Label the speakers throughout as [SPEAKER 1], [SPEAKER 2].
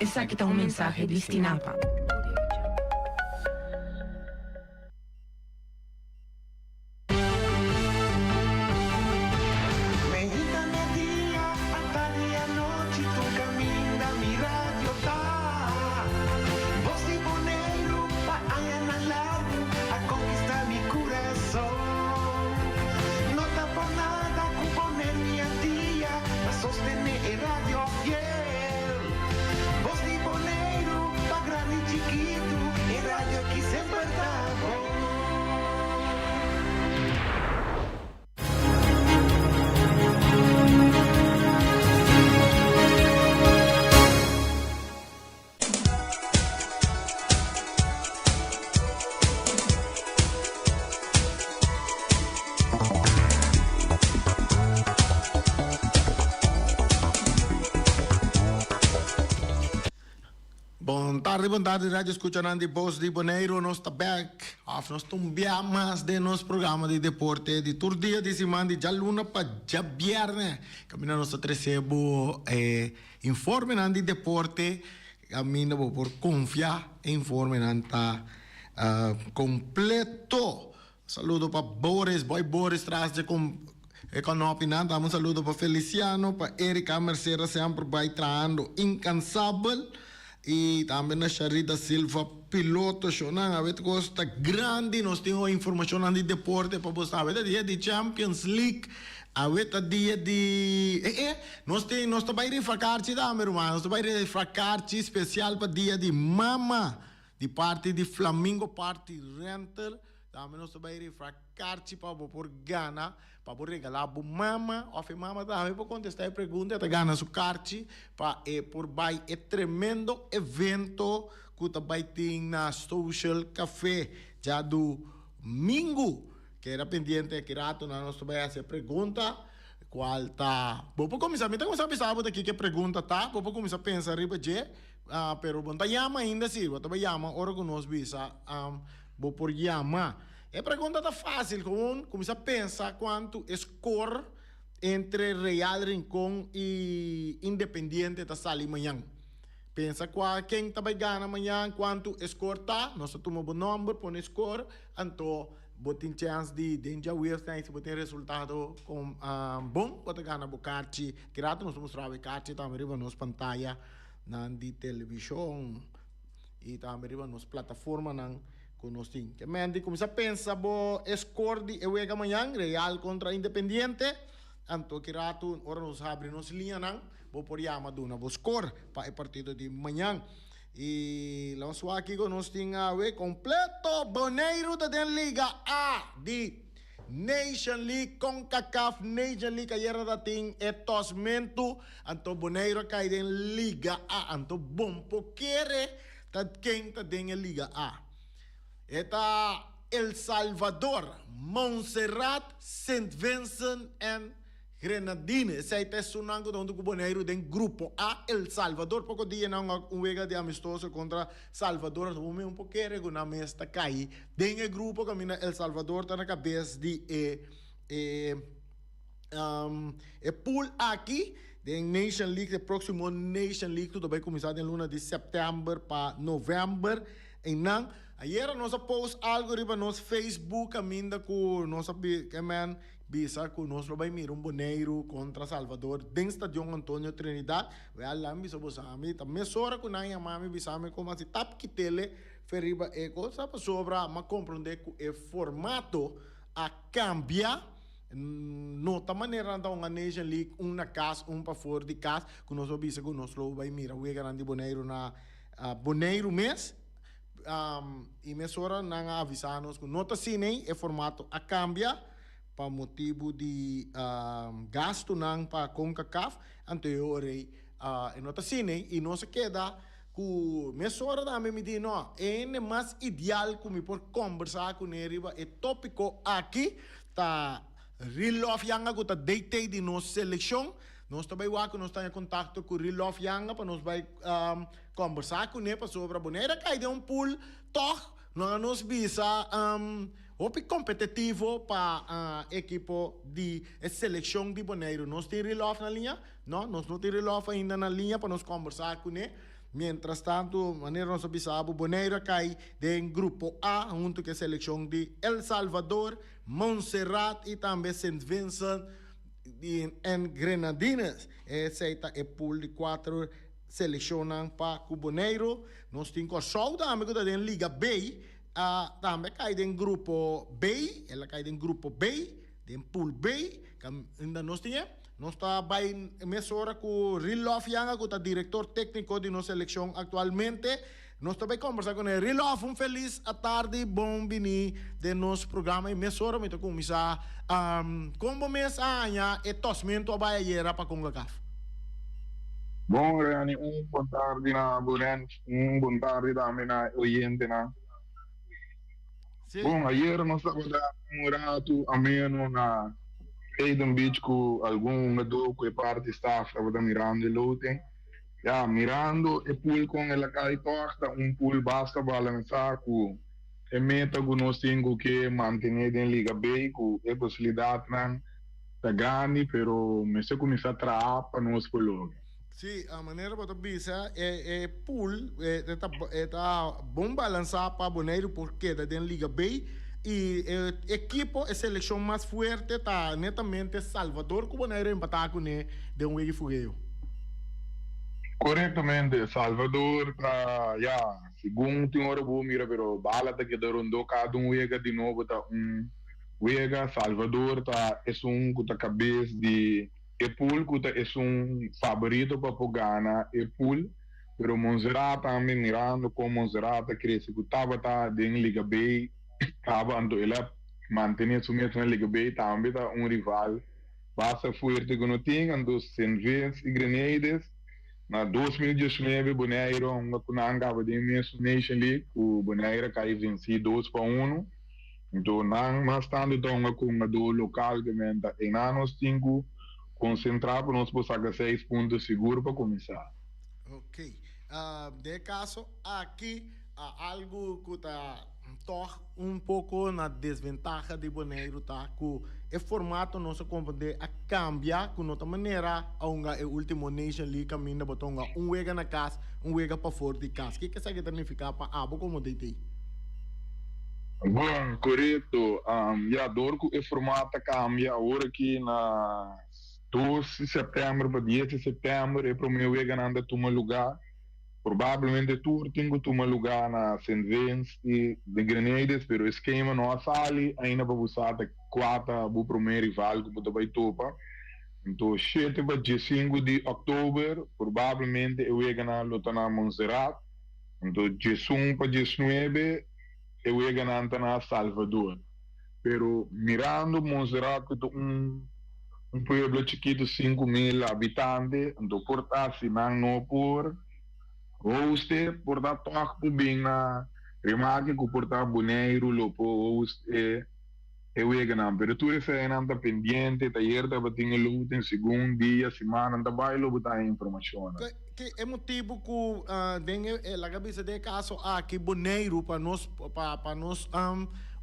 [SPEAKER 1] Esaki ta un mensahe di Stinapa.
[SPEAKER 2] Bon tardi, bon tardi radio escuchanan di Bos di Boneiru. Nos ta bek of nos ta un bia mas den nos programa di deporte di tur dia di siman di djaluna pa djabierne. Caminda nos ta trece bo e informenan di deporte caminda bo por confia e informenan ta completo. Saludo pa Boris, Boy Boris tras dje e konopinan. Dame un saludo pa Feliciano, pa Erika Mercera semper bai trahando incansabel y tambe na Sharida Silva piloto. Shownan a wet cos ta grandi. Nos tin hoy informacionnan di deporte pa bo sa. Awe ta dia di Champions League. Awe ta dia di eh eh nos tin nos ta bai rifa karchi tambe ruman. Nos ta bai rifa karchi special pa dia di mama di parti di Flamingo Party Rental. Tambe nos ta bai rifa karchi pa bo por gana, pa bo regalá bo mama òf e mama tambe por kontestá e pregunta, e ta gana su karchi pa e por bai e tremendo evento ku ta bai tin na Social Café djadumingu. Keda pendiente aki ratonan nos ta bai hasi e pregunta kual ta. Bo por kuminsá, mi ta kuminsá bisa bo ta kiko e pregunta ta, bo por kuminsá pensa riba dje, pero bo no ta yama ainda si, bo ta bai yama ora ku nos bisa. Bo por yama. E pregunta ta fácil, gewoon cuminsa pensa cuantu e score entre Real Rincon y Independiente ta sali mañan. Pensa cua ken ta bay gana mañan, cuantu e score ta, nos ta tuma bo nomber, pone score, anto bo tin chance di den djaweers si bo tin resultado con bon, bo ta gana bo karchi. Ki rato nos ta mustra bo e karchi tambe riba nos pantaya nan di television. y tambe riba nos plataformanan cu nos tin. Ke men di cuminsa pensa bo e score di e wega mañan, Real contra Independiente, anto ki rato ora nos habri nos liñanan bo por yama duna bo score pa e partido di mañan. Y la nos wak kico nos tin awe completo, Boneiru ta den Liga A di Nation League, Concacaf Nation League, ayera ta tin e tosmentu. Anto Boneiru a kai den Liga A. Anto bon por kere ta ken ta den e Liga A. E ta El Salvador, Montserrat, Sint Vincent en Grenadine. Esei ta esunnan ku ta huntu ku Boneiru den Grupo A. El Salvador poko dianan a un wega di amistoso kontra Salvador. Anto bo mes por kere ku nan mes ta kai den e grupo kaminda El Salvador ta na kabes di e e. E pool aki den Nation League, e proximo Nation League cu ta bay cuminsa den luna di september pa november. Eynan, ayera nos a post algo riba nos Facebook caminda cu nos a men bisa cu nos lo bay mira un Boneiru contra Salvador den Stadion Antonio Trinidad. Wel, laat mi bisa boso ami, ta mesora cu nan yama mi bisa mi como asi tap kitele fe riba e cosa pasobra m'a comprende cu e formato a cambia. No ta manera nan ta hunga Nation League un na cas un pafor di cas cu nos lo bisa cu nos lo bay mira weganan di Boneiru na Boneiru mes y mesora nan a avisa nos cu no ta asina ey e formato a cambia pa motibu di gastonan pa Concacaf anto e ora ey e no ta asina ey y nos a keda cu mesora tambe mi di no e hende mas ideal cu mi por combersa cune riba e topico aki Ta Rilof Yanga ku ta DT di nos selekshon. Nos ta bai wak ku nos ta den kontakto ku Rilof Yanga pa nos bai kombersá kuné pasobra Bonaire a kai den un pool tòg no a nos bisa hopi kompetitivo pa ekipo di e selekshon di Boneiru. Nos tin Rilof na liña? No, nos no tin Rilof ainda na liña pa nos kombersá kuné. Mientrastantu, manera nos a bisa bo, Boneiru a kai den Grupo A huntu ku e selekshon di El Salvador, Montserrat i tambe Sint Vincent en Grenadines. Esei ta e pool di kuater selekshonnan pa ku Boneiru. Nos tin Kòrsou tambe ku ta den Liga B, a tambe a kai den Grupo B, el a kai den Grupo B, den Pool B, kaminda nos tin e. Nos ta bai mesora ku Rilof Yanga ku ta direktor tékniko di nos selekshon aktualmente. Nos ta bai kombersá kuné. Rilof, un felis atardi, bon bini den nos programa i mesora mi ta kuminsá. Kon bo mes a haña e tòsmentu a bai ayera pa Concacaf?
[SPEAKER 3] Bon Reni, un bon tardi na bo Rens, un bon tardi tambe na e oyentenan. Bon, ayer nos tabata un ratu ameno na Eden Beach ku algun hungadó ku e parti staff tabata mirando e loting. Ya, mirando e pool kon el a kai tòg ta un pool basta balansá ku e meta ku nos tin ku ke mantené den Liga B ku e posibilidatnan ta grandi pero mester kuminsá traha pa nos por logra.
[SPEAKER 2] Sí, a manera bo ta bisa e e pool e ta e ta bon balansá pa Boneiru por keda den Liga B i e ekipo e selekshon mas fuerte ta netamente Salvador ku Boneiru a empatá kuné den un wega di fugeo.
[SPEAKER 3] Korektamente, Salvador ta ya segun tin ora bo mira pero bala ta keda rondó kada un wega di nobo ta un wega Salvador ta esun ku ta kabes di E pool cu ta esun favorito pa por gana e pool, pero Montserrat tambe mirando con Montserrat ta crece cu tabata den Liga B caba anto el a mantene su mes na Liga B tambe ta un rival basta fuerte cu no tin anto Sint Vince y Grenades na 2019 Bonaire a hunga cu nan caba den mesun Nation League cu Bonaire a cay venci 2-1. Anto nan mas tantu ta hunga ku hungadó lokal ke men ta einan nos tin ku konsentrá pa nos por saka seis punto sigur pa kuminsá.
[SPEAKER 2] Ok. Den e kaso aki algu ku ta tòg un poko na desventaha di Boneiru ta ku e formato nos a komprendé a kambia ku no ta manera a hunga e último Nation League kaminda bo ta hunga un wega na kas, un wega pafor di kas. Kiko esaki ta nifiká pa abo komo DT?
[SPEAKER 3] Bon, korekto. Ya, dor ku e format ta kambia awor aki na 2 di sèptèmber pa 10 di sèptèmber e promé weganan ta tuma lugá. Probablemente tur tin ku tuma lugá na Sint Vince i de Grenades, pero e skema no a sali ainda pa bo sa ta kua ta bo promé rival ku bo ta bai topa. Anto 7 pa 15 di òktober probablemente e weganan lo ta na Montserrat. Anto 11 pa 19 e weganan ta na Salvador. Pero mirando Montserrat ku ta un un pueblo chikitu 5000 habitante, anto por ta si nan no por host e, por ta tòg por bin na remarke ku por ta Boneiru lo por host e e weganan. Pero tur eseinan ta pendiente, tayer tabatin e loten segun dia, simannan ta bai lo bo ta haña informashonnan.
[SPEAKER 2] Ki e motibu ku den e laga bisa den e kaso aki Boneiru pa nos pa nos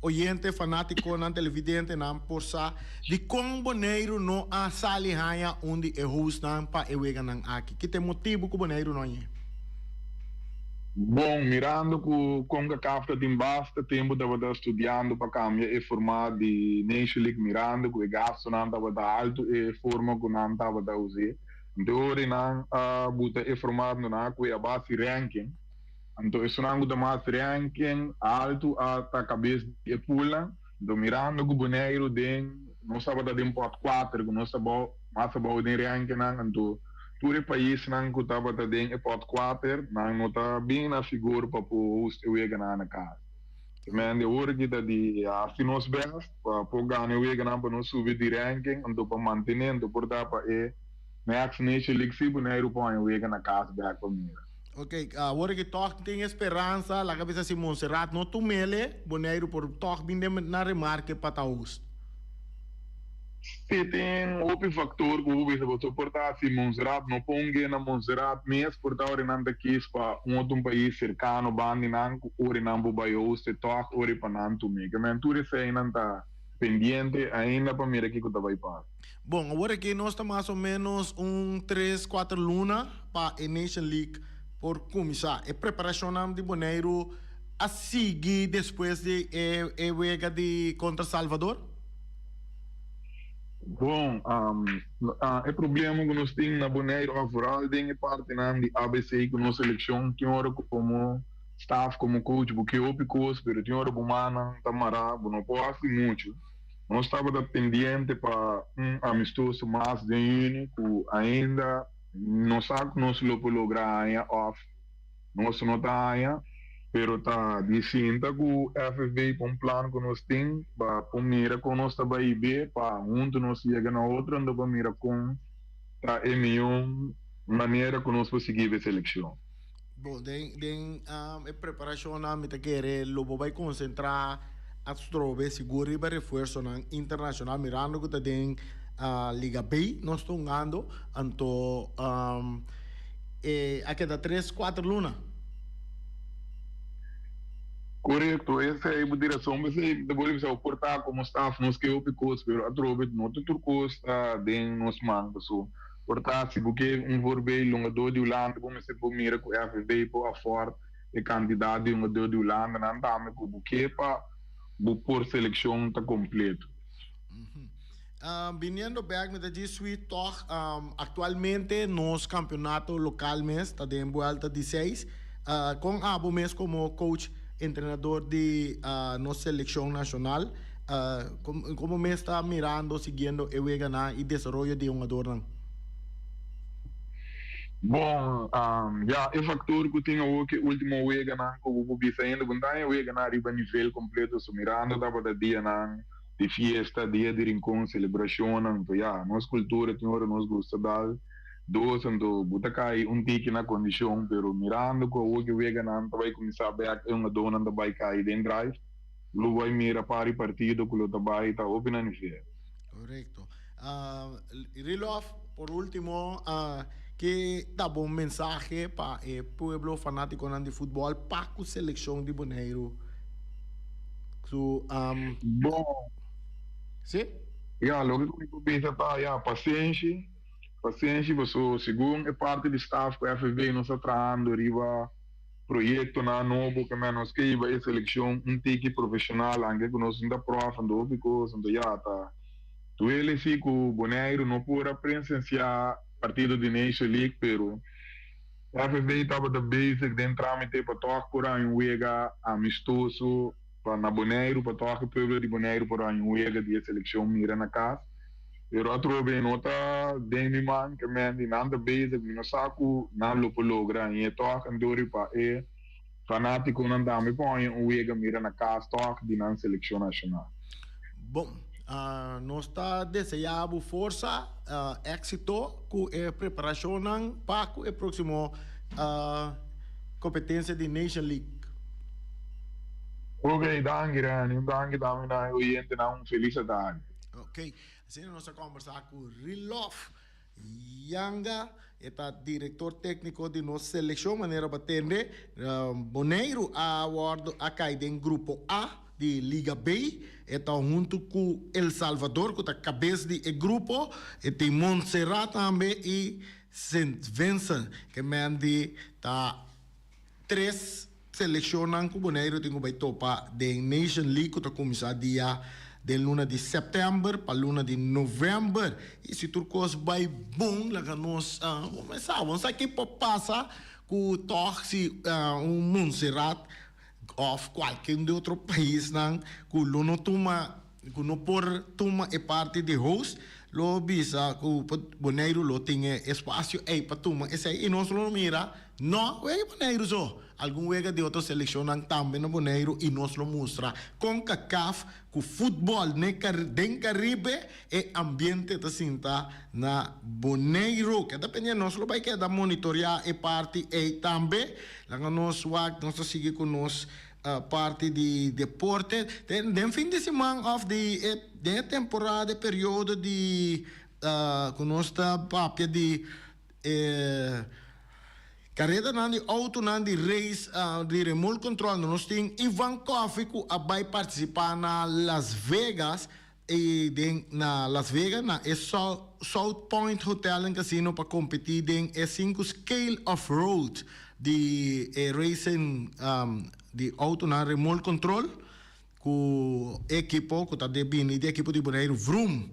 [SPEAKER 2] oyente fanatikonan televidentenan por sa dikon Boneiru no a sali haña un di e hostnan pa e weganan aki? Ki ta e motibu ku Boneiru no hañ'é?
[SPEAKER 3] Bon, mirando ku Concacaf ta tin basta tempu tabata studiando pa kambia e format di Nation League mirando ku e gastunan tabata altu e forma ku nan tabata us'é. Anto ora nan a buta e format no nan a kue a base ranking. Anto esunnan ku ta mas ranking altu a ta kabes di e poolnan. Anto mirando ku Boneiru den nos tabata den pot kuater ku nos ta bou mas abou den rankingnan anto tur e paisnan ku tabata den e pot kuater nan no ta bin na figura pa por host e weganan na kas. Men de ora ki ta di hasi nos best pa por gana e weganan pa nos subi di ranking anto pa mantene anto por ta pa e next Nation League si Boneiru por haña wega na kas bek pa mira.
[SPEAKER 2] Ok, awor ki tog tin e speransa, laga bisa si Montserrat no tumele, Boneiru por tog bin den na remarke pa ta host.
[SPEAKER 3] Si tin hopi factor cu bo bisa boso por ta si Montserrat no ponge na Montserrat mes por ta ora nan ta kies pa un otro un pais cercano bandi nan cu ora nan por bay host e tog ora pa nan tume. Ke men tur eseinan ta pendiente ainda pa mira kico ta bay pasa.
[SPEAKER 2] Bon, awor aki nos ta mas o menos un tres, cuater luna pa e Nation League. por kuminsá. E preparashonnan di Boneiru a sigui despues di e e wega di kontra Salvador?
[SPEAKER 3] Bon, e problema ku nos tin na Boneiru òf vooral den e partinan di ABC ku nos selekshon tin ora komo staf, komo coach bo ke hopi kos pero tin ora bo mannan ta mará, bo no por hasi muchu. Nos tabata pendiente pa un amistoso mas den yüni ku ainda no sa ku nos lo por logra haña òf nos no ta haña, pero ta di sinta ku FFB pa un plan ku nos tin pa por mira kon nos ta bai be pa huntu nos yega na otro anto pa mira kon ta e mihó manera ku nos por sigui be selekshon.
[SPEAKER 2] Bon, den den e preparashonnan mi ta kere lo bo bai konsentrá atrobe sigur riba refuersonan internashonal mirando ku ta den Liga B nos ta hungando anto e a keda tres kuater luna.
[SPEAKER 3] Korekto, esei bo tin rason p'esei mi ta bolbe bisa bo por ta komo staf nos ke hopi kos pero atrobe no ta tur kos ta den nos man paso Por ta si bo ke un voorbeeld hungadó di Hulanda bo mester por mira ku FFB por afford e kantidat di hungadó di Hulanda nan tambe ku bo ke pa bo por selekshon ta kompleto.
[SPEAKER 2] Biniendo bek mi ta djis sweet tog aktualmente nos kampionato lokal mes ta den buelta di seis kon abo mes komo coach entrenador di nos selekshon nashonal Como mes ta mirando, siguiendo e weganan y desaroyo di e hungadornan?
[SPEAKER 3] Bon, ya, e factor cu tin awor cu e ultimo weganan cu bo por bisa ainda bo no ta haña weganan riba nivel completo, so mirando tabata dianan di fiesta, dia di Rincon, celebracionnan, anto ya, nos cultura tin ora nos gusta dal dos, anto bo ta cay un tiki na condicion, pero mirando cu awor cu e weganan ta bay cuminsa bek, e hungadornan ta bay cay den drive. Lo bai mira par di partido cu lo ta bai ta hopi na nivel.
[SPEAKER 2] Correcto. Rilof, por ultimo, ke ta bo mensahe pa e pueblo fanaticonan di futbol pa cu seleccion di Boneiru su.
[SPEAKER 3] Bon.
[SPEAKER 2] Si?
[SPEAKER 3] Ya, loke cu mi por bisa ta, ya, pasenshi, pasenshi paso segun e parti di staf cu FFB nos ta trahando riba. Proyektonan nobo ke men nos ke hiba e selekshon un tiki profeshonal anke ku nos no ta prof anto hopi kos anto ya ta duele si ku Boneiru no por a presensiá partido di Nation League pero FFB tabata bezig den tramite pa tòg por haña un wega amistoso pa na Boneiru pa tòg e pueblo di Boneiru por haña un wega di e selekshon mira na kas. Pero atrobe no ta den mi man ke men di nan ta bezig mi no sa ku nan lo por logra i e tòg en dori pa e fanatikonan tambe por haña un wega mira na kas tòg di nan selekshon nashonal.
[SPEAKER 2] Bon, nos ta deseá bo forsa, éksito ku e preparashonnan pa ku e próksimo kompetensia di Nation League.
[SPEAKER 3] Ok, danki Reni, un danki tambe na e oyentenan, un felis atardi.
[SPEAKER 2] Ok, asina nos a kombersá ku Rilof Yanga, e ta direktor tékniko di nos selekshon, manera bo a tende, Boneiru a wòrdu a kai den grupo A di Liga B, e ta huntu ku El Salvador ku ta kabes di e grupo, e tin Montserrat tambe i Sint Vincent, ke men di ta Tres selekshonnan ku Boneiru tin ku bai topa den Nation League ku ta kuminsá dia den luna di sèptèmber pa luna di novèmber. I si tur kos bai bon laga nos kuminsá. Bo no sa ke por pasa ku tòg si un Montserrat òf kualke un di otro paisnan ku lo no tuma ku no por tuma e parti di host lo bisa ku Boneiru lo tin e espasio ei pa tuma esei i nos lo mira No wega di Boneiru so, algun wega di otro selekshonnan tambe na Boneiru i nos lo mustra Concacaf ku futbòl den Karibe e ambiente ta sinta na Boneiru. Keda pendiente, nos lo bai keda monitoreá e parti ei tambe. Laga nos wak, nos ta sigui ku nos parti di deporte. Den fin di siman òf di e den e temporada, e periodo di ku nos ta papia di E karedanan di outonan di race di remote control nos tin Ivan Coffey ku a bai partisipá na Las Vegas i den na Las Vegas na e South Point Hotel and Casino pa kompetí den e sinku Scale of Road. di e racing di autonan remote control ku ekipo ku ta de bini di ekipo di Boneiru Vroom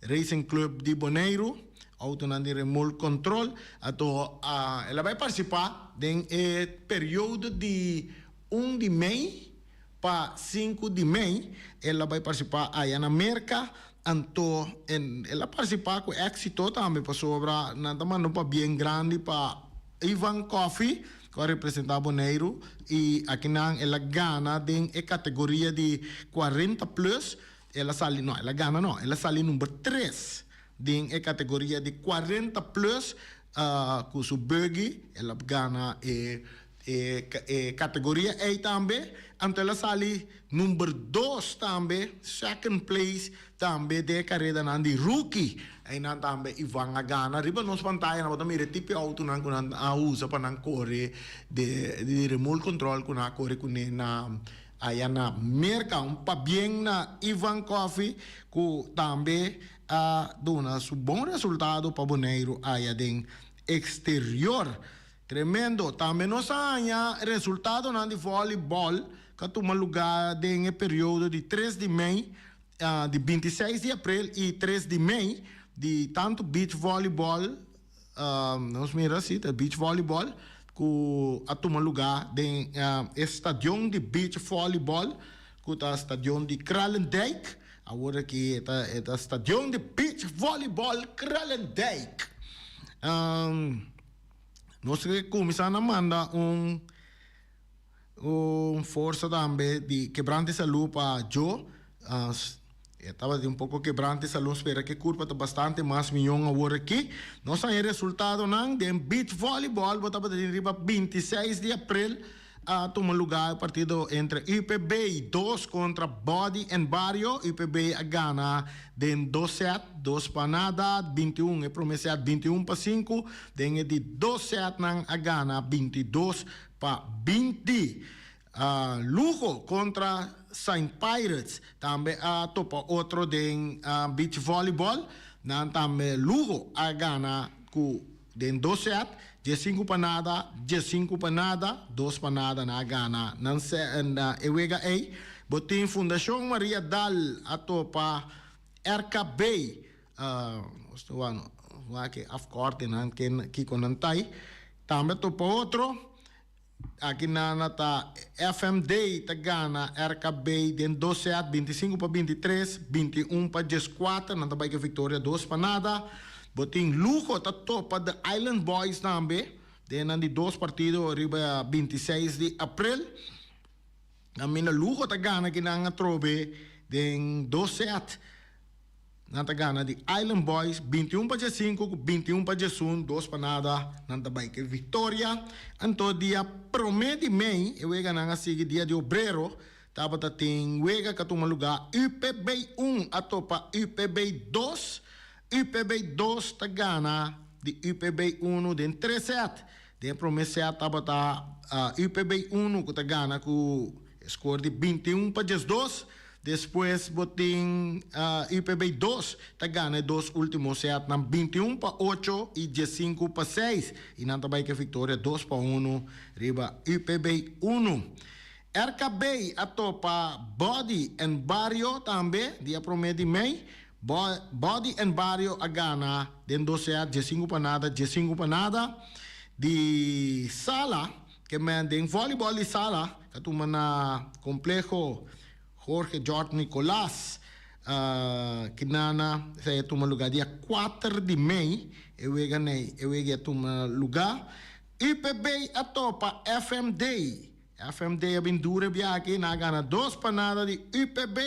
[SPEAKER 2] Racing Club di Boneiru autonan di remote control anto el a bai partisipá den e periodo di un di mei pa sinku di mei el a bai partisipá aya na Merka anto el a partisipá ku éksito tambe pasobra nan ta manda un pabien grandi pa Ivan Coffie ku a representá Boneiru i akinan el a gana den e kategoria di 40 plus. El a sali, no, el a gana no, el a sali number tres den e kategoria di 40 plus ku su buggy. El a gana e e kategoria ei tambe. Anto el a sali number dos tambe, second place tambe den e karedanan di rookie. Einan tambe Ivan a gana. Riba nos pantaya nan bo ta mira e tipo autonan ku nan a usa pa nan kore di remote control ku nan a kore kuné na aya na Merka. Un pabien na Ivan Coffie ku tambe a duna su bon resultado pa Boneiru aya den exterior. Tremendo! Tambe nos a haña resultadonan di volleyball ku a tuma lugá den e periodo di tres di mei, di 26 di aprel i 3 di mei, di tantu beach volleyball, nos mira si ta beach volleyball, ku a tuma lugá den e stadion di beach volleyball ku ta stadion di Kralendijk. Awor aki e ta e ta stadion di beach volleyball Kralendijk. Nos ke kuminsá na manda un un forsa tambe di kebrante salú pa Joe. E tabatin un poko kebrante salú, spera ku e kurpa ta bastante mas mion awor aki. Nos haña e resultadonan den beach volleyball bo tabatin riba 26 di aprel. A tuma lugá e partido entre UPB dos kontra Body en Bario. UPB a gana den dos sèt, dos pa nada, 21 e promé sèt 21-5. Den e di dos sèt nan a gana 22-20. Lugo kontra Saint Pirates tambe a topa otro den beach volleyball. Nan tambe Lugo a gana ku Den dos sèt, 15-0, 15-0, 2-0 nan a gana nan na e wega ei. Bo tin Fundashon Maria Dal a topa RKB. Nos ta wak e afkortingnan kiko nan ta ei. Tambe a topa otro. Aki nan ta FMD ta gana RKB den dos sèt, 25-23, 21-14. Nan ta bai ku e viktoria 2-0. Bo tin Lugo ta topa The Island Boys tambe den nan di dos partido riba 26 di aprel. Nan mina Lugo ta gana kinan atrobe den dos sèt. Nan ta gana di Island Boys 21-15 ku 21-11, 2-0 nan ta bai ku e viktoria. Anto dia promé di mei e weganan a sigui dia di obrero tabata tin wega ku a tuma lugá UPB 1 a topa UPB 2. UPB 2 ta gana di UPB 1 den tres sèt. Den e promé sèt tabata UPB 1 ku ta gana ku e skor di 21-12. Despues bo tin UPB 2 ta gana e dos ultimo setnan 21-8 i 15-6 i nan ta bai ku e viktoria 2-1 riba UPB 1. RKB a topa Body en Bario tambe dia promé di mei. Body en Bario a gana den dos set 15-0, 15-0. Di sala ke men den vòlibòl di sala ta tuma na Kompleho Jorge George Nicolaas Kinana esei a tuma lugá dia 4 di mei e wega nei e wega a tuma lugá. UPB a topa FMD. FMD a bin duro e biaha aki nan a gana 2-0 di UPB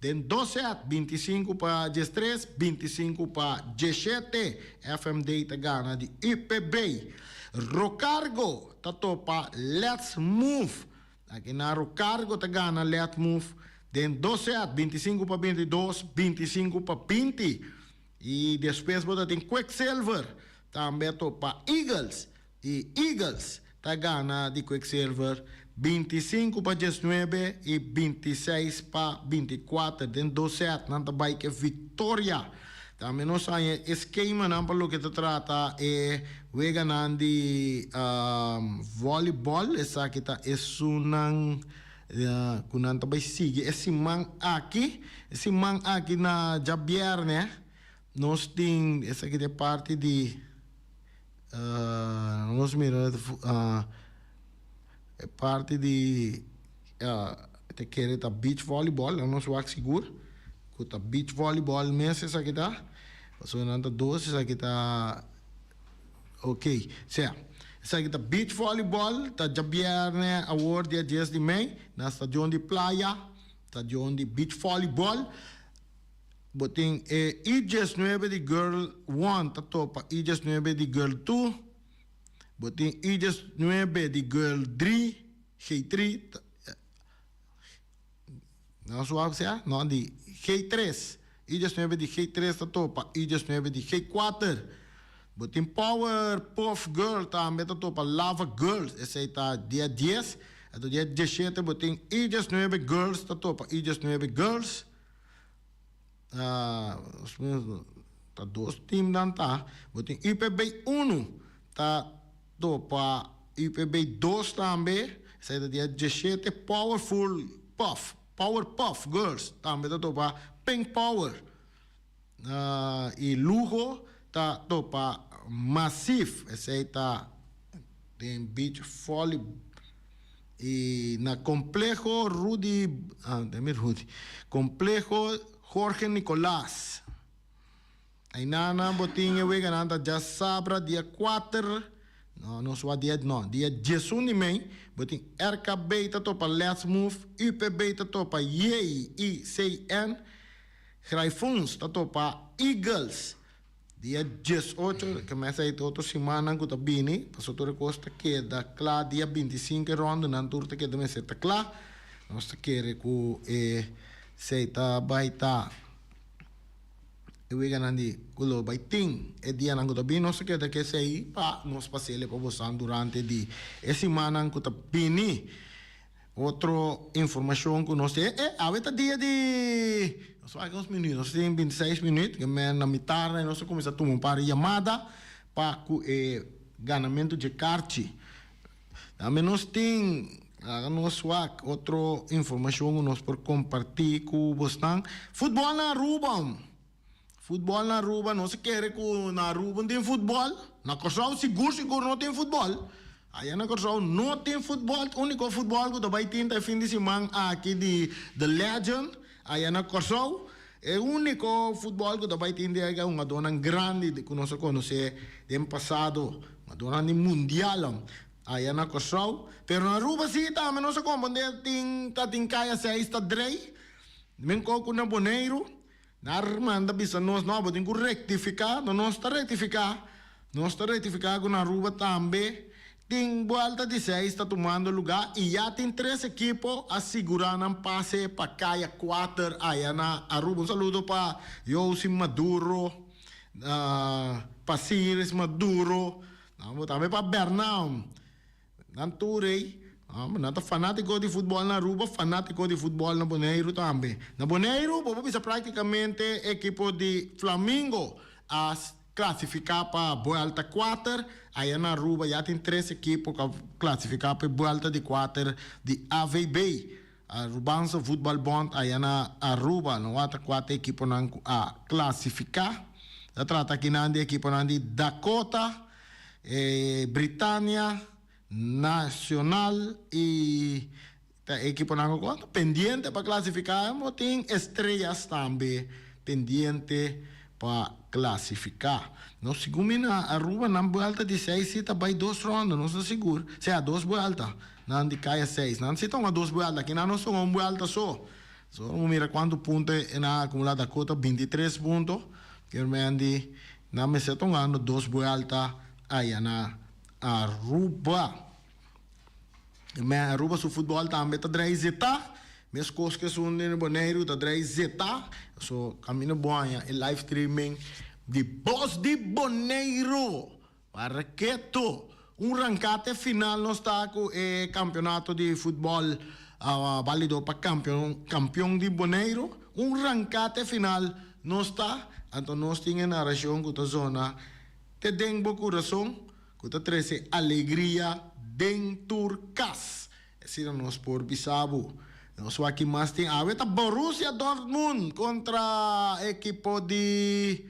[SPEAKER 2] den dos sèt, 25-13, 25-17. FMD ta gana di UPB. Rocargo ta topa Let's Move. Aki na Rocargo ta gana Let's Move den dos sèt, 25-22, 25-20. I despues bo ta tin Quicksilver tambe a topa Eagles. I Eagles ta gana di Quicksilver 25-19 i 26-24 den dos sèt. Nan ta bai ku e viktoria. Tambe nos a haña e skemanan pa loke ta trata e weganan di volleyball. Esaki ta esunnan ku nan ta bai sigui e siman aki. E siman aki na djabièrnè nos tin esaki ta e parti di nos mira e parti di ta kere ta beach volleyball nos wak sigur. Ku ta beach volleyball mes esaki ta, pasobra nan ta dos esaki ta ok. Sea, esaki ta beach volleyball, ta djabièrnè awor dia dies di mei na stadion di Playa, stadion di beach volleyball. Bo tin e I diesnuebe di girl one ta topa I diesnuebe di girl two, bo tin I diesnuebe di girl dri, G tri. Nos wou sea, no, di G tres. I diesnuebe di G tres ta topa I diesnuebe di G kuater. Bo tin Power Puff Girl tambe ta topa Lava Girls, esei ta dia dies. Anto dia dieshete bo tin I diesnuebe Girls ta topa I diesnuebe Girls. Ta dos team nan ta. Bo tin UPB unu ta topa UPB dos tambe. Esei ta dia diesshete. Powerful Puff, Power Puff Girls tambe ta topa Pink Power. I Luho ta topa Massive. Esei ta den beach volley. I na Compleho Rudy, ah, demi Rudy, Compleho Jorge Nicolas. Ainana bo tin e weganan ta djasabra dia kuater, no, no sua dia, no, dia diesun di mei, bo tin RKB ta topa Let's Move, UPB ta topa JICN, Graifuns ta topa Eagles. Dia diesocho, ke mes ei ta otro simannan ku ta bini, pasobra tur e kos ta keda kla dia bintisinko e rondanan tur ta keda mester ta kla. Nos ta kere ku e sei ta bai ta e weganan di ku lo bai tin e dianan ku ta bini. Nos ta keda ke esei pa nos pas'el pa bosan durante di e simannan ku ta bini. Otro informacion cu nos tin, e awe ta dia di, nos wak uns minuut, nos tin bintiseis minuut, ke men na mitar nos ta cuminsa tuma un par di yamada pa cu e ganamento dje karchi. Tambe nos tin, laga nos wak otro informacion cu nos por comparti cu bosnan, futbol na Aruba, futbol na Aruba, nos a kere cu na Aruba no tin futbol, na Corsou sigur sigur no tin futbol. Aya na Kòrsou no tin futbòl, úniko futbòl ku ta bai tin ta e fin di siman aki di The Legend aya na Kòrsou. E úniko futbòl ku ta bai tin di e hungadónan grandi ku nos a konosé den pasado, hungadónan di mundial aya na Kòrsou. Pero na Aruba sí tambe nos a komprondé tin ta tin kaya seis ta drei, men koko na Boneiru. Nan manda bisa nos, no, bo tin ku rektifiká. No, nos ta rektifiká. Nos ta rektifiká ku na Aruba tambe tin buelta di seis ta tumando lugá i ya tin tres ekipo a sigurá nan pase pa kaya kuater aya na Aruba. Un saludo pa Josi Maduro, pa Cires Maduro, tambe pa Bernau. Nan tur ei, nan ta fanátiko di futbòl na Aruba, fanátiko di futbòl na Boneiru tambe. Na Boneiru bo por bisa práktikamente ekipo di Flamingo a klasifiká pa buèlta kuater. Aya na Aruba ya tin tres ekipo ku a klasifiká pa e buèlta di kuater di AVB, Arubaanse Voetbalbond, aya na Aruba. No a ta kuater ekiponan ku a klasifiká. Ta trata akinan di ekiponan di Dakota. E Britania, Nacional y ta ekiponan cu ta pendiente pa clasifica. Bo tin Estrellas tambe pendiente pa clasifica. No segun mi na Aruba nan buelta di seis si ta bay dos ronda, no ta sigur. Sea dos buelta nan di caya seis. Nan si ta hunga dos buelta, aki nan nos ta hunga un buelta so. So bo mira cuanto punto e nan a acumula Dakota bintitres punto. Kier men di Nan mester ta hungando dos buelta aya na Aruba. Me Aruba su futbol tambe ta drei zeta, mescos cu esun di Boneiru ta drei zeta. So caminda bo haña e live streaming di Bos di Boneiru. Paraketo! Un rankate final nos ta cu e campeonato di futbol balido pa campeon di Boneiru. Un rankate final nos ta. Anto nos tin e narashon ku ta zona te den bo kurason, ku ta trese alegria den tur kas. Asina nos por bisa bo. Nos wak ki mas tin awe ta Borussia Dortmund kontra ekipo di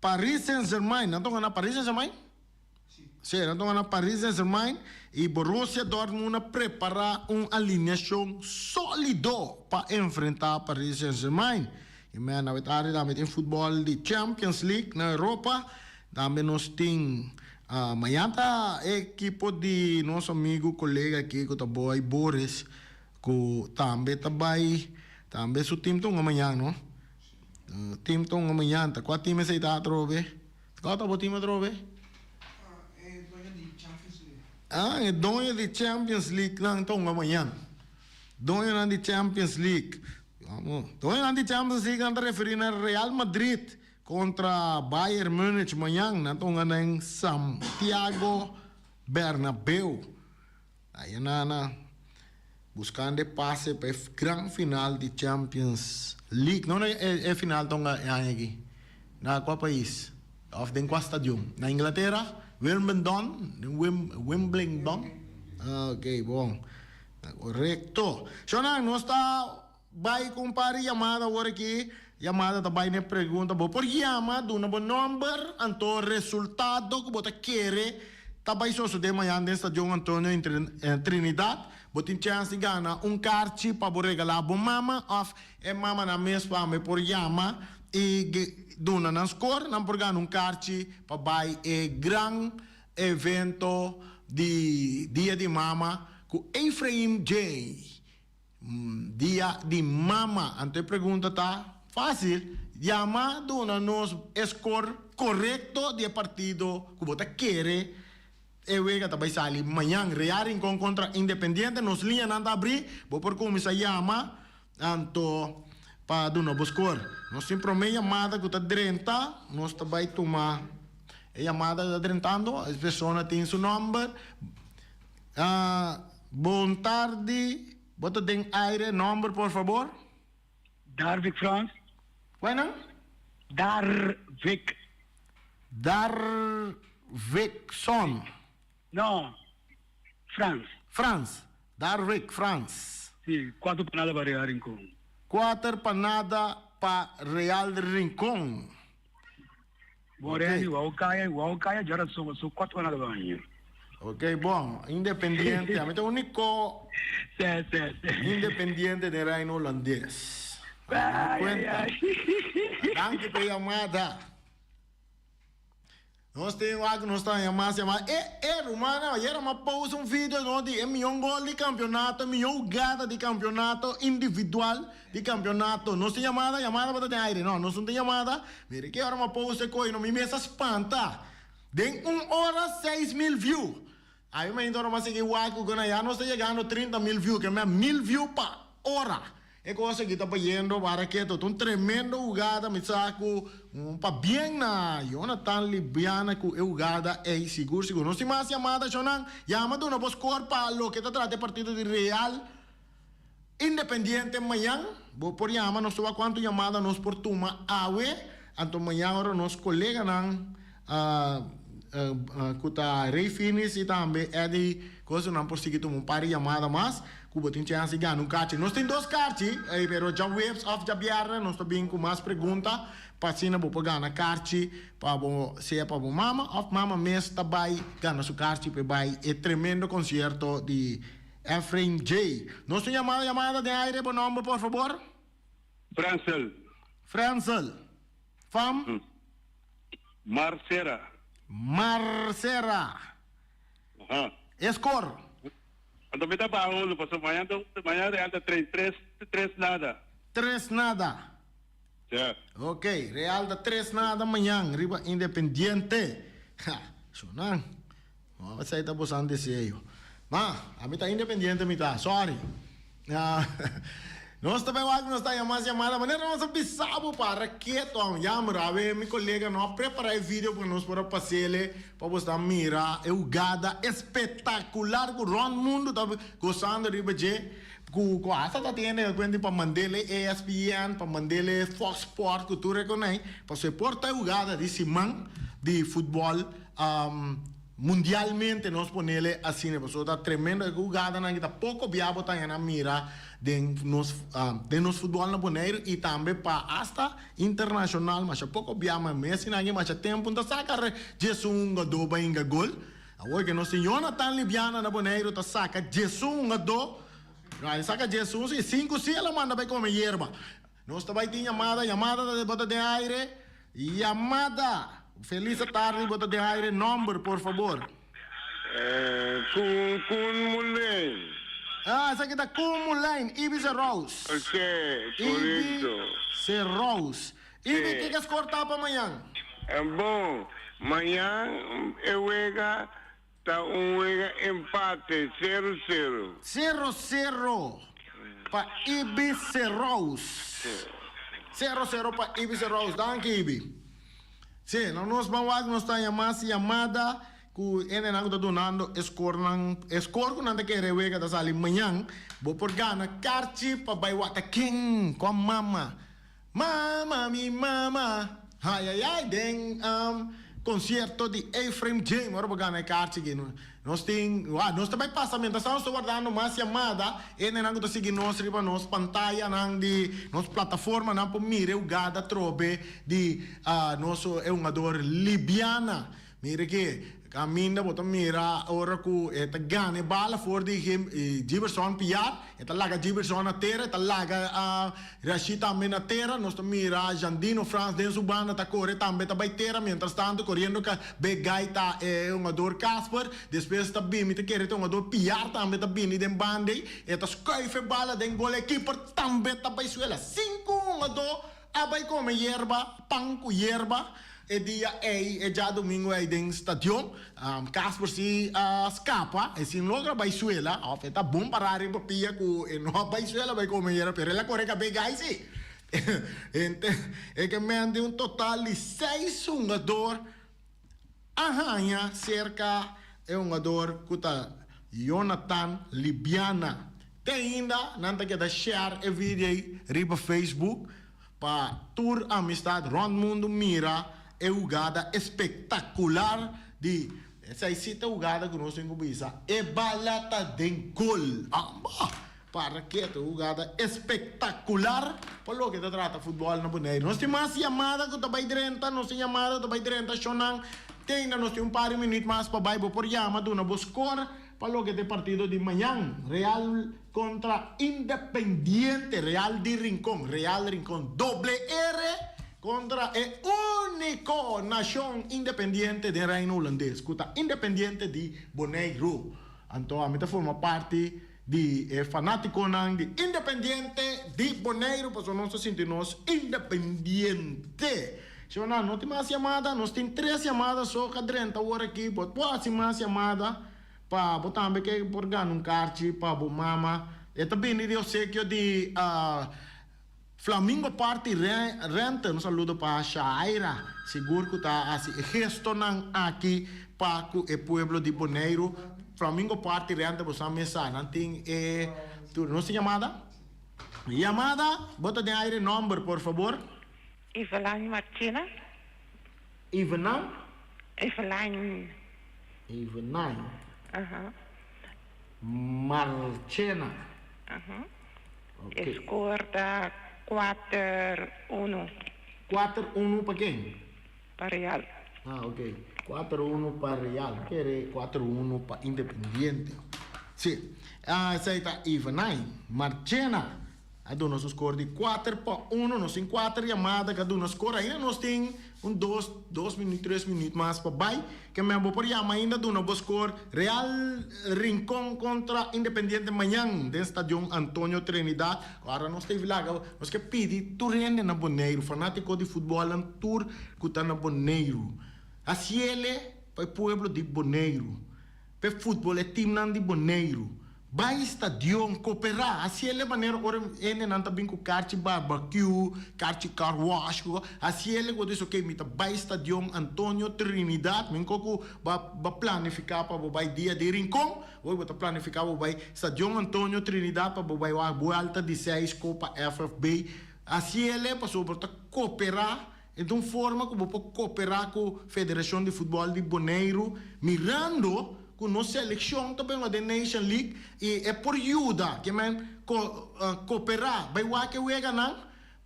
[SPEAKER 2] Paris Saint-Germain. Nan ta hunga na Paris Saint-Germain? Si, nan ta hunga na Paris Saint-Germain i Borussia Dortmund a prepara un alineashon solido pa enfrenta Paris Saint-Germain. I men awe tardi tambe tin futbol di Champions League na Europa. Tambe nos tin mañan ta e ekipo di nos amigo colega aki cu ta Boy Boris cu tambe ta bay tambe su team ta hunga mañan no. Team ta hunga mañan ta cua team esey ta atrobe? Cua ta bo team atrobe?
[SPEAKER 4] E doño di Champions League.
[SPEAKER 2] Ah e doño di Champions League nan ta hunga mañan. Doñonan di Champions League. Doñonan di Champions League nan ta referi na Real Madrid. Kontra Bayern Munich mañan nan ta hunga den Santiago Bernabeu. Aya nana buskando e pase pa e gran final di Champions League. No e final ta hunga e aña aki? Na kua pais? Of den kua stadion? Na Inglatera? Wimbledon? Den Wimbledon? Ok bon. Korekto. Shonnan nos ta. Bai ku un par di yamada awor aki. Yamada ta bai na e pregunta. Bo por yama, duna bo nomber, anto resultado ku bo ta kere ta bai sosode mañan den Stadion Antonio Trinidad. Bo tin chèns di gana un karchi pa bo regalá bo mama òf e mamanan mes tambe por yama i duna nan skor. Nan por gana un karchi pa bai e gran evento di Dia di Mama ku Efraim Jay. Dia di mama. Anto e pregunta ta fácil, yama duna nos e skor korekto di e partido ku bo ta kere e wega ta bai sali mañan. Real Rincon kontra Independiente, nos liñanan ta abrí, bo por kuminsá yama anto pa duna bo skor. Nos tin promé yamada ku ta drenta, nos ta bai tuma e yamada ku ta drentando, e persona tin su nòmber. Bon tardi, bo ta den aire, nomber por fabor?
[SPEAKER 5] Darvik Frans.
[SPEAKER 2] Cual nan?
[SPEAKER 5] Darvik.
[SPEAKER 2] Darvikson.
[SPEAKER 5] No, Frans.
[SPEAKER 2] Frans, Darvik Frans.
[SPEAKER 5] Si, cuatro pa nada pa Real Rincon.
[SPEAKER 2] Cuater pa nada pa Real Rincon.
[SPEAKER 5] Bon Randy, wou kaya, wou kaya djora so so kwat ora lo baño.
[SPEAKER 2] Ok, bon, independiente, ami ta unico
[SPEAKER 5] Se, se, se.
[SPEAKER 2] independiente den Reino Holandes.
[SPEAKER 5] Ay, ay, ay.
[SPEAKER 2] Danki pa e yamada. Nos tin wak nos ta haña mas yamada. E, e rumannan, ayer a post un video no di e mion gol di campeonato, e mion hugada di campeonato individual. Di campeonato. Nos tin yamada? Yamada bo ta den aire? No, nos no tin yamada. Mira ki ora mi a post e koe no, mi mes a spanta. Den un ora 6000 view. Ami mainta ora mi a sigui wak ku gana ya nos ta yegando 30,000 view, ke mea mil view pa ora. E kos aki ta bayendo bara keto. Ta un tremendo hugada mi sa ku un pabien na Jonathan Libiana ku e hugada ey sigur sigur. Nos tin mas yamada shownan. Yama duna bo score pa loke ta trata e partido di Real. Independiente mañan bo por yama nos ta wak cuanto yamada nos por tuma awe anto mañan ora nos coleganan cu ta Ray Finis y tambe Eddy cosa nan por sigui tuma un par di yamada mas cu bo tin chance di gana un carchi nos tin dos carchi pero djaweps of djabierne nos ta bin cu mas pregunta pa asina bo por gana carchi pa bo sea pa bo mama of mama mes ta bay gana su carchi pa e bay e tremendo concierto di Efrain J. Nos tin yamada yamada den aire bo nomber por fabor?
[SPEAKER 6] Frensel.
[SPEAKER 2] Frensel. Fam?
[SPEAKER 6] Marcera.
[SPEAKER 2] Marcera.
[SPEAKER 6] Aha.
[SPEAKER 2] E score?
[SPEAKER 6] Anto mi ta baha olo pasobra mañan ta mañan Real ta train tres tres nada.
[SPEAKER 2] Tres nada.
[SPEAKER 6] Ja.
[SPEAKER 2] Ok, Real ta tres nada mañan riba Independiente. Ha, shonan. No, esei ta bosan deseo. Ma, ami ta independiente mi ta, sorry. Nos ta bai wak nos ta haña mas yamada. Manera nos a bisa bo para keto aun. Jammer, awe mi kolega no a prepara e video pa nos por a pas'ele pa bo sta mira e hugada espectacular ku rond mundo ta gozando riba dje. Ku ku hasta ta tin hende ku pa mand'ele ESPN, pa mand'ele Fox Sport ku tur e konai. Pasobra e por ta e hugada di siman di futbol. Mundialmente nos ponele asina pasobra ta tremendo e hugadanan ki ta poco bia bo ta hena mira den nos den nos futbol na Boneiru y tambe pa hasta internacional masha poco bia ma Messi nan aki masha tempo ta saca djesun hungador pa hinga gol awor ke nos tin Jonathan Libiana na Boneiru ta saca djesun hungador no saca djesun si cinco si el a manda bay come yerba Nos ta bai tin yamada, yamada ta bo ta den aire, yamada. Feliz tardi bo ta den aire, nomber por fabor.
[SPEAKER 7] Kun Kun Mulijn.
[SPEAKER 2] Ah, esaki ta Kun Mulijn, Ibi Serous.
[SPEAKER 7] Ok, korekto.
[SPEAKER 2] Ibi Serous. Ibi, kiko skor ta pa mañan?
[SPEAKER 7] Bon, mañan e wega Ta un wega empate, sero sero.
[SPEAKER 2] Sero sero pa Ibi Serous. Sero sero pa Ibi Serous. Danki Ibi. Si, no nos ban wak nos ta haña mas yamada ku hendenan ku ta dunando e skornan, e skor ku nan ta kere wega ta sali mañan. Bo por gana karchi pa bai wak ta ken ku a mama. Mama mi mama hay ay ay den concierto di Ephraim James ora bo gana e kaarchi aki nos tin wou nos ta bai pasa mientras tanto nos ta wardando mas yamada hendenan ku ta sigui nos riba nos pantayanan di nos plataformanan por mira e hugada atrobe di nos e hungador Libiana. Mira ke kaminda bo ta mira ora ku e ta gana e bala for di Giberson Piar, e ta laga Giberson na tera, e ta laga Rashid tambe na tera. Nos ta mira Jandino Frans den su banda ta kore tambe ta bai tera, mientras tanto koriendo ka Begay ta e hungador Casper. Despues ta bini ta kere ta hungador Piar tambe ta bini den banda ei, e ta skuif e bala den gol, e keeper tambe ta bai suela. Sinku hungador A bai come yerba, pan cu yerba, e dia ey, e djadomingo ey den stadion. Casper si a scapa, e sin logra bai suela, of e ta bon para riba pia cu e no a bai suela bai come yerba, pero el a core cabe gai si. Hente, e ke men di un total di seis hungador a haña cerca e hungador cu ta Jonathan Libiana. Te ainda nan ta keda share e video ei riba Facebook pa tur amistad rond mundo mira e hugada espectacular di esei si ta hugada cu nos tin cu bisa e bala ta den gol. Amba! Para ke ta hugada espectacular pa loke ta trata futbol na Boneiru. Nos tin mas yamada cu ta bay drenta, nos tin yamada cu ta bay drenta shownan. Te ainda nos tin un par di minuut mas pa bay. Bo por yama duna bo score. Pa loke ta e partido di mañan, Real kontra Independiente, Real di Rincon, Real Rincon, doble R kontra e úniko nashon independiente den Reino Hulandes, ku ta Independiente di Boneiru. Anto ami ta forma parti di e fanátikonan di Independiente di Boneiru pasobra nos ta sinti nos independiente. Shona, no tin mas yamada? Nos tin tres yamada so ka drenta awor aki. Bo por hasi mas yamada pa bo tambe ke por gana un karchi pa bo mama. E ta bini di osekio di Flamingo Party Rente. Un saludo pa Shaira, sigur ku ta hasi e gestonan aki pa ku e pueblo di Boneiru. Flamingo Party Rente bo sa mesa nan tin e tur. Nos tin yamada? Yamada, bo ta den aire nomber por fabor.
[SPEAKER 1] Eveline Marchena.
[SPEAKER 2] Eveline?
[SPEAKER 1] Eveline.
[SPEAKER 2] Eveline.
[SPEAKER 1] Aha.
[SPEAKER 2] Marchena.
[SPEAKER 1] Aha.
[SPEAKER 2] Ok.
[SPEAKER 1] E score ta kuater uno.
[SPEAKER 2] Kuater uno pa ken?
[SPEAKER 1] Pa Real.
[SPEAKER 2] Ah, ok. Kuater uno pa Real. Kere kuater uno pa Independiente. Si. Ah, esei ta Eveline Marchena. A duna su score di kuater pa uno. Nos tin kuater yamada ku a duna score. Ainda nos tin un dos, dos minuut, tres minuut mas pa bai. Ke men bo por yama ainda duna bo score. Real Rincon kontra Independiente mañan den Stadion Antonio Trinidad. Ora nos ta laga, nos ke pidi tur hende na Boneiru, fanátiko di futbòlnan tur ku ta na Boneiru, hasiele pa e pueblo di Boneiru, pa e futbòl, e timnan di Boneiru. Bai stadion, koperá, hasi el e manera ora hendenan ta bin ku karchi barbecue, karchi car wash, ku hasi el ku bo ta bisa ok mi ta bai stadion Antonio Trinidad, mi ko ku bo a planifiká pa bo bai dia di Rincon, awor bo ta planifiká bo bai stadion Antonio Trinidad pa bo bai wak buelta di seis Kopa FFB, hasi el e pasobra bo ta koperá. E ta un forma ku bo por koperá ku Federashon di Futbòl di Boneiru mirando ku nos selekshon ta benga den Nation League i e por yuda ke men koperá bai wak e weganan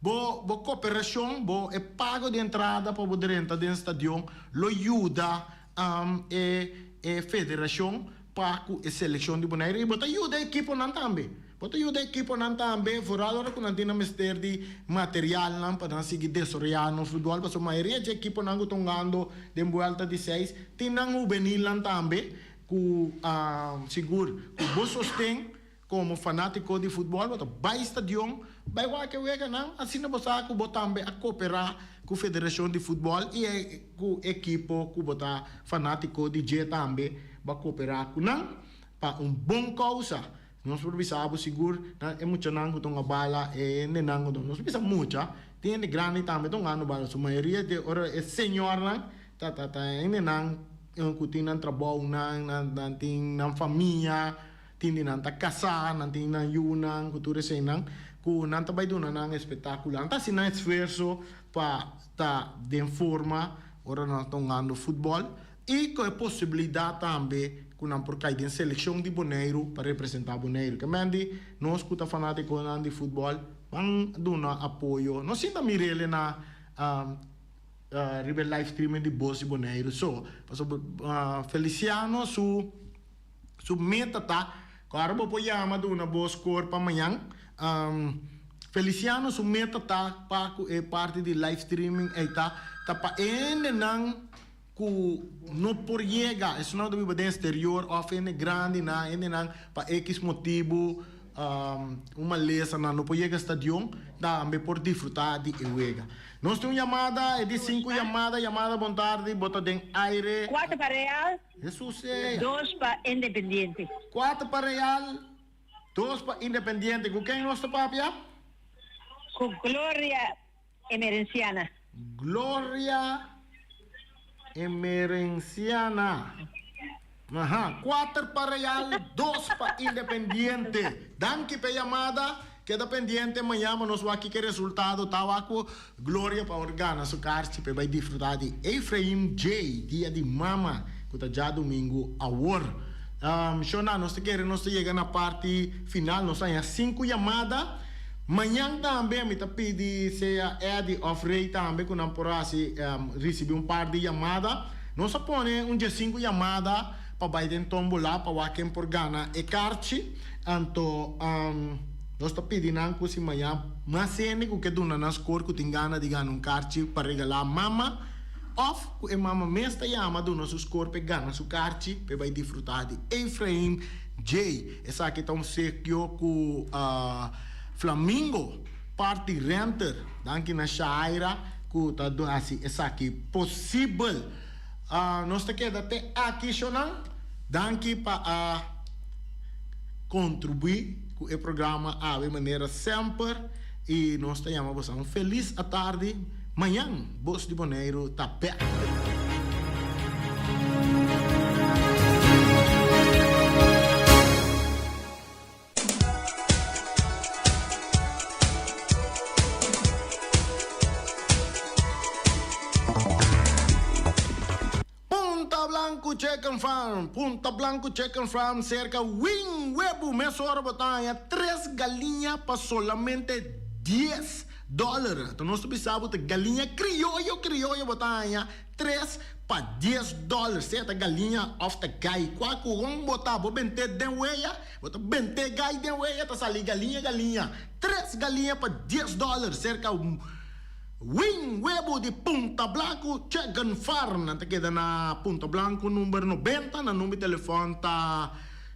[SPEAKER 2] bo bo koperashon bo e pago di entrada pa bo drenta den stadion lo yuda e e federashon pa ku e selekshon di Boneiru i bo ta yuda e ekiponan tambe. Bo ta yuda ekiponan tambe, vooral ora ku nan tin nan mester di materialnan pa nan sigui desaroyá nos futbòl, pasobra mayoria dje ekiponan ku ta hungando den buelta di seis tin nan hubenilnan tambe ku sigur ku bo sosten komo fanátiko di futbòl bo ta bai stadion bai wak e weganan, asina bo sa ku bo tambe a koperá ku federashon di futbòl i ku ekipo ku bo ta fanátiko di dje tambe bo a koperá ku nan pa un bon kousa. Nos por bisa bo sigur na e muchanan ku ta hunga bala, e hendenan ku ta hunga, nos por bisa mucha, tin hende grandi tambe ta hungando bala, su mayoria di ora e señornan ta ta ta hendenan ku tin nan trabounan, nan nan tin nan famia, tin di nan ta kasá, nan tin nan yunan ku tur eseinan ku nan ta bai duna nan espetakulo, nan ta hasi nan esfuerso pa ta den forma ora nan ta hungando futbòl. I ku e posibilidat tambe ku nan por kai den selekshon di Boneiru pa representá Boneiru. Ke men di nos ku ta fanátikonan di futbòl ban duna apoyo. No sinta mir'el na riba e live streaming di Bos di Boneiru so. Pasobra Feliciano su su meta ta ku ora bo por yama duna bo skor pa mañan. Feliciano su meta ta pa ku e parti di live streaming ei ta ta pa e hendenan. Ku no por yega, esnan ku ta biba den exterior òf hende grandinan, hendenan pa ekis motibu un malesa nan no por yega stadion, tambe por disfrutá di e wega. Nos tin un yamada, e di sinku yamada, yamada bon tardi, bo ta den aire.
[SPEAKER 8] Kuater pa Real,
[SPEAKER 2] Hesus ey.
[SPEAKER 8] dos pa Independiente.
[SPEAKER 2] Kuater pa Real, dos pa Independiente. Ku ken nos ta papia?
[SPEAKER 8] Ku Gloria Emerenciana.
[SPEAKER 2] Gloria Emerenciana. Aha, kuater pa Real, dos pa Independiente. Danki p'e yamada. Keda pendiente mañan pa nos wak kiko e resultado ta. Wak ku Gloria pa or gana su karchi p'e bai disfruta di Efraim J. Dia di Mama ku ta djadumingu awor. Shona, nos ta kere nos ta yega na parti final. Nos haña sinku yamada. Mañan tambe mi ta pidi sea Eddie of Ray tambe ku nan por hasi risibi un par di yamada. Nos a pone un diesinku yamada pa bai den tombola pa wak ken por gana e karchi. Anto nos ta pidi nan ku si mañan mas hende ku ke duna nan skor ku tin gana di gana un karchi pa regalá mama of ku e mama mes ta yama duna su skor pa e gana su karchi pa e bai disfrutá di Efraim Jay. Esaki ta un sekio ku Flamingo Party Renter. Danki na Shaira ku ta hasi esaki posibel. Nos ta keda te aki shonan. Danki pa a kontribuí ku e programa awe manera semper i nos ta yama boso un felis atardi. Mañan Bos di Boneiru ta bek. Punta Blanco Chicken Farm, Punta Blanco Chicken Farm serka Win Webu mesora bo ta haña tres galiña pa solamente dies dòler. Anto nos ta bisa bo ta galiña krioyo krioyo bo ta haña tres pa dies dòler. Sea ta galiña òf ta gai. Kua ku hon bo ta bo bent'é den weya, bo ta bent'é gai den weya ta sali galiña galiña. Tres galiña pa dies dòler serka Win webu di Punta Blanco Chicken Farm. Nan ta keda na Punta Blanco number nobenta. Nan number di telefòn ta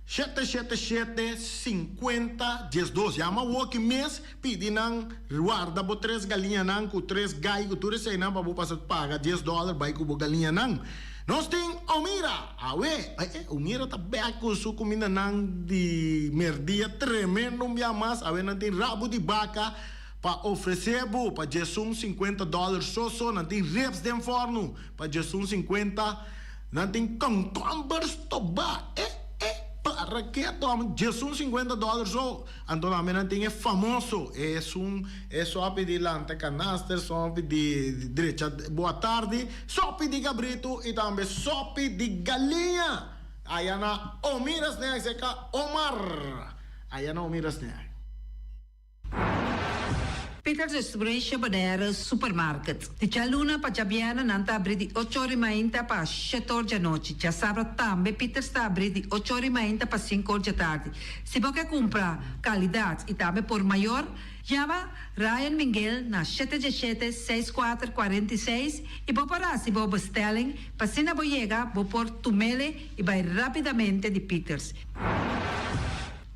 [SPEAKER 2] shete shete shete sinkuenta diesdos. Yama awoki mes pidi nan warda bo tres galiñanan ku tres gai ku tur eseinan pa bo pasa paga dies dòler bai ku bo galiñanan. Nos tin Omira! Awe, eh, Omira ta bek ku su kumindanan di merdia tremendo un bia mas. Awe nan tin rabu di baka pa ofresé bo pa djesun sinkuenta dòler so so. Nan tin ribs den fòrnu pa djesun sinkuenta. Nan tin kònkòmber stobá, eh, eh, para ketu amo, djesun sinkuenta dòler so. Anto tambe nan tin e famoso, esun, e sopi di lanta kanaster, sopi di drecha bo atardi, sopi di gabritu i tambe sopi di galiña. Aya na Omira Snacks e ka Omar. Aya na Omira Snacks.
[SPEAKER 9] Peter Distribution Bonaire Supermarket. Di djaluna pa djabièrnè nan ta abrí di ocho or i mainta pa shete or djanochi. Djasabra tambe Peters ta abrí di ocho or i mainta pa sinku or djatardi. Si bo ke kumpra kalidat i tambe por mayor, yama Ryan Minguel na shete djeshete, seis kuater, 46 i bo por hasi bo bestelling pa asina bo yega bo por tumele i bai rapidamente di Peters.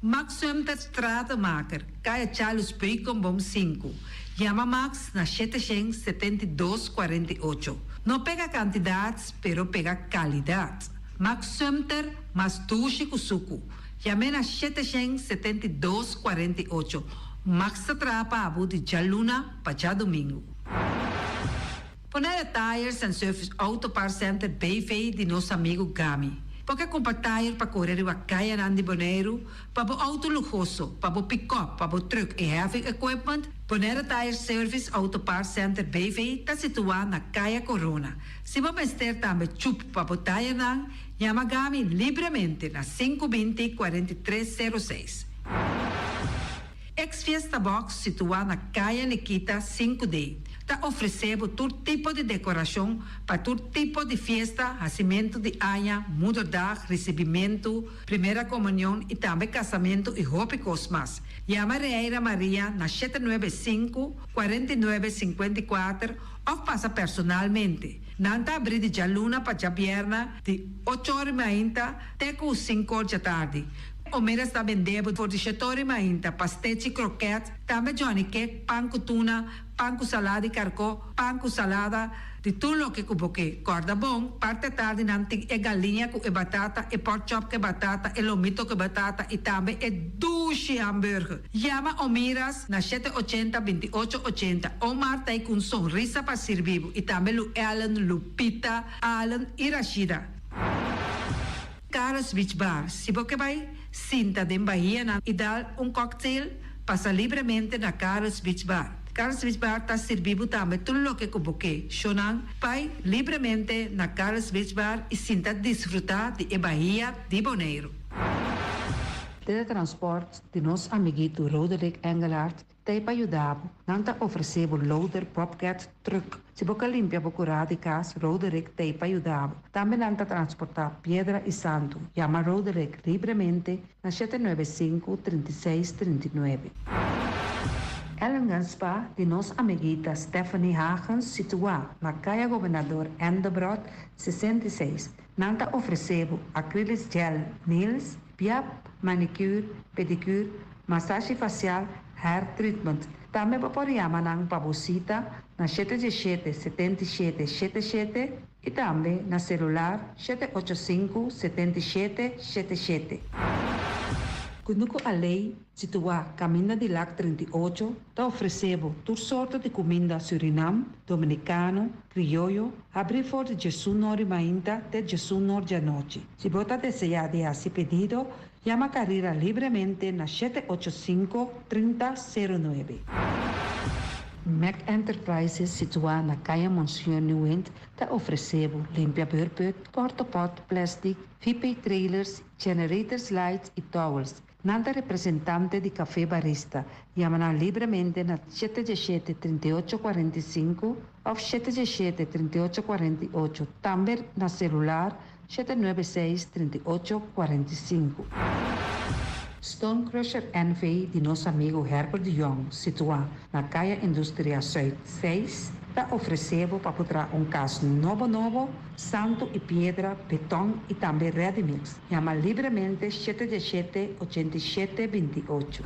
[SPEAKER 9] Max Sumter Stratenmaker, Kaya Charles Beukenboom sinku. Yama Max na 772 48. No pega kantidat, pero pega kalidat. Max Sumter mas dushi ku suku. Yam'é na 772 48. Max ta traha pa abo di djaluna pa djadumingu. Bonaire Tires and Service Auto Parts Center BV di nos amigu Gami. Bo ke kumpra tire pa kore riba kayanan di Boneiru, pa bo outo luhoso, pa bo pikòp, pa bo trùk i heavy equipment? Bonaire Tire Service Auto Parts Center BV ta situá na Kaya Korona. Si bo mester tambe chup pa bo tirenan, yama Gami libremente na 520 43 06. Ex Fiesta Box situá na Kaya Nikita 5D ta ofresé bo tur tipo di dekorashon pa tur tipo di fiesta, hasimentu di aña, moederdag, risibimentu, primera komunion i tambe kasamentu i hopi kos mas. Yama Reira Maria na 795, 49, 54 òf pasa personalmente. Nan ta abrí di djaluna pa djabièrna di ocho or i mainta te ku sinku or djatardi. Omera sta bendebo for di shetori mainta, pastechi, kroket, tambe johnny cake, pan ku tuna, pan ku salada di karkó, pan ku salada, di tur loke ku bo ke. Kòrda bon, parti atardi nan tin e galiña ku e batata, e pork chop ku e batata, e lomito ku e batata i tambe e dushi hamburger. Yama Omiras na 780 28 80. Omar ta ei ku un sonrisa pa sirbi bo i tambe Lu Ellen, Lupita, Allen i Rashida. Carlos Beach Bar, Si bo ke bai sinta den bahianan i dal un cocktail, pasa libremente na Carlos Beach Bar. Carlos Beach Bar ta sirbi bo tambe tur loke ku bo ke. Shownan, bai libremente na Carlos Beach Bar i sinta disfrutá di e bahia di Boneiru.
[SPEAKER 10] Teletransport di nos amiguito Roderick Engelhardt Ta e pa yuda bo. Nan ta ofresé bo loader, bobcat, truck. Si bo ka limpia bo kurá di kas, Roderick ta e pa yuda bo. Tambe nan ta transportá piedra i santu. Yama Roderick libremente na 795, 36, 39. Ellingen Spa di nos amiguita Stephanie Hagens situá na Kaya Gobernador Endebrot 66. Nan ta ofresé bo acrylic gel nails, piap, manicure, pedicure, Masashi fasial, hair treatment. Tambe bo por yama nan pa bo sita na shete diesshete, 77, shete shete i tambe na selular 785, 77, shete shete. Kunuku Alei, situá Kaminda di Lak 38, ta ofresé bo tur sorto di kuminda Surinam, Dominikano, Krioyo, habrí for di djesun or di mainta te djesun or djanochi. Si bo ta deseá di hasi pedido, Yama Carrera libremente na 785, 30, 09. Mac Enterprises situá na Kaya Monsieur Nieuwind ta ofresé bo limpia beurput, portapot, plastic, VP trailers, generators lights i towels. Nan ta representante di Café Barista. Yama nan libremente na 717, 38, 45 òf 717, 38, 48. Tambe na selular 796, 38, 45. Stone Crusher NV di nos amigu Herbert de Jong, situá na Kaya Industria Zuid 6, ta ofresé bo pa por traha un kas nobo nobo, santu i piedra, beton i tambe ready mix. Yama libremente 717, 87, 28.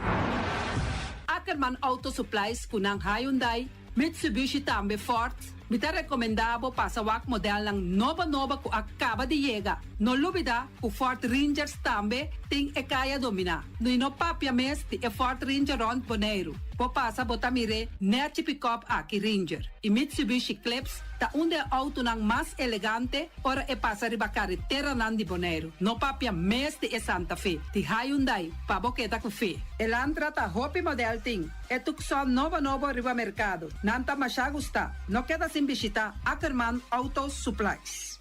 [SPEAKER 9] Ackerman Auto Supplies ku nan Hyundai, Mitsubishi tambe Ford. Mi ta rekomendá bo pasa wak modelnan nobo nobo ku a kaba di yega. No lubidá ku Ford Rangers tambe tin e kaya dominá. I no papia mes di e Ford Ranger rònt Boneiru. Bo pasa bo ta mir'é nèchi pikòp aki Ranger. I Mitsubishi Eclipse ta un di e outonan mas elegante ora e pasa riba kareteranan di Boneiru. No papia mes di e Santa Fe di Hyundai pa bo keda ku fe. Elantra ta hopi modèl tin. E Tucson nobo nobo riba merkado. Nan ta masha gustá. No keda sin bishitá Ackerman Auto Supplies.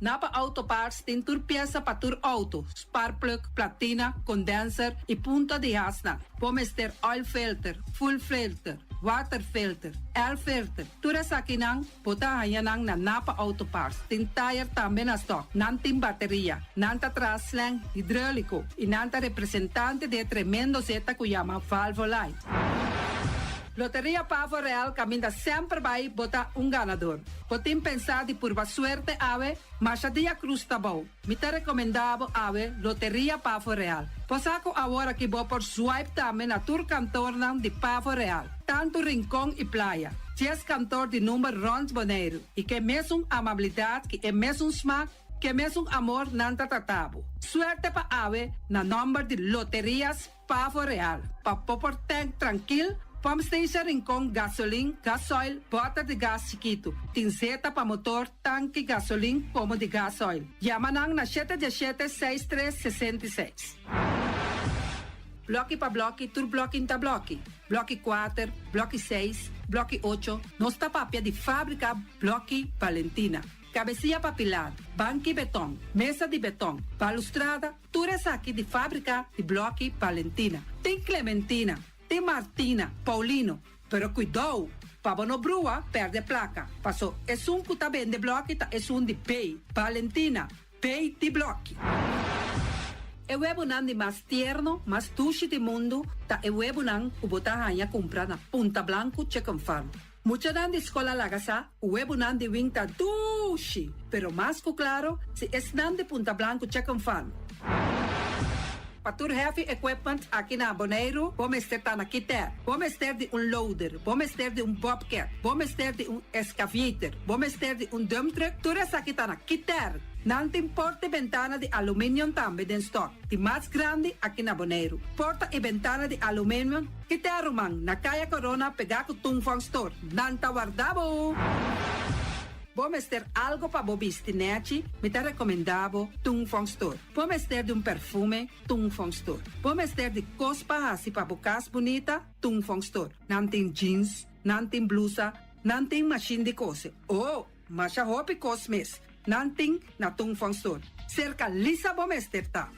[SPEAKER 9] Napa Auto Parts tin tur piesa pa tur auto, sparkplug, platina, condenser y punta di hasnan. Bo mester oil filter, fuel filter, water filter, air filter, tur esakinan bo ta haña nan na Napa Auto Parts. Tin tire tambe na stock. Nan tin bateria. Nan ta traha slang hidrolico y nan ta representante di e tremendo zeta cu yama Valvoline. Loteria Pavo Real caminda semper bay bo ta un ganador. Bo tin pensá di purba suerte awe? Masha dia cruz ta bou. Mi ta recomendá bo awe Loteria Pavo Real. Bo sa cu awor aki bo por swipe tambe na tur kantornan di Pavo Real, tantu Rincon y Playa. Dies kantor di number rond Boneiru y ke mesun amabilidad ki e mesun smak, ke mesun amor nan ta trata bo. Suerte pa awe na nomber di Loterias Pavo Real, pa bo por tank trankil, pump station Rincon, gasolin, gasoil, bòter di gas chikitu, tin zeta pa motor, tanki gasolin komo di gasoil. Yama nan na shete diesshete seis tres 66. Blòki pa blòki, tur blòki n'ta blòki. Blòki kuater, blòki seis, blòki ocho, nos ta papia di fábrika Blòki Valentina. Kabesia pa pilar, banki beton, mesa di beton, balustrada, Tur esaki di fábrika di blòki Valentina. Tin Clementina, tin Martina, Paulino, pero kuidou pa bo no brua pèrdè plaka, paso esun ku ta bende blòki ta esun di B, Valentina, B di blòki. E webunan di mas tierno, mas dushi di mundu ta e webunan ku bo ta haña kumpra na Punta Blanku Chicken Farm. Muchanan di skol a laga sa ku webunan di wing ta dushi, pero mas ku klaro si esnan di Punta Blanku Chicken Farm. Pa tur heavy equipment aki na Boneiru bo mester ta na Kiter. Bo mester di un loader, bo mester di un bobcat, bo mester di un excavator, bo mester di un dump truck, tur esaki ta na Kiter. Nan tin porta i bentana di aluminium tambe den stock, di mas grandi aki na Boneiru. Porta i bentana di aluminium Kita ruman, na Kaya Corona pegá ku Tung Fong Store. Nan ta warda bo! Bo mester algo pa bo bisti nèchi? Mi ta rekomendá bo Tung Fong Store. Bo mester di un perfume? Tung Fong Store. Bo mester di kos pa hasi pa bo kas bunita? Tung Fong Store. Nan tin jeans, nan tin blusa, nan tin mashin di kose. Oh! Masha hopi kos mes nan tin na Tung Fong Store. Serka Lisa bo mester ta.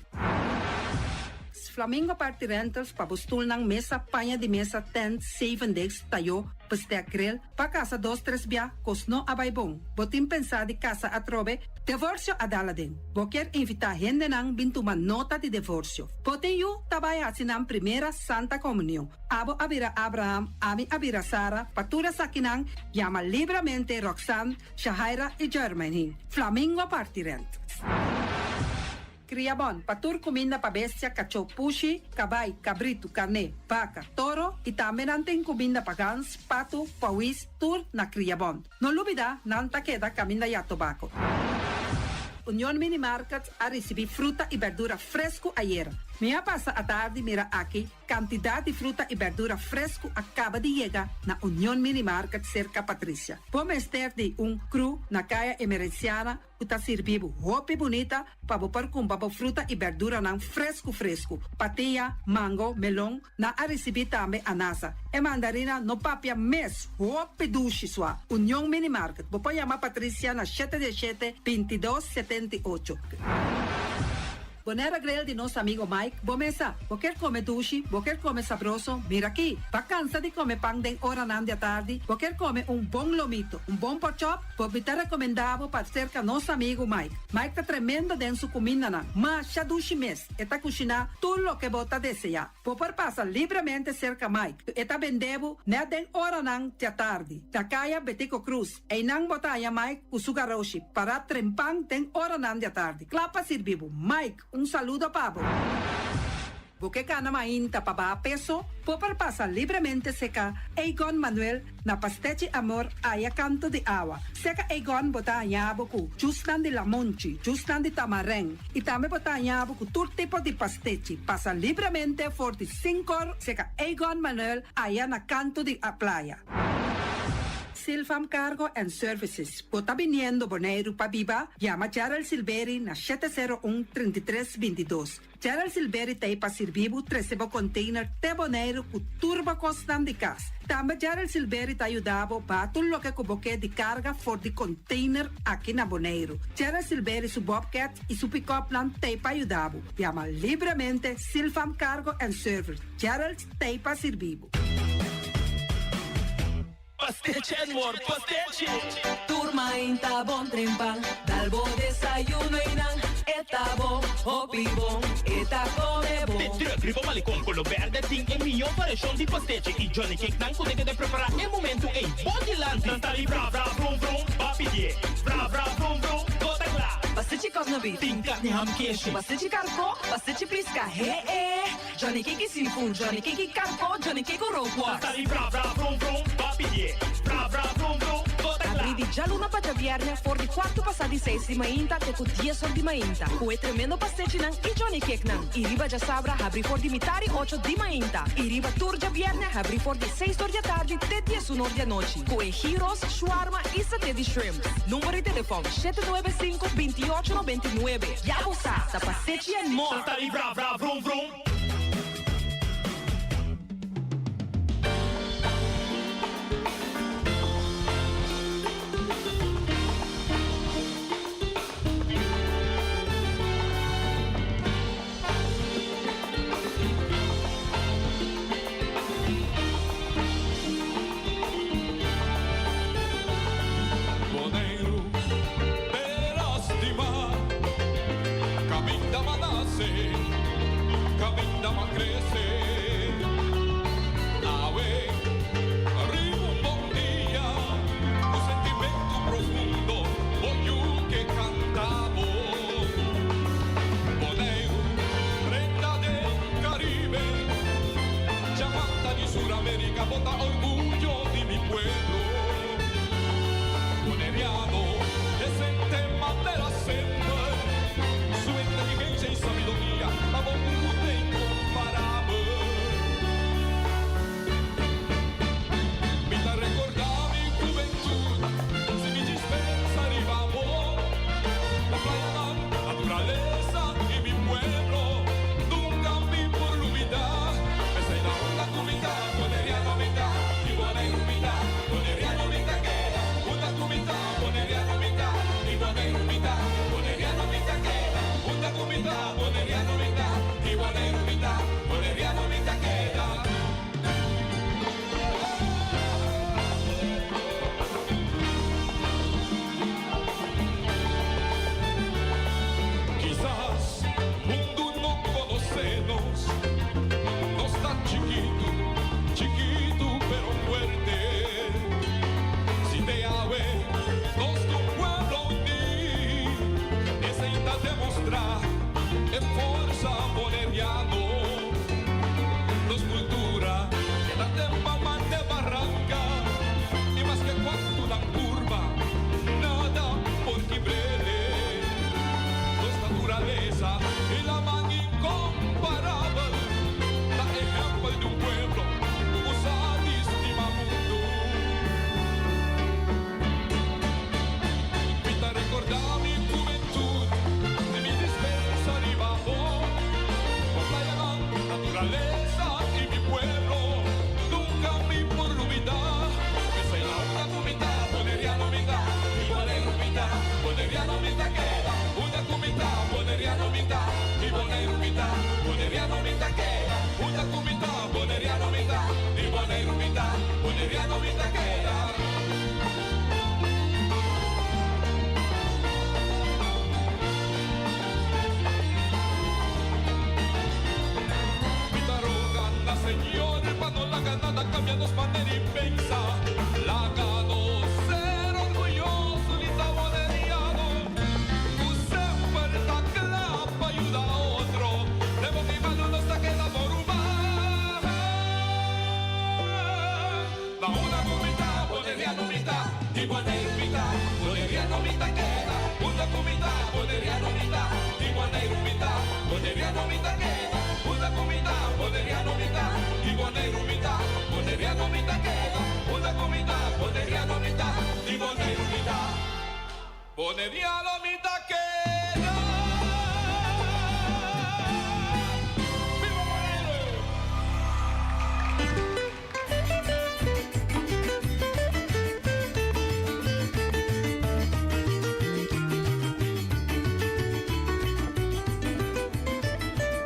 [SPEAKER 9] Flamingo Party Rentals pa bo stulnan, mesa, paña di mesa, tent, zevendegs, tayo, bestek, grill, pa kasa dos tres bia, kos no a bai bon. Bo tin pensa di kasa atrobe? Devorsio a dal aden. Bo kier invita hendenan bin tuma nota di devorsio. Bo tin yu ta bai haci nan primera Santa Comunion. Abo a bira Abraham, ami a bira Sara, pa tur esakinan yama libramente Roxanne, Shahaira i Jermaine. Flamingo parti rent. Kria bon, pa tur kuminda pa bestia, kachó, pushi, kabai, kabritu, karné, baka, toro i tambe nan tin kuminda pa gans, patu, pawis, tur na Kria Bon. No lubida, nan ta keda kaminda ya tobako. Union Mini Market a risibí fruta i berdura fresku ayera. Mi a pasa atardi mira aki Kantidat di fruta i bèrdura fresku a kaba di yega na Union Mini Market serka Patricia. Bo mester di un kru na Kaya Emerenciana ku ta sirbi bo hopi bunita pa bo por kumpra bo fruta i bèrduranan fresku fresku. Patia, mango, melon, nan a risibí tambe anasa. E mandarina no papia mes, hopi dushi sua. Union Mini Market, bo por yama Patricia na shete diesshete, 22, 78. Bonera Grill di nos amigo Mike, bo mesa. Bo kier come dushi, bo kier come sabroso, mira aki. Ba cansa di come pan den oranan di atardi, bo kier come un bon lomito, un bon porkchop, bo mi ta recomenda bo pa cerca nos amigo Mike. Mike ta tremendo den su cumindanan, masha dushi mes, e ta cushina tur loke bo ta desea. Bo por pasa libremente cerca Mike, e ta bende bo net den oranan di atardi, na caya Betico Cruz. Einan bo ta haña Mike ku su garoshi pará trempan den oranan di atardi, kla pa sirbi bo. Mike, un saludo pa bo. Bo ke kana mainta pa baha peso? Bo por pasa libremente seka Egon Manuel na Pastechi Amor aya kanto di awa. Seka Egon bo ta haña bo ku jusnan di lamonchi, jusnan di tamarèn i tambe bo ta haña bo ku tur tipo di pastechi. Pasa libremente for di sinkor seka Egon Manuel aya na kanto di playa. Silfam Cargo and Services, Bo ta biniendo Boneiru pa biba? Yama Gerald Silberi na shete sero un, 33, 22. Gerald Silberi ta ei pa sirbi bo trese bo container te Boneiru ku tur bo kosnan di kas. Tambe Gerald Silberi ta yuda bo baha tur loke ku bo ke di karga for di container aki na Boneiru. Gerald Silberi su bobcat i su pick-upnan ta ei pa yuda bo. Yama libremente Silfam Cargo and Service. Gerald ta ei pa sirbi bo.
[SPEAKER 11] Pastechi and more pastechi! Tur mainta bon trempan, dal bo desayuno y nan e ta bo hopi bon, e ta come bon.
[SPEAKER 12] De truck riba Malecon Colo Berde tin e mihó variashon di pastechi y Johnny Cake nan ku ta keda prepará e momentu ei bo dilanti. Nan ta di bra bra vrum vrum, ba pidié bra bra vrum vrum, bo ta kla.
[SPEAKER 11] Pastechi kòsna beef.
[SPEAKER 12] Tin karni ham keshi.
[SPEAKER 11] Pastechi karkó, pastechi piska, he e. Johnny Cake seafood, Johnny Cake karko, Johnny Cake rookworst.
[SPEAKER 12] Ta di bra bra vrum vrum, ba pidié bra bra vrum vrum, bo ta kla.
[SPEAKER 11] Abrí di djaluna pa djabièrnè for di kuartu pasá di seis di mainta te ku dies or di mainta ku e tremendo pastechinan i Johnny Cakenan. I riba djasabra habrí for di mitar i ocho di mainta i riba tur djabièrnè habrí for di seis or di atardi te diesun or di anochi ku e gyros, shawarma i saté di shrimp. Number di telefòn, shete nuebe sinku, 28 99. Ya bo sa, ta pastechi and more!
[SPEAKER 12] Ta di bra bra vrum vrum.
[SPEAKER 13] Boneiru, tera stimá, kaminda m'a nase, kaminda m'a krese. Awe, riba un bon dia, ku sentimentu profundo, bo yu ke kanta bo. Boneiru, prenda den Karibe, diamanta di Suramérika, bo ta orguyo di mi pueblo. Boneriano, decente manera semper, su inteligencia y sabiduria ta bo mundo incomparabel. Mi ta recorda mi juventud, si mi djis pensa riba bo, ta playanan, naturaleza y mi pueblo, nunca mi por lubida. Esey ta unda cu mi ta, Boneriano mi ta, y Boneiru mi ta, Boneriano mi ta keda, unda cu mi ta, Boneriano mi ta, y Boneiru mi ta, Boneriano mi ta keda, unda cu mi ta, Boneriano mi ta, y Boneiru mi ta, Boneriano mi ta keda. Kisas mundu no konosé nos, nos ta chikitu, chikitu pero fuerte. Si te awe nos ta un pueblo uní, esei ta demostrá e forsa boneriano. Nos kultura ta den mama te baranka, i maske kuantu nan purba, nada por kibr'é. Nos naturalesa i laman inkomparabel ta ehèmpel di un pueblo ku sa di stima mundu. Mi ta rekordá mi hubentut di mi dispensa riba bo, bo playanan, naturalesa i mi pueblo, nunka mi por lubidá. P'esei la unda ku mi ta, Boneriano mi ta, i Boneiru mi ta, Boneriano mi ta keda. Unda ku mi ta, Boneriano mi ta, i Boneiru mi ta, Boneriano mi ta keda. Unda ku mi ta, Boneriano mi ta, i Boneiru mi ta, Boneriano mi ta keda. Mi ta.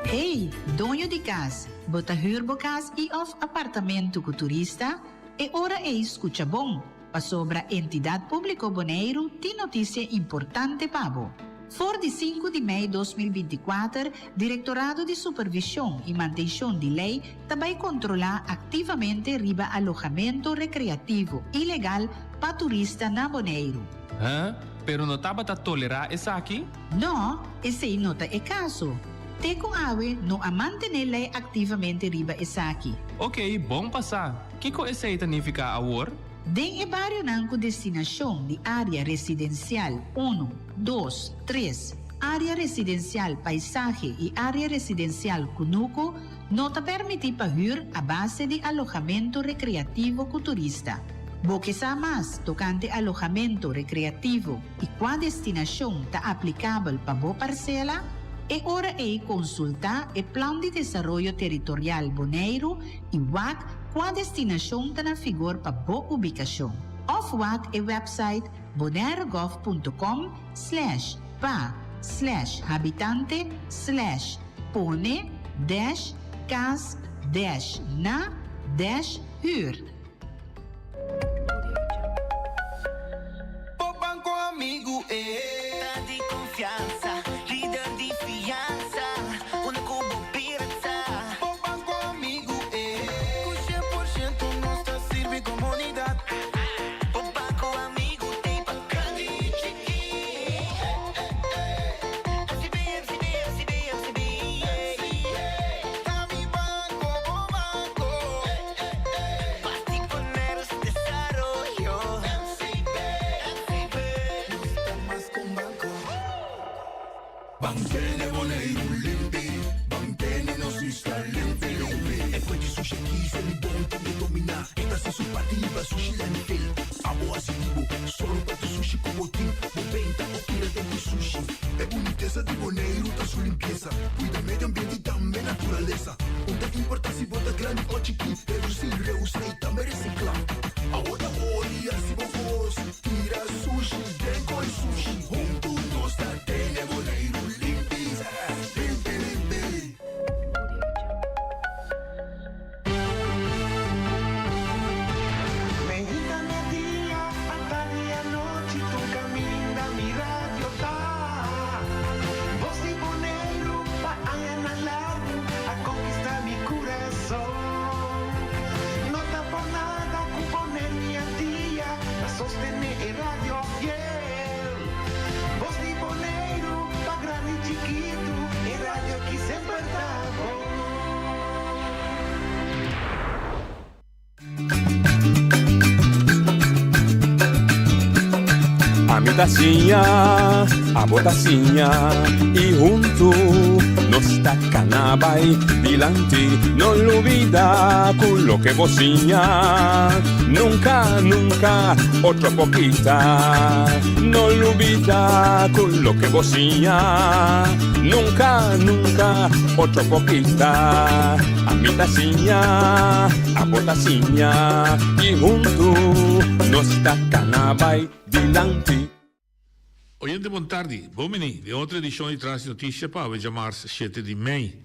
[SPEAKER 9] Hey, doño di kas, bo ta hür bo kas i òf apartamentu ku turista? E ora ei skucha bon, pasobra Entidat Públiko Boneiru tin notisia importante pa bo. For di sinku di mei 2024, Direktorado di Supervishon i Mantenshon di Lei ta bai kontrolá aktivamente riba alohamentu rekreativo ilegal pa turista na Boneiru.
[SPEAKER 14] Huh? Pero no tabata tolerá esaki?
[SPEAKER 9] No, esei no ta e kaso. Te ku awe no a mantené lei aktivamente riba esaki.
[SPEAKER 14] Oké, bon pa sa. Kiko esei ta nifiká awor?
[SPEAKER 9] Den e barionan ku destinashon di área residensial unu, dos, tres, área residensial paisahe i área residensial kunuku no ta permití pa hür a base di alohamentu rekreativo ku turista. Bo ke sa mas tokante alohamentu rekreativo i kua destinashon ta aplikabel pa bo parsela? E ora ei konsultá e Plan di Desaroyo Teritorial Boneiru i wak kua destinashon ta na figor pa bo ubikashon. Òf wak e wèpsait bonairegov punto com slash pa slash habitante slash pone dash kas dash na dash hür.
[SPEAKER 15] Bo banco amigu e ta di confiansa, lider di fiansa, unda cu bo bira ta. Bo banco amigu e cu cien por ciento nos ta sirbi comunidad. Bo banco amigu t'ey pa grandi y chiki. MCB, MCB, MCB, MCB, yeah. Ta mi banco, bo banco. Bati poner su desaroyo. MCB, MCB. Nos ta mas ku un banko.
[SPEAKER 16] Ban tene Boneiru limpi, ban tene nos isla limpi limpi. E kue di sushi aki se mi bon ta mi dominá. E ta hasi su parti riba sushi landfill. Abo hasi di bo, sòru pa tur sushi ku bo tin. Bo benta o tira den ku sushi. E bunitesa di Boneiru ta su limpiesa. Kuida medio ambiente i tambe naturalesa. Un ta importá si bo ta grandi o chikí, redusí, reusá i tambe resiklá. Awo ta ori hasi bo kos, tira sushi den koi sushi. Huntu nos ta tene Boneiru limpi, limpi limpi.
[SPEAKER 15] Meinta media, atardi anochi tur caminda mi radio ta. Voz di Boneiru pa añanan largu a conquista mi curason. No ta por nada cu Boneiru y Antia ta sostene e radio fiel. Voz di Boneiru pa grandi y chikitu e radio aki semper ta bon.
[SPEAKER 13] Ami ta siña, abo ta siña y huntu nos ta cana bay dilanti. No lubida cu loke bo siña nunca, nunca otro por kita. No lubida cu loke bo siña nunca, nunca otro por kita. Ami ta siña, abo ta siña y huntu nos ta cana bay dilanti.
[SPEAKER 17] Oyente bon tardi, bon bini den otro edicion di Tras di Noticia pa awe djamars shete di mei.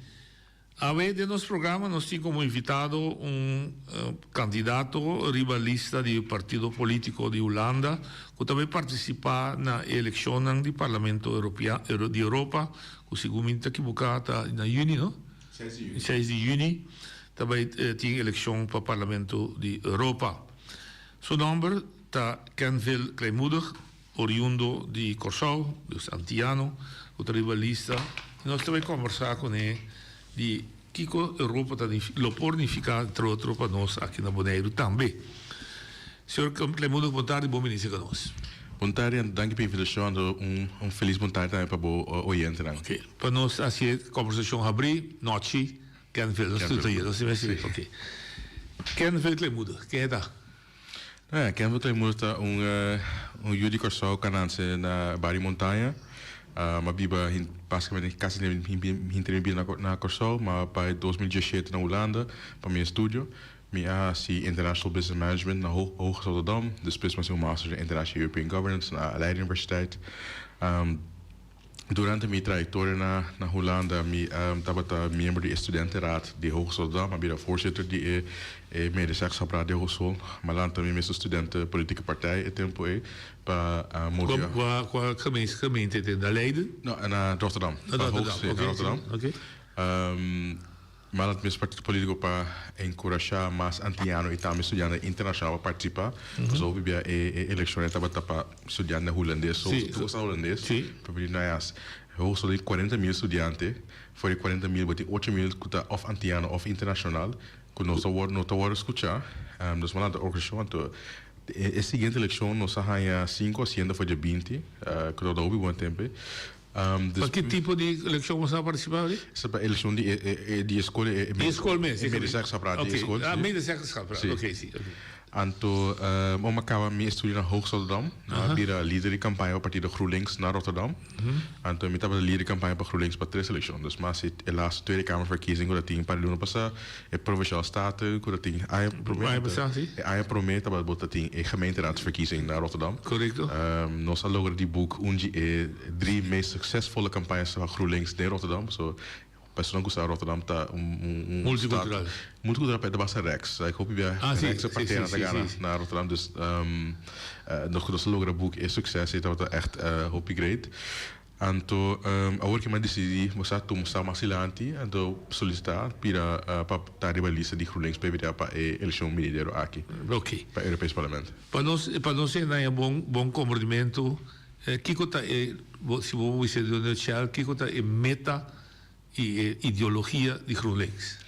[SPEAKER 17] Awe den nos programa nos tin como invitado un candidato riba lista di partido politico di Hulanda cu ta bay participa na e eleccionnan di Parlamento di Europa cu segun mi ta ekiboca ta na juni no? Seis di juni ta bai tin elekshon pa Parlamento di Europa. Su nòmber ta Kenville Kleinmoedig, oriundo di Kòrsou, dus antiano, ku ta riba lista. I nos ta bai kòmbersá kuné di kiko Europa ta lo por nifiká entre otro pa nos aki na Boneiru tambe. Señor Kleinmoedig, bon tardi, bon bini serka nos.
[SPEAKER 18] Bon tardi en danki pa invitashon anto un felis bon tardi tambe pa bo oyentenan.
[SPEAKER 17] Pa nos hasi e kombersashon habrí, nochi, Kenville, nos tur ta yega, nos tin mester ok. Kenville Kleimoeder, ken e ta?
[SPEAKER 18] Nou ja, Kenville Kleimoeder ta un un yu di Kòrsou ku a nanse na bario Montaña. Mi a biba basikamente kasi hinter mi bida na Kòrsou, mi a bai 2017 na Hulanda pa mi estudio. Mi a hasi International Business Management na Hogeschool Rotterdam, despues mi a hasi un Master in International European Governance na Leiden Universiteit. Durante mi trayectoria na na Hulanda mi tabata miembro di e studentenraad di Hogeschool Rotterdam, mi a bira voorzitter di e e medezeggenschapsraad di Hogeschool. Mi a lanta mi mes studenten politieke partij e tempo ei pa motiva.
[SPEAKER 17] Kua kua gemeente te? Na Leiden?
[SPEAKER 18] No, na Rotterdam.
[SPEAKER 17] Na Rotterdam,
[SPEAKER 18] oké. Na Rotterdam.
[SPEAKER 17] Oké.
[SPEAKER 18] Mi a lanta mes partido politico pa encurasha mas antiano y tambe studiante internacional pa participa. Pasobra hopi bia e e eleccionnan tabata pa studiante hulandes so, tur esnan hulandes. Pero di nan as hoogste di 40.000 studiante, for di 40.000 bo tin 8.000 cu ta of antiano of internacional cu no ta wor no ta worde scucha. Dus mi a lanta organisacion anto e e siguiente eleccion nos a haya cinco asiento for dje 20 cu tabata hopi bon tempo.
[SPEAKER 17] Pa ki tipo di elekshon boso a partisipá ori?
[SPEAKER 18] Esa pa elekshon di e di e skol
[SPEAKER 17] e Di e skol mes.
[SPEAKER 18] E medezeggenschapsraad di e skol.
[SPEAKER 17] Ah, medezeggenschapsraad, oké si, oké.
[SPEAKER 18] Anto om a kaba mi estudio na Hogeschool Rotterdam, mi a bira lider di kampaña pa partido GroenLinks na Rotterdam. Anto mi tabata lider di kampaña pa GroenLinks pa tres elekshon. Dus mi a hasi e laatste Tweede Kamerverkiezing ku ta tin par di luna pasá, e Provinciaal Staten ku ta tin aña promé.
[SPEAKER 17] Aña pasá, si.
[SPEAKER 18] E aña promé tabata bo ta tin e gemeenteraadsverkiezing na Rotterdam.
[SPEAKER 17] Korekto.
[SPEAKER 18] Nos a logra di boek un di e drie meest succesvolle campagnes van GroenLinks den Rotterdam. So, personan ku sa Rotterdam ta un un
[SPEAKER 17] Multicultural.
[SPEAKER 18] stad multicultural pero e ta basta rechts. Like hopi bia
[SPEAKER 17] Ah, si,
[SPEAKER 18] rechtse
[SPEAKER 17] si,
[SPEAKER 18] partijen
[SPEAKER 17] si,
[SPEAKER 18] ta
[SPEAKER 17] si,
[SPEAKER 18] gana
[SPEAKER 17] si.
[SPEAKER 18] na Rotterdam. Dus nos ku nos a logra boek e succes ei tabata echt hopi great. Anto awor ke mi a disidí bo sa tuma stap mas dilanti, anto solisitá pida pa ta riba lista di GroenLinks PvdA pa e elekshon binidero aki
[SPEAKER 17] Oké.
[SPEAKER 18] pa Europees Parlement.
[SPEAKER 17] Pa nos pa nos henda haña bon bon komprendimentu kiko ta e si bo bisa den un nutshell kiko ta e meta i e ideologia di GroenLinks.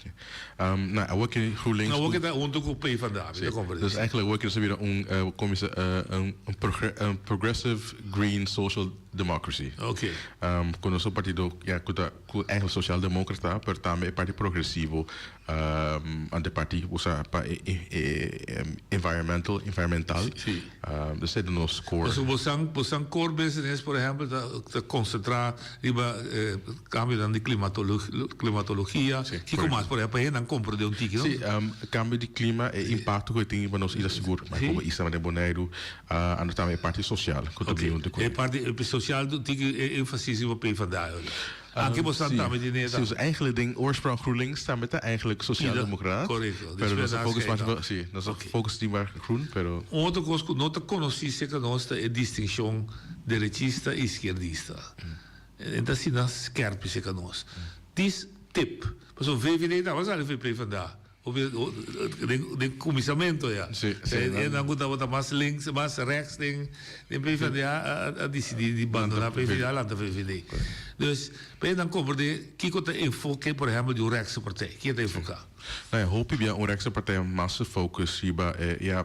[SPEAKER 18] Nou, awor ke GroenLinks.
[SPEAKER 17] Awor ke ta huntu ku PvdA, mi ta komprendé.
[SPEAKER 18] Dus eigenlijk awor ke nos a bira un, kon bisa, un un progressive green social democracy.
[SPEAKER 17] Oké.
[SPEAKER 18] Ku nos un partido, ya, ku ta, ku eigenlijk social democrata, pero tambe e parti progresivo Ante parti usa pa e environmental, environmental.
[SPEAKER 17] Sí.
[SPEAKER 18] Dus esei ta nos core.
[SPEAKER 17] Pasobra bosan, bosan core business por ehempel ta ta concentra riba cambionan di climatologia.
[SPEAKER 18] Sí,
[SPEAKER 17] Kico mas por ehempel pa hendenan comprende un tiki no?
[SPEAKER 18] Sí, cambio di clima e impacto cu e tin riba nos isla sigur, maar como isla manera Boneiru, anto tambe e parti social cu ta bin hunto cu
[SPEAKER 17] E parti social tiki e enfasis riba PvdA. Aki bo sa tambe di neta.
[SPEAKER 18] Sí, dus eigenlijk den oorsprong GroenLinks tambe ta eigenlijk sociaaldemocraat.
[SPEAKER 17] Correcto.
[SPEAKER 18] Pero nos a focus mas riba, sí, nos a focus di maar groen, pero.
[SPEAKER 17] Un otro cos cu no ta conoci cerca nos ta e distincion derechista y izquierdista. E ta asina skerpi cerca nos. Dis tip. Pasobra VVD tabata sali for PvdA. Den kuminsamentu ya. Esnan ku tabata mas links, mas rechts den PvdA a disidí di bandoná PvdA a lanta VVD. Dus pa esnan komprendé kiko ta enfoke por ehèmpel di un rechtse partij. Kiko ta enfoká?
[SPEAKER 18] Nou ja, hopi bia un rechtse partij mas se focus riba e ja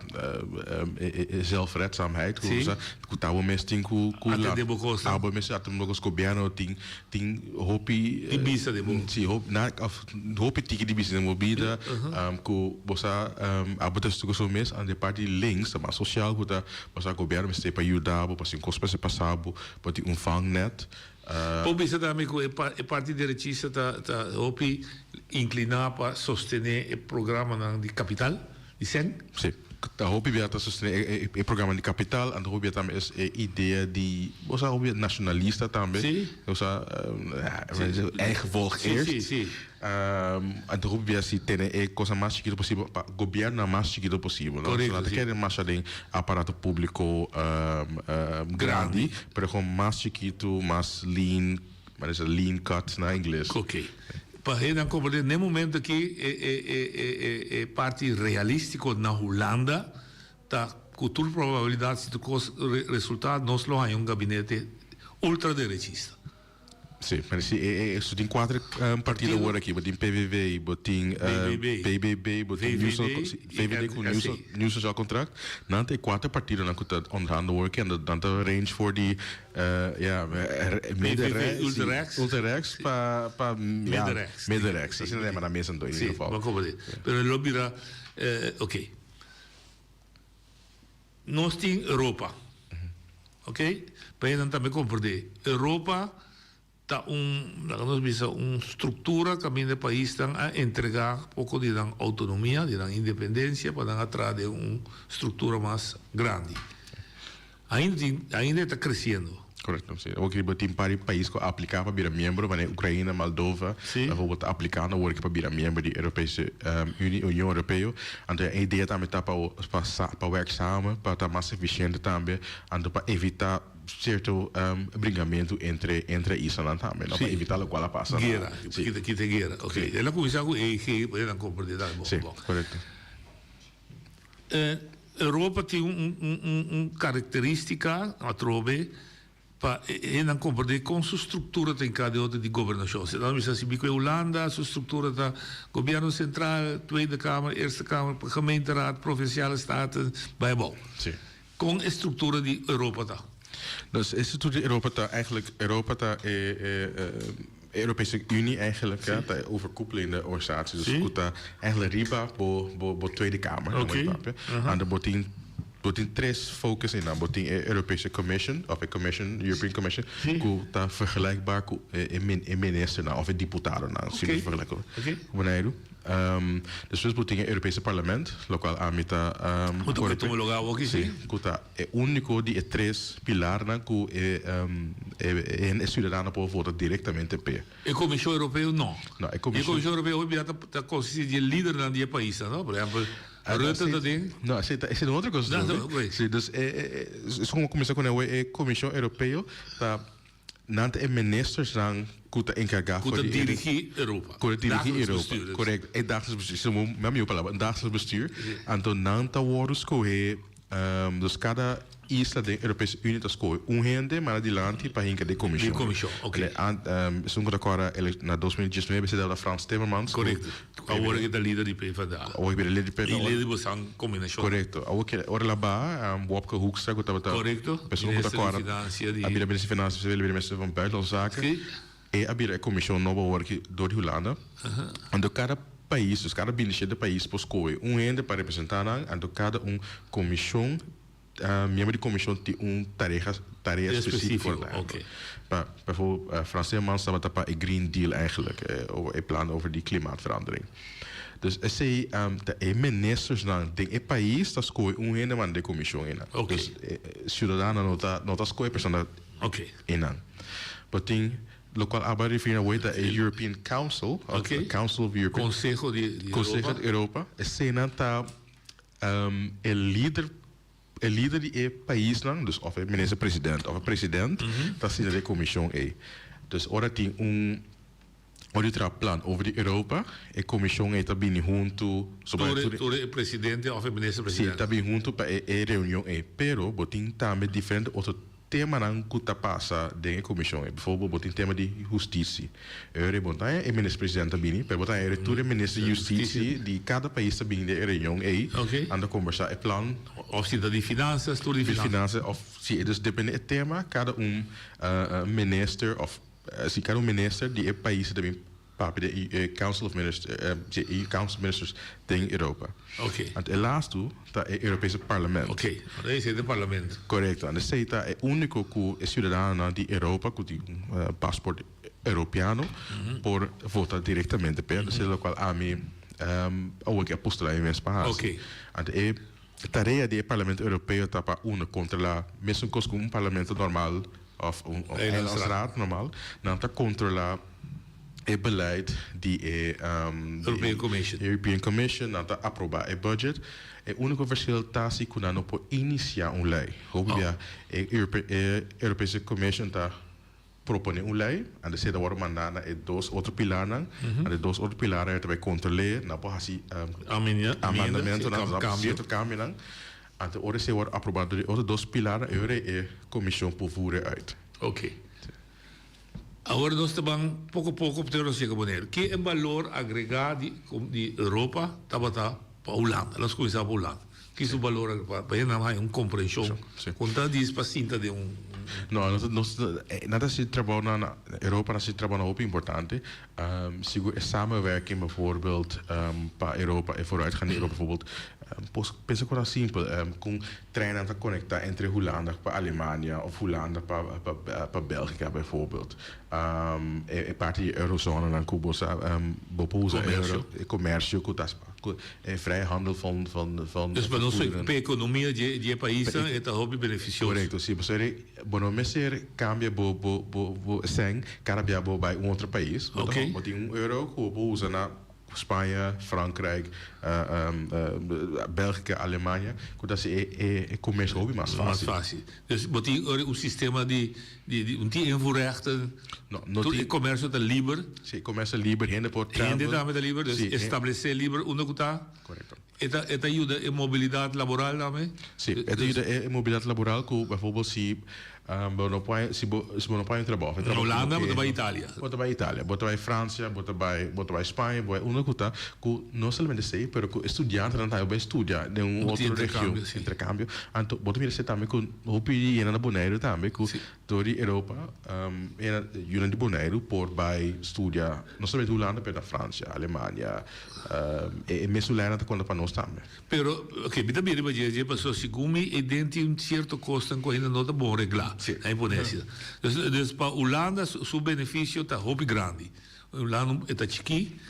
[SPEAKER 18] e zelfredzaamheid. Ku ta bo mes tin ku
[SPEAKER 17] Atendé bo kosnan.
[SPEAKER 18] Abo mes atendé bo kos. Gobièrnu tin tin hopi
[SPEAKER 17] Di bisa den bo.
[SPEAKER 18] Si hopi na of hopi tiki di bisa den bo bida ku bo sa abo ta stuka su mes ante parti links ta mas sosial ku ta bo sa gobièrnu mester pa yuda bo pa si un kos mester pasa bo bo tin un vangnet.
[SPEAKER 17] Por bisa tambe ku e parti derechista ta ta hopi inkliná pa sostené e programanan di kapital, di sèn?
[SPEAKER 18] Si. Ta hopi bia ta sostené e programa di kapital, anto hopi bia tambe es e idea di, bo sa hopi bia nashonalista tambe.
[SPEAKER 17] Si.
[SPEAKER 18] Bo sa eigen volk eerst.
[SPEAKER 17] Si, si, si.
[SPEAKER 18] Anto hopi bia si tene e kosnan mas chikito posibel pa gobièrnunan mas chikito posibel, no?
[SPEAKER 17] Korekto,
[SPEAKER 18] So nan ta
[SPEAKER 17] si.
[SPEAKER 18] kere masha den aparato públiko grandi, pero kon mas chikitu, mas lean, manera sa lean cut na ingles.
[SPEAKER 17] Oké. Pa hendenan komprendé, n'e momento aki e e e e e parti realístiko na Hulanda ta ku tur probabilidat si tur kos resultá nos lo haña un gabinete ultraderechista.
[SPEAKER 18] Sí, pero si e e su tin kuater partido awor aki, bo tin PVV, bo tin BBB, bo tin Nieuw Sociaal VVD ku Nieuw Sociaal Contract. Nan ta e kuater partidonan ku ta onderhand awor aki, nan ta range for di ja midden rechts,
[SPEAKER 17] ultra rechts,
[SPEAKER 18] ultra rechts pa pa
[SPEAKER 17] midden rechts,
[SPEAKER 18] midden rechts. Asina ta yama nan mes anto in ieder geval.
[SPEAKER 17] Sí, bo komprende. Pero lo bira oké. Nos tin Europa. Ok? Pa esnan tambe komprendé. Europa ta un, laga nos bisa, un struktura kaminda e paisnan a entregá poko di nan outonomia, di nan independensia, pa nan a traha den un struktura mas grandi. Ainda tin, ainda e ta kresiendo.
[SPEAKER 18] Korekto, si. Awor ki bo tin par di pais ku a apliká pa bira miembro, manera Ukraina, Moldova, bijvoorbeeld ta aplikando awor ki pa bira miembro di Europese Unie, Union Europeo. Anto e idea tambe ta pa pa pa wèrk samen, pa ta mas efisiente tambe, anto pa evitá sierto bringamentu entre entre e islanan tambe, no? Pa evitá lokual a pasa na.
[SPEAKER 17] Guera, kita kita e guera. Oké, el a kuminsá ku EG, pa nan komprendé tambe bon.
[SPEAKER 18] Si, korekto.
[SPEAKER 17] Europa tin un karakterístika atrobe pa e hendenan komprendé kon su struktura ta hinká den otro di gobernashon. Si nan bisa si biko e Hulanda su struktura ta gobièrnu sentral, Tweede Kamer, Eerste Kamer, Gemeenteraad, Provinsiale Staten, bai abou. Kon e struktura di Europa ta?
[SPEAKER 18] Dus e struktura di Europa ta eigenlijk, Europa ta e Europese Unie eigenlijk, ja, ta e overkoepelende organisatie. Dus ku ta eigenlijk riba bo bo bo Tweede Kamer, dan moet je papia. Anto bo tin bo tin tres focus einan. Bo tin e Europese Commission of e Commission, European Commission, ku ta vergelijkbaar ku e e ministernan of e diputadonan, si bo vergelijk ku Boneiru. Despues bo tin e Europese Parlement, lokual ami ta
[SPEAKER 17] Ku ta tuma lugá awoki,
[SPEAKER 18] si. Ku ta e úniko di e tres pilarnan ku e e siudadano por vota direktamente p'e.
[SPEAKER 17] E Komishon Europeo no.
[SPEAKER 18] No, e Komishon.
[SPEAKER 17] E Komishon Europeo hopi bia ta konsistí di e lidernan di e paisnan, no? Por ehèmpel, Rutte ta den.
[SPEAKER 18] No, esei ta esei ta un otro kos tambe. Si, dus e e e komo kuminsá ku e Komishon Europeo ta. Nan ta e ministersnan ku ta enkargá
[SPEAKER 17] for di. Ku ta dirigí Europa.
[SPEAKER 18] Ku ta dirigí Europa, korekto. E dagelijks bestuur, si mi a mihó palabra, dagelijks bestuur. Anto nan ta wòrdu skohé, dus kada isla den Europese Unie ta skohe un hende manda dilanti pa hinka den komishon.
[SPEAKER 17] Den komishon, oké.
[SPEAKER 18] Esun ku ta kòrda na 2019 esei tabata Frans Timmermans.
[SPEAKER 17] Korekto. Awor e ta lider di PvdA.
[SPEAKER 18] Awor e bira lider di PvdA.
[SPEAKER 17] I lider di bosan kombinashon.
[SPEAKER 18] Korekto. Awor ke ora el a baha, Wopke Hoekstra ku tabata.
[SPEAKER 17] Korekto.
[SPEAKER 18] Persona ku ta
[SPEAKER 17] kòrda. Minister di Finansia di.
[SPEAKER 18] A bira minister di Finansia, el a bira minister van Buitenlandse Zaken.
[SPEAKER 17] Si.
[SPEAKER 18] E a bira e komishon nobo awor aki dor di Hulanda. Anto kada pais, dus kada bintishete pais por skohe un hende pa representá nan, anto kada un komishon. Miembro di komishon tin un tareha tarea spesífiko. Pa bijvoorbeeld Frans Timmermans tabata pa e Green Deal eigenlijk, e plan over di klimaatverandering. Dus esei ta e ministersnan den e pais ta skohe un hende manda den komishon einan. Dus e siudadano no ta no ta skohe persona einan. Bo tin lokual aba referí na wei ta e European Council, Council of European.
[SPEAKER 17] Konseho di Europa.
[SPEAKER 18] Konseho di Europa. Eseinan ta E lider e lider di e paisnan, dus of e minister president of e president, ta sinta den e komishon ei. Dus ora tin un ora di traha plan over di Europa, e komishon ei ta bini huntu.
[SPEAKER 17] Tur tur e presidente of e minister president.
[SPEAKER 18] Si, ta bini huntu pa e e reunion ei. Pero bo tin tambe diferente otro Temanan ku ta pasa den e komishon ei. Biforbel bo tin tema di hustisi. E ora ei bo no ta haña e minister president ta bini, pero bo ta haña e tur e minister di hustisi di kada pais ta bini den e reunion ei, nan ta kombersá e plan.
[SPEAKER 17] Òf si ta di finansas, tur di
[SPEAKER 18] finansas. Di finansas òf si, dus depende e tema kada un minister òf si kada un minister di e pais ta bin. Papia di e Council of Ministers, si, e Council of Ministers den Europa.
[SPEAKER 17] Oké.
[SPEAKER 18] Anto e lastu ta e Europese Parlement.
[SPEAKER 17] Oké, anto esei ta e parlamento.
[SPEAKER 18] Korekto, anto esei ta e úniko ku e siudadanonan di Europa ku tin un pasport europeano por vota direktamente p'e. Anto esei ta lokual ami awor ke a postulá mi mes pa hasi.
[SPEAKER 17] Oké.
[SPEAKER 18] Anto e tarea di e Parlamento Europeo ta pa uno kontrolá mesun kos ku un parlamento normal òf un eilandsraad normal, nan ta kontrolá e beleid di e
[SPEAKER 17] European Commission.
[SPEAKER 18] European Commission, nan ta aprobá e budget. E úniko verschil ta si ku nan no por inisiá un lei. Hopi bia e Europese Commission ta proponé un lei, anto esei ta wòrdu mandá na e dos otro pilarnan, anto e dos otro pilarnan ta bai kontrol'é, nan por hasi amendamentonan, sierto kambionan, anto ora esei wòrdu aprobá dor di e otro dos pilarnan, e ora e komishon por voer uit.
[SPEAKER 17] Oké. Awor nos ta ban poko poko p'e nos yega Boneiru. Ke e balor agregá di di Europa tabata pa Hulanda? Nos kuminsá pa Hulanda. Ki su balor agregá pa hende nan haña un komprenshon kon ta dis pa sinta den un.
[SPEAKER 18] No, nos nos nan ta hasi trabou na na Europa nan ta hasi trabounan hopi importante. Sigur e samenwerking bijvoorbeeld pa Europa e vooruitgang di Europa bijvoorbeeld pensa ku nan simpel kon Treinnan ta konektá entre Hulanda pa Alemania òf Hulanda pa pa Bèlgika bijvoorbeeld. E parti di eurozonenan ku bo sa bo por usa euro, e komersio ku ta. Ku e vrije handel van van van
[SPEAKER 17] Dus pa nos
[SPEAKER 18] goederen.
[SPEAKER 17] pa ekonomia dje dje paisnan e ta hopi benefisioso.
[SPEAKER 18] Korekto, si. Pasobra bo no mester kambia bo bo bo bo sèn kada bia bo bai un otro pais. Bo ta
[SPEAKER 17] Oké.
[SPEAKER 18] bo tin un euro ku bo por usa na Spaña, Frankrijk, Bélgica, Alemania, ku ta hasi e e komersio hopi mas
[SPEAKER 17] Mas
[SPEAKER 18] fásil.
[SPEAKER 17] fásil. Dus bo tin ora un sistema di di di un tin invoerrechten,
[SPEAKER 18] No, no
[SPEAKER 17] tur
[SPEAKER 18] tin.
[SPEAKER 17] e komersio ta liber.
[SPEAKER 18] Si, e komersio ta liber, hende por travel.
[SPEAKER 17] Hende tambe ta liber, dus
[SPEAKER 18] Si,
[SPEAKER 17] establesé liber unda ku ta.
[SPEAKER 18] Korekto.
[SPEAKER 17] E ta e ta yuda e mobilidat laboral tambe?
[SPEAKER 18] Si, e ta yuda e mobilidat laboral ku bijvoorbeeld si bo no por si bo si bo no por haña un trabou,
[SPEAKER 17] Na Hulanda bo ta bai Italia.
[SPEAKER 18] Bo ta bai Italia, bo ta bai Francia, bo ta bai bo ta bai Spaña, bo bai unda ku ta ku no solamente esei pero ku e studiantenan tambe bai studia den un
[SPEAKER 17] Bo tin
[SPEAKER 18] otro region,
[SPEAKER 17] interkambio, si.
[SPEAKER 18] interkambio. Anto bo ta mira esei tambe ku hopi hende na Boneiru tambe ku Door di Europa, yunan di Boneiru por bai studia no solamente Hulanda pero na Francia, Alemania, e mesun lènan ta konta pa nos tambe.
[SPEAKER 17] Pero, oke, mi ta bira riba dje dje pasobra segun mi e den tin un sierto kosnan ku ainda no ta bon reglá na imponencia. Dus, dus pa Hulanda su benefisio ta hopi grandi. Hulanda e ta chikí.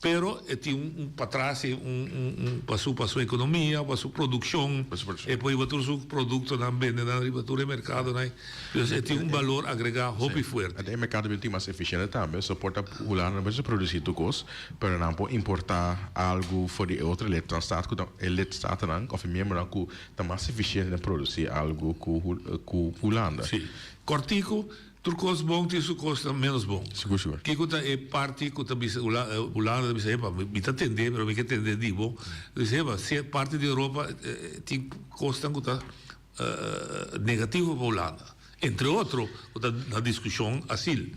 [SPEAKER 17] Pero e tin un patras i un un pa su pa su economia, pa su produccion, e por hiba tur su productonan bende nan riba tur e mercadonan. Dus e tin un balor agrega hopi fuerte.
[SPEAKER 18] E mercado bin tin mas eficiente tambe, so por ta Hulanda no mester produci tur cos, pero nan por importa algo for di e otro lidstaat cu ta e lidstatennan of e miembronan cu ta mas eficiente den produci algo cu cu Hulanda.
[SPEAKER 17] Si. Cortico, Tur kos bon tin su kosnan ménos bon.
[SPEAKER 18] Sigur, sigur.
[SPEAKER 17] Kiko ta e parti ku ta bisa Hulanda ta bisa, epa, mi ta tendé, pero mi ke tendé di bo. Ta bisa, epa, si e parti di Europa tin kosnan ku ta negativo pa Hulanda. Entre otro, ku ta na diskushon asil,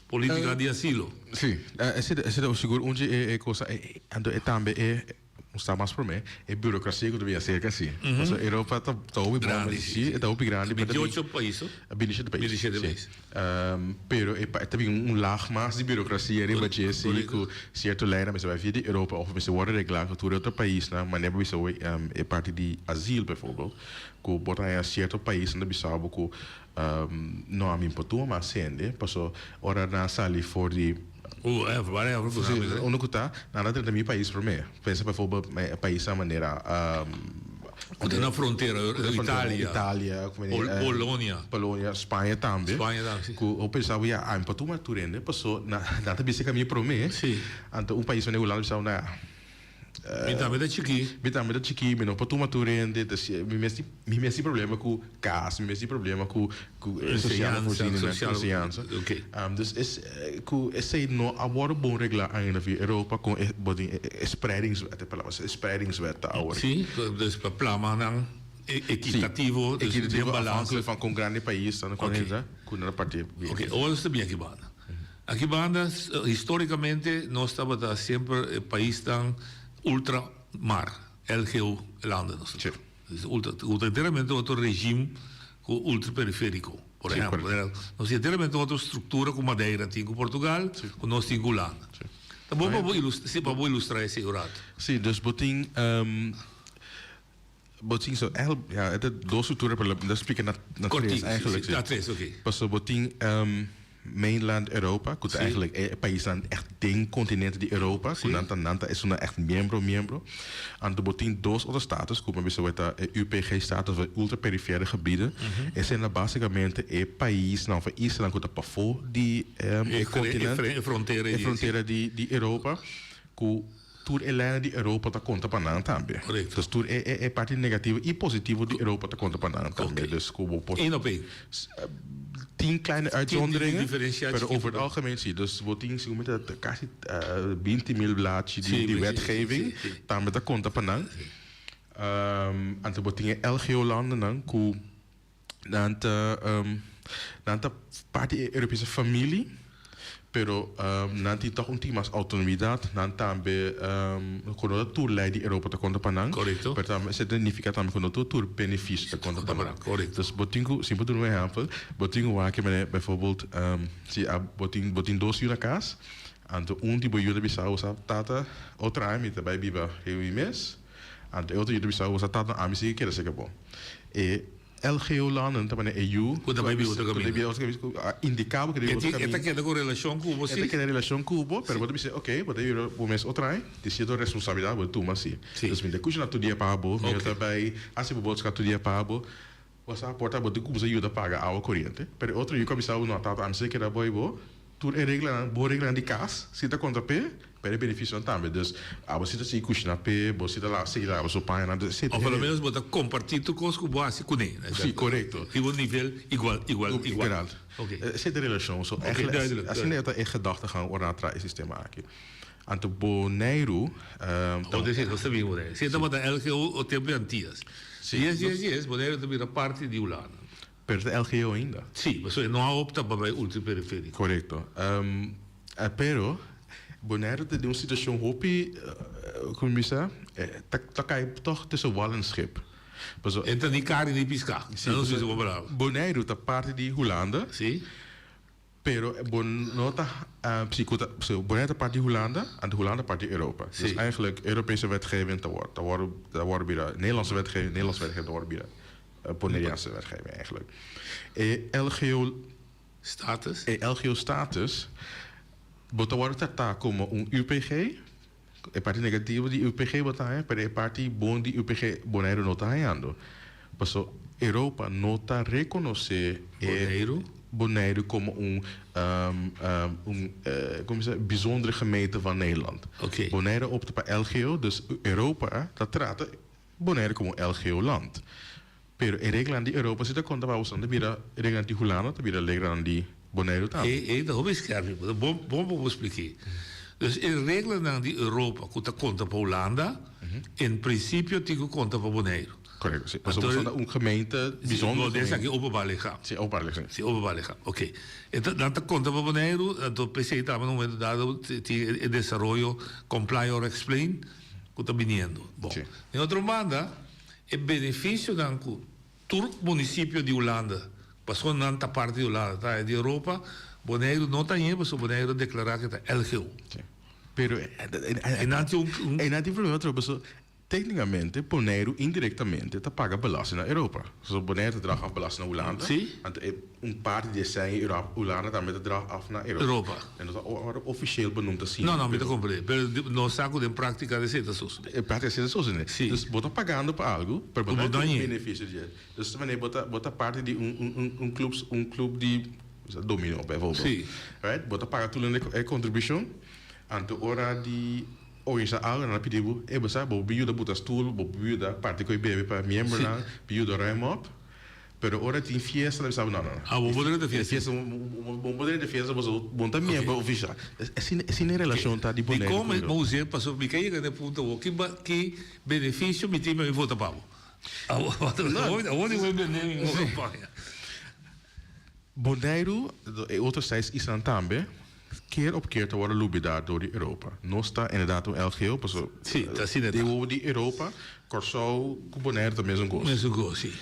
[SPEAKER 17] politika di asilo.
[SPEAKER 18] Si, esei ta sigur un di e kosnan. Anto e tambe e. Sta mas promé e burocracia cu ta bini acerca si. Pasobra Europa ta ta hopi bon
[SPEAKER 17] Grandi,
[SPEAKER 18] si, e ta hopi grandi.
[SPEAKER 17] 28 pais, no?
[SPEAKER 18] 27 pais.
[SPEAKER 17] 27
[SPEAKER 18] si.
[SPEAKER 17] pais.
[SPEAKER 18] Pero e ta bin un laag mas di burocracia riba dje si cu cierto leynan mester bai via di Europa of mester worde regla cu tur e otro paisnan manera bo bisa hoy e parti di asiel bijvoorbeeld cu bo ta haña cierto paisnan ta bisa bo cu No, ami por tuma mas hende, paso ora nan sali for di.
[SPEAKER 17] Whatever, whatever ku nan bisa.
[SPEAKER 18] Unda ku ta, nan ta trata mi pais promé. Pensa bijvoorbeeld paisnan manera.
[SPEAKER 17] Ku ta na frontera, Italia.
[SPEAKER 18] Italia,
[SPEAKER 17] Polonia.
[SPEAKER 18] Polonia, Spaña tambe.
[SPEAKER 17] Spaña tambe, si.
[SPEAKER 18] Ku bo pensa bo ya, ami por tuma tur hende, paso nan ta bisa ku ami promé.
[SPEAKER 17] Si.
[SPEAKER 18] Anto un pais manera Hulanda bisa bo,
[SPEAKER 17] Mi tambe ta chikí.
[SPEAKER 18] Mi tambe ta chikí, mi no por tuma tur hende. Mi mes tin, mi mes tin problema ku kas, mi mes tin problema ku ku sosiale voorzieningen, ku enseñansa. Dus es ku esei no a wòrdu bon reglá ainda via Europa kon e bo tin e spreidingswet, e palabra e spreidingswet ta awor.
[SPEAKER 17] Sí, dus pa plama nan ekitativo, dus den balansa.
[SPEAKER 18] Afhankelijk van kon grandi e pais ta, kon hende ta, ku nan a parti.
[SPEAKER 17] Oké, awor nos ta bin aki banda. Aki banda, historicamente nos tabata semper e paisnan ultra mar, LGO landen nos ta. Ultra, cu ta enteramente otro regime cu ultra periferico, por ehempel. Nos tin enteramente otro structura cu Madeira tin cu Portugal, cu nos tin cu Hulanda. Ta bon pa bo ilustra, pa bo ilustra esey un rato.
[SPEAKER 18] Si, dus bo tin, bo tin so, eigenlijk, ja, e ta dos structura, pero mi ta splica na tres eigenlijk.
[SPEAKER 17] Na tres, oké.
[SPEAKER 18] Pasobra bo tin. Mainland Europa, ku ta eigenlijk e paisnan echt den kontinente di Europa, ku nan ta nan ta esunnan echt miembro miembro. Anto bo tin dos otro status ku mi a bisa bo ta e UPG status of e ultraperifere gebieden. Esei basikamente e paisnan of e islanan ku ta pafó di e kontinent,
[SPEAKER 17] E frontera
[SPEAKER 18] e frontera di Europa ku tur e lènen di Europa ta konta pa nan tambe. Dus tur e e parti negativo i positivo di Europa ta konta pa nan tambe. Dus ku bo por.
[SPEAKER 17] Eén op één.
[SPEAKER 18] Tin kleine uitzonderingen, pero over het algemeen si. Dus bo tin segun mi ta kasi binti mil blachi di wetgeving tambe ta konta pa nan. Anto bo tin e LGO-landennan ku Nan ta nan ta parti e Europese familie, pero nan tin tòg un tiki mas outonomidat. Nan tambe ku no ta tur lei di Europa ta konta pa nan.
[SPEAKER 17] Korekto.
[SPEAKER 18] Pero tambe esei ta nifiká tambe ku no tur tur benefisio ta konta pa nan.
[SPEAKER 17] Korekto.
[SPEAKER 18] Dus bo tin ku, si bo duna un ehèmpel, bo tin ku wak manera bijvoorbeeld si a bo tin bo tin dos yu na kas, anto un di bo yu ta bisa bo sa tata otro aña mi ta bai biba riba mi mes, anto e otro yu ta bisa bo sa tata ami si ke keda serka bo. E. LGO-landen ta manera EU.
[SPEAKER 17] Ku ta bai bin otro kaminda.
[SPEAKER 18] Ku a indiká bo ku ta bin otro kaminda.
[SPEAKER 17] E ta keda ku relashon ku bo si.
[SPEAKER 18] E ta keda relashon ku bo, pero bo ta bisa oke, bo ta yura bo mes otro aña, tin sierto responsabilidat bo ta tuma si. Dus mi ta kushina tur dia pa bo, mi ta bai hasi bo botska tur dia pa bo. Bo sa por ta bo tin kuminsá yuda paga awa koriente, pero e otro yu ku a bisa bo no tata ami si keda bo i bo, tur e reglanan, bo reglanan di kas si ta konta p'e, pero e benefisionan tambe. Dus abo si ta sigui kushina p'e, bo si ta lava sigui lava su pañanan, dus esei ta
[SPEAKER 17] Of por lo menos bo ta kompartí tur kos ku bo hasi kuné.
[SPEAKER 18] Si, korekto.
[SPEAKER 17] Riba un nivel igual, igual, igual.
[SPEAKER 18] Oké. Esei ta e relashon. So eigenlijk asina e ta e gedachtegang ora nan a traha e sistema aki. Anto Boneiru ta.
[SPEAKER 17] Bo ta nos ta bin Boneiru. Si e tabata LGO o tempo di Antias. Dies dies dies Boneiru ta bira parti di Hulanda.
[SPEAKER 18] Pero ta LGO ainda.
[SPEAKER 17] Si, pasobra e no a opta pa bai ultraperiferico.
[SPEAKER 18] Korekto. Pero Boneiru ta den un situashon hopi, komo mi bisa, ta kai tòg tussen wal en schip. Pasobra.
[SPEAKER 17] E ta ni kari ni piská.
[SPEAKER 18] Si, Boneiru ta parti di Hulanda.
[SPEAKER 17] Si.
[SPEAKER 18] Pero bo no ta si cu ta Bonaire ta parti di Hulanda anto Hulanda parti di Europa. Dus eigenlijk Europese wetgeving ta wor ta wor ta wor bira Nederlandse wetgeving Nederlandse wetgeving ta wor bira Bonaireanse wetgeving eigenlijk. E LGO
[SPEAKER 17] Status.
[SPEAKER 18] E LGO status bo ta wor trata como un UPG e parti negativo di UPG bo ta haña pero e parti bon di UPG Bonaire no ta hañando. Paso Europa no ta reconoce e
[SPEAKER 17] Boneiru?
[SPEAKER 18] Boneiru como un un como bisa bijzondere gemeente van Nederland.
[SPEAKER 17] Oké.
[SPEAKER 18] Bonaire opta pa LGO, dus Europa ta trata Bonaire como un LGO land. Pero e reglanan di Europa si ta conta pa boso, nan ta bira reglanan di Hulanda, ta bira reglanan di Boneiru tambe.
[SPEAKER 17] E e ta hopi skerpi, bo ta bon bon pa bo splik'é. Dus e reglanan di Europa ku ta konta pa Hulanda, en prinsipio tin ku konta pa Boneiru.
[SPEAKER 18] Korekto, si. Pasobra boso ta un gemeente, bijzonder
[SPEAKER 17] gemeente.
[SPEAKER 18] Esaki
[SPEAKER 17] openbaar lichaam.
[SPEAKER 18] Si, openbaar lichaam.
[SPEAKER 17] Si, openbaar lichaam. Oké. E ta nan ta konta pa Boneiru, anto p'esei tambe na un momento dado tin e desaroyo comply or explain ku ta biniendo. Bon. Den otro banda, E beneficionan cu tur municipio di Hulanda, pasobra nan ta parti di Hulanda, ta haya di Europa, Boneiru no ta haya pasobra Boneiru a declara cu ta LGO.
[SPEAKER 18] Sí. Pero
[SPEAKER 17] E nan tin un.
[SPEAKER 18] E nan tin problema otro pasobra tecnicamente Boneiru indirectamente ta paga belasting na Europa. So Boneiru ta draag af belasting na Hulanda.
[SPEAKER 17] Sí.
[SPEAKER 18] Anto e Un parti di esei Europa, Hulanda tambe ta draag af na Europa.
[SPEAKER 17] Europa.
[SPEAKER 18] E no ta ora officieel benoemd asina.
[SPEAKER 17] No, no, mi ta comprende. Pero nos sa cu den practica esei ta sosode.
[SPEAKER 18] Den practica esei ta sosode.
[SPEAKER 17] Si.
[SPEAKER 18] Dus bo ta pagando pa algo, pero bo
[SPEAKER 17] Bo
[SPEAKER 18] ta
[SPEAKER 17] no
[SPEAKER 18] tin
[SPEAKER 17] hañ'e.
[SPEAKER 18] beneficio di dje. Dus wanneer bo ta, bo ta parti di un, un, un, un club, un club di domino bijvoorbeeld.
[SPEAKER 17] Si.
[SPEAKER 18] Right? Bo ta paga tur e contribucion, anto ora di organisa algo nan a pidi bo, ey bo sa, bo por yuda buta stoel, bo por yuda parti cu e bebe pa miembronan, por yuda ruim op. Pero ora tin fiesta ta bisa bo no no no.
[SPEAKER 17] Ah bo por drenta fiesta.
[SPEAKER 18] Fiesta bo por drenta fiesta pasobra bo no ta miembro oficial. Asina asina e relacion ta di Boneiru
[SPEAKER 17] Dikon
[SPEAKER 18] ku
[SPEAKER 17] mi us'é pasobra mi ka yega na e punto awor ki ki beneficio mi tin pa mi vota pa bo? Awor di bo bende mi bo campaña.
[SPEAKER 18] Boneiru e otro seis islanan tambe keer op keer ta wòrdu lubidá dor di Europa. Nos ta inderdaad un LGO pasobra
[SPEAKER 17] Sí, ta asina ta.
[SPEAKER 18] Den wowo di Europa, Kòrsou ku Boneiru ta mesun kos.
[SPEAKER 17] Mesun kos, sí.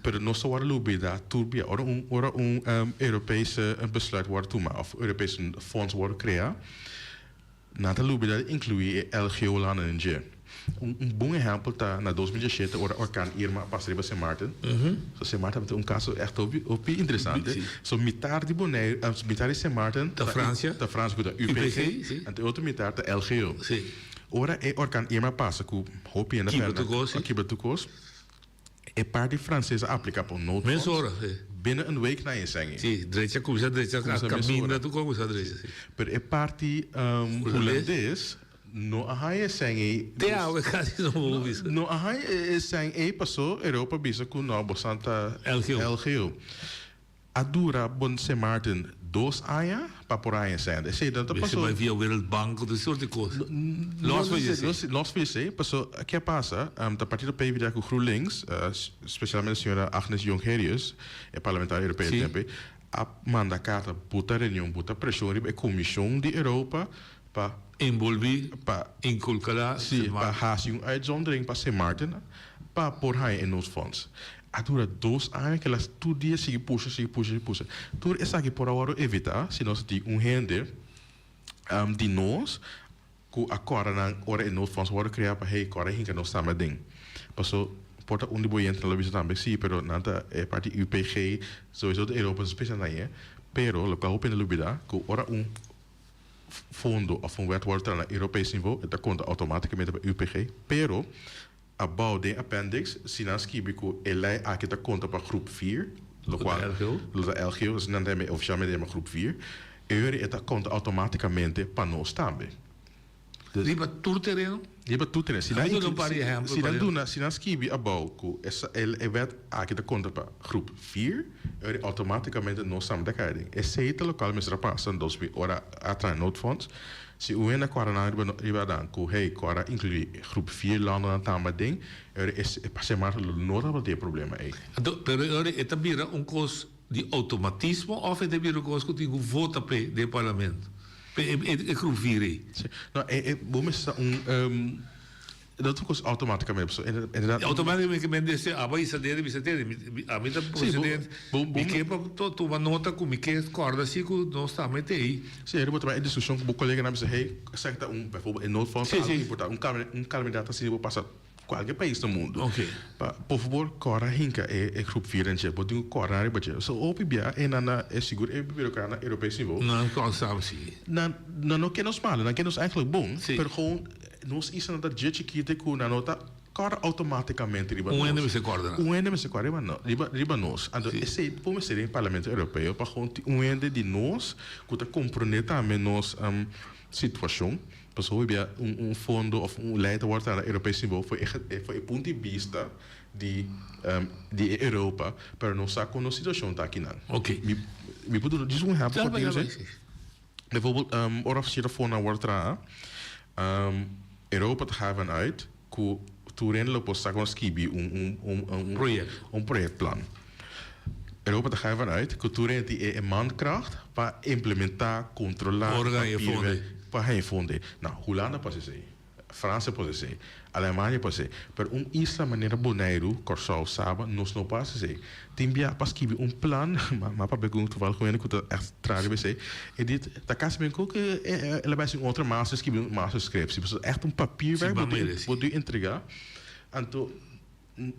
[SPEAKER 18] Pero nos ta wòrdu lubidá tur bia. Ora un ora un Europese besluit wòrdu tumá òf Europese fonds wòrdu kreá, Nan ta lubida di inkluí e LGO-lanan den dje. Un bon ehèmpel ta na 2017 ora orkan Irma a pasa riba Sint Maarten. So Sint Maarten tabata un kaso ègt hopi hopi interesante. So mitar di Boneiru, mitar di Sint Maarten
[SPEAKER 17] Ta Fransia.
[SPEAKER 18] Ta Fransia ku ta UPG, anto e otro mitar ta LGO. Ora e orkan Irma a pasa ku hopi hende a
[SPEAKER 17] Kibra
[SPEAKER 18] pèrdè
[SPEAKER 17] tur kos, si.
[SPEAKER 18] a kibra tur kos. E parti franses a aplica pa un noodfonds.
[SPEAKER 17] Mesora, si.
[SPEAKER 18] Binnen een week na e seng.
[SPEAKER 17] Si, drecha cuminsa drecha,
[SPEAKER 18] Cuminsa
[SPEAKER 17] caminda
[SPEAKER 18] mesora.
[SPEAKER 17] tur cuminsa drecha, si.
[SPEAKER 18] Pero e parti Hulandes no a haya e seng ei.
[SPEAKER 17] Te awe casi no bo bisa.
[SPEAKER 18] No a haya e seng ei paso Europa bisa cu no, bosan ta
[SPEAKER 17] LGO.
[SPEAKER 18] LGO. A dura bon Sint Maarten dos aña pa por haña sèn. Esei no ta
[SPEAKER 17] Mester
[SPEAKER 18] paso.
[SPEAKER 17] bai via Wereldbank of tur soort di kos. Los van je
[SPEAKER 18] No, los van je Paso, ke a pasa? Ta partido PvdA ku GroenLinks, spesialmente señora Agnes Jongerius, e parlamentario europeo tempe, a manda karta buta reunion, buta preshon riba e komishon di Europa pa
[SPEAKER 17] Enbolbí,
[SPEAKER 18] pa
[SPEAKER 17] inkulkalá
[SPEAKER 18] Sí,
[SPEAKER 17] Sint
[SPEAKER 18] pa
[SPEAKER 17] Maarten.
[SPEAKER 18] hasi un uitzondering pa Sint Maarten pa por haña e noodfonds. A dura dos aña ku el a tur dia sigui pusha, sigui pusha, sigui pusha. Tur esaki por a wòrdu evitá si nos tin un hende di nos ku a kòrda nan ora e noodfonds a wòrdu kreá pa hey kòrda hinka nos tambe aden. Paso. Por ta un di bo yentenan lo bisa tambe si, pero nan ta e parti UPG, sowieso ta Europa special na ye. Pero locual hopi hende lubida cu ora un fondo of un wet worde traha na Europees nivo e ta conta automaticamente pa UPG, pero abao den appendix si nan skibi cu e ley aki ta conta pa groep vier, locual lo ta LGO, dus nan ta yama oficialmente yama groep vier, e ora e ta conta automaticamente pa nos tambe.
[SPEAKER 17] Riba tur tereno?
[SPEAKER 18] Riba tur tereno. Si nan
[SPEAKER 17] duna un par di ehempel.
[SPEAKER 18] Si nan duna, si nan skibi abou ku esa e wet aki ta konta pa groep vier, e ora outomatikamente nos tambe ta kai aden. Esei ta lokual mester a pasa en dos mil ora a traha noodfonds. Si un hende a kòrda nan riba riba nan ku hey kòrda inkluí groep vier landennan tambe aden, e ora es e pase marzo lo no tabata tin e problema ei.
[SPEAKER 17] Anto, pero e ora e ta bira un kos di outomatismo òf e ta bira un kos ku tin ku vota p'e den parlamento? E e groep vier ei.
[SPEAKER 18] Sí. No, e e bo mester ta un dat ta un kos automaticamente pasobra inderdaad.
[SPEAKER 17] Automaticamente men dese abo a hisa dede bisa tene mi mi ami ta president mi ke pa tuma nota ku mi ke kòrda si ku nos tambe ta ei.
[SPEAKER 18] Sí, bo ta bai e diskushon ku bo koleganan bisa hey esaki ta un bijvoorbeeld e noodfonds ta algo importante un kalamidat asina bo pasa Kualke pais na mundu. Pa por fabor kòrda hinka e e groep vier den dje. Bo tin ku kòrda riba dje. So hopi bia e nan na e sigur e birokrata na Europees nivo.
[SPEAKER 17] Nan kòrda sa si.
[SPEAKER 18] Nan nan no ke nos malu, nan ke nos eigenlijk bon, pero gewoon nos isla nan ta dje chikito ku nan no ta kòrda outomatikamente riba nos.
[SPEAKER 17] Un hende mester kòrda nan.
[SPEAKER 18] Un hende mester kòrda riba nos, riba riba nos. Anto esei por mester den Parlamento Europeo pa gewoon tin un hende di nos ku ta komprondé tambe nos situashon. Pasobra hopi bia un un fondo of un lei ta wòrdu traha na Europees nivo for e for e punto di bista di di e Europa, pero nos sa kon nos situashon ta akinan. Mi mi por duna djis un ehèmpel kòrtiku esei? Bijvoorbeeld ora sierto fondonan wòrdu traha, Europa ta haña vanuit ku tur hende lo por sa kon skibi un un un un un projectplan. Europa ta haña vanuit ku tur hende tin e mankracht pa implementá, kontrolá, papierwerk pa haña e fondo. Nou, Hulanda por hasi esei, Fransia por hasi esei, Alemania por hasi esei, pero un isla manera Boneiru, Kòrsou, Saba, nos no por hasi esei. Tin bia pa skibi un plan, ma papia ku toevallig un hende ku ta ègt traha riba esei, e di ta kasi men ku el a bai hasi un otro master skibi un masterscriptie, pasobra ègt un papierwerk bo tin entregá, anto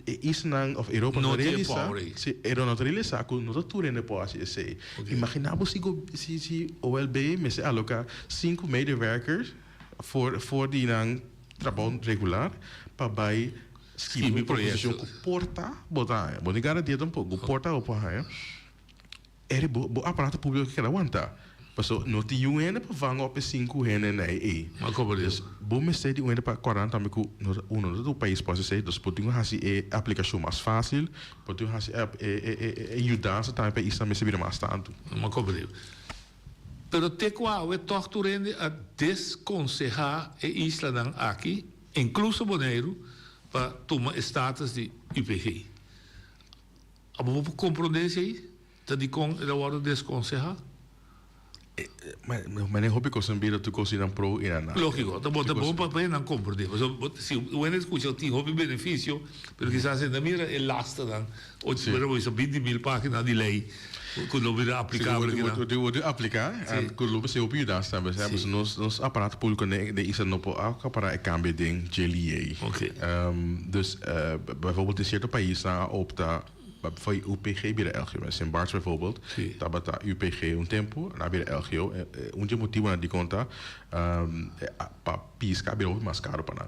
[SPEAKER 18] E islanan of Europa no realisa, si, Europa no ta realisa ku no ta tur hende por hasi esei. Imagina bo si si si OLB mester aloka sinku medewerkers for for di nan trabou regular pa bai skibi un proposishon ku por ta bo ta haña. Bo no garantia tampoko, ku por ta bo por haña. Eri bo bo aparato publico keda wanta. Paso no tin yu hende pa vanga op e sinku hende na e ei. Dus bo mester di un hende pa kòrda tambe ku no ta uno no ta tur pais por hasi esei. Dus bo tin ku hasi e aplikashon mas fásil, bo tin ku hasi e e e yudansa tambe pa e isla mester bira mas tantu.
[SPEAKER 17] Ma komprendé. Pero te ku awe tòg tur hende a deskonsehá e islanan aki, inkluso Boneiru, pa tuma e status di UPG. Abo bo por komprondé esei? Ta dikon el a wòrdu deskonsehá?
[SPEAKER 18] Manera hopi kos nan bira tur kos di nan pro i nan na.
[SPEAKER 17] Lógiko, ta bon, ta bon pa pa nan komprondé. Pasobra si un hende skucha tin hopi benefisio, pero kisas e no mira e lasternan, o manera bo bisa 20.000 página di lei ku lo bira aplikabel
[SPEAKER 18] akinan. Si, ku lo apliká, ku lo mester hopi yudansa tambe. Pasobra nos nos aparato públiko den isla no por akapará e kambio den dje lei. Dus bijvoorbeeld den sierto paisnan a opta pa UPG bira LGO. Sint Barts bijvoorbeeld tabata UPG un tempu, nan a bira LGO. Un dje motibunan dikon ta pa piska a bira hopi mas karu pa nan.